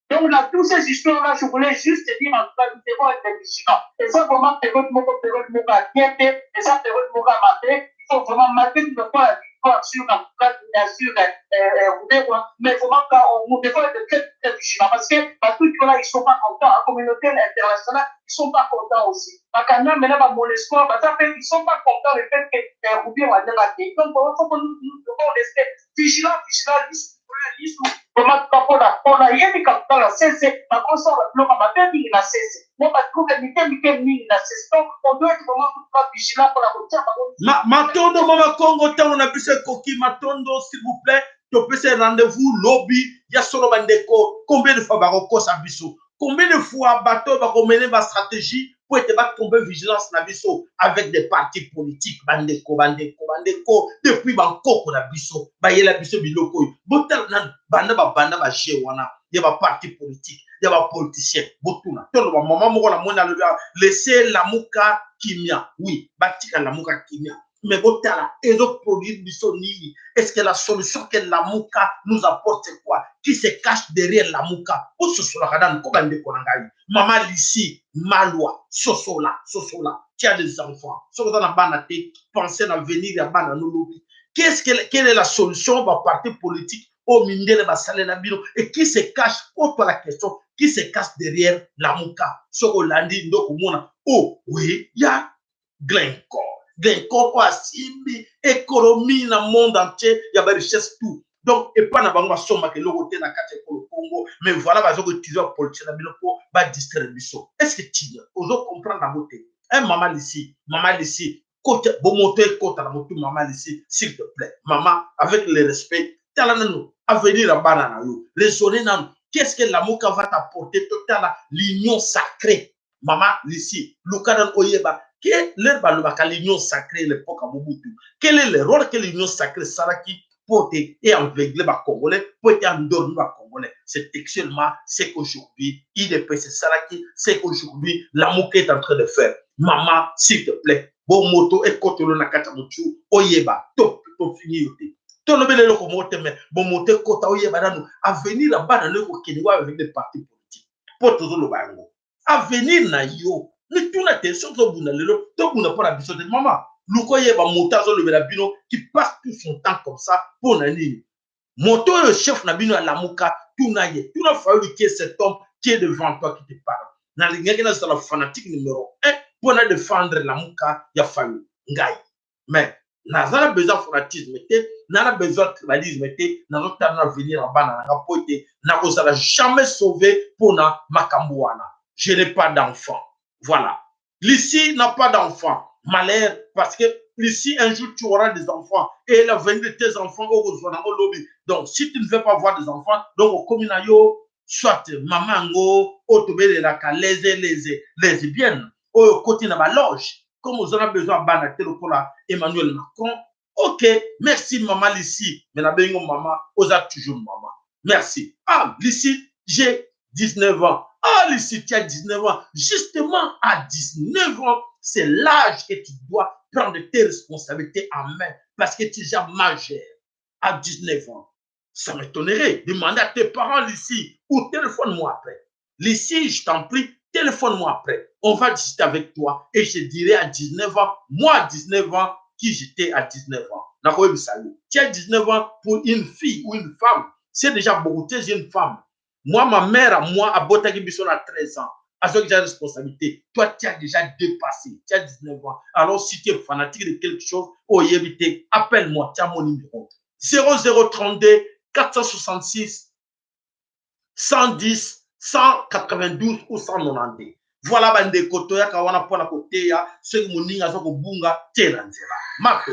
Donc, là, toutes ces histoires-là, je voulais juste dire, en tout cas, nous devons être vigilants. Et ça, vraiment, période moko, période moko à bien fait, et ça, période moko à mater, il faut vraiment, malgré nous pas la victoire sur, en tout cas, bien sûr, mais vraiment, quand on, nous devons être très, très vigilants, parce que, parce que là, ils sont pas contents, la communauté internationale, ils sont pas contents aussi. Bakanda, maintenant, bah, mon espoir, bah, ça fait, ils sont pas contents le fait que, Roubier, on a Donc, il faut que nous devons rester vigilants, vigilants, vraiment mpona yebi kapitala na sese, bakosala biloko mabe mingi na sese mo batrouble mike mike mingi na sese. Donc on doit être vraiment vigilant mpona kotia bango. Matondo, mama Kongo, ntango na biso ekoki. Matondo. S'il vous plaît, topesa rendez-vous lobi. Ya solo, bandeko, combien de fois bakokosa biso? Combien de fois bato bakomene bastratégie po ete batrompe vigilance na biso avec des partis politiques? Bandeko, bandeko, bandeko, depuis bankoko na biso bayela biso biloko oyo. Botala nanu banda babanda baje wana ya baparti politique, ya bapoliticien. Botuna toloba mama moko na moni alobi: "Laisse Lamuka kimia." Oui, batika Lamuka kimia, mais botala ezoproduire biso nini? Est ce que la solution que Lamuka nous apporte, c'est quoi? Qui se cache derrière Lamuka? Ososolaka nanu ko bandeko na ngai. Mama Lisi Malwa, sosola, sosola. Tu as des enfants, soki oza na bana te, pense na avenir ya bana nolobi. qu'est ce que quelle est la solution baparti politique oyo mindele basalela bino? Et qui se cache? Pose-toi la question: qui se cache derrière Lamuka? Soki olandi nde okomona. Oh oui, ya Glencore, Glencore oyo asimbi économie na monde entier ya barichesse tout. Donc epai na bango basombaka eloko te na kati ya ekolo Congo. Mais voilà, baza koutiliser bapoliticien na bino mpo badistraire biso. Est ce que tina ozo comprendre yango te? Un mama Lisi, mama Lisi, kota bomoto, ekota na motu. Mama Lisi, s'il te plaît, mama, avec le respect, tala nanu avenir ya bana na yo, raisonne nanu. Qu'est-ce que Lamuka va t'apporter? Totala l'union sacrée. Mama Lucie, luka nanu oyeba ke l'heure balobaka l'union sacrée l'époque ya Mobutu. Quel est le rôle que l'union sacrée esalaki mpo te e aveugle ba Congolais, mpo ete endormi ba Congolais? C'est actuellement ce qu'aujourd'hui UDPS esalaki, ce qu'aujourd'hui Lamuka est en train de faire. Mama, s'il te plaît, bomoto ekotelo na kati ya motu oyeba to tofini yo te. Tolobela eloko moko te, mais bomoto ekota oyeba nanu avenir ya bana no ekokende wapi avec des partis politiques. Mpo tozoloba yango. Avenir na yo mituna te soki tozobunda lelo tobunda mpo na biso te. Mama, luka oyeba moto azolobela bino qui passe tout son temps comme ça mpo na nini. Moto oyo chef na bino alamuka, tuna ye, tuna Fayulu qui est cet homme qui est devant toi qui te parle. Nalingaki nazala fanatique numéro 1 mpo na défendre Lamuka ya Fayulu ngai, mais naza na besoin fanatisme te, naza na besoin tribalisme te. Nazotala na avenir ya bana na nga mpo ete nakozala jamais sauvé mpona makambo wana. Je n'ai pas d'enfant. Voilà, Lucie n'a pas d'enfant, malheur, parce que Lucie, un jour tu auras des enfants et l'avenir de tes enfants okozwa nango lobi. Donc si tu ne veux pas avoir des enfants, donc okomi na yo soit mama yango oyo tobelelaka leze leze lesbienne oyo okoti na baloge comme oza na besoin ya bana te lokola Emmanuel Macron. Ok, merci mama Lucie, mais nabengi yo mama, oza toujours mama. Merci. Ah Lucie, j'ai 19 ans. Ah Lucie, tu as 19 ans. Justement, à 19 ans, c'est l'âge que tu dois prendre tes responsabilités en main parce que tu es déjà majeur à 19 ans. Ça m'étonnerait. Demandez à tes parents, Lucie, ou téléphone-moi après. Lucie, je t'en prie, téléphone-moi après. On va discuter avec toi et je te dirai à 19 ans, moi à 19 ans, qui j'étais à 19 ans. Tu as 19 ans pour une fille ou une femme, c'est déjà beaucoup. Tu es une femme. Moi, ma mère, moi, abotaki biso na 13 ans. Azwaki déjà responsabilité. Toi, tu as déjà dépassé. Tu as 19 ans. Alors, si tu es fanatique de quelque chose, oyebi te, appelle-moi. Tu as mon numéro. 0032 466 110 192 ou 192. Voilà bandeko, toyaka wana mpona koteya soki moninga aza kobunga te na nzela. Mato.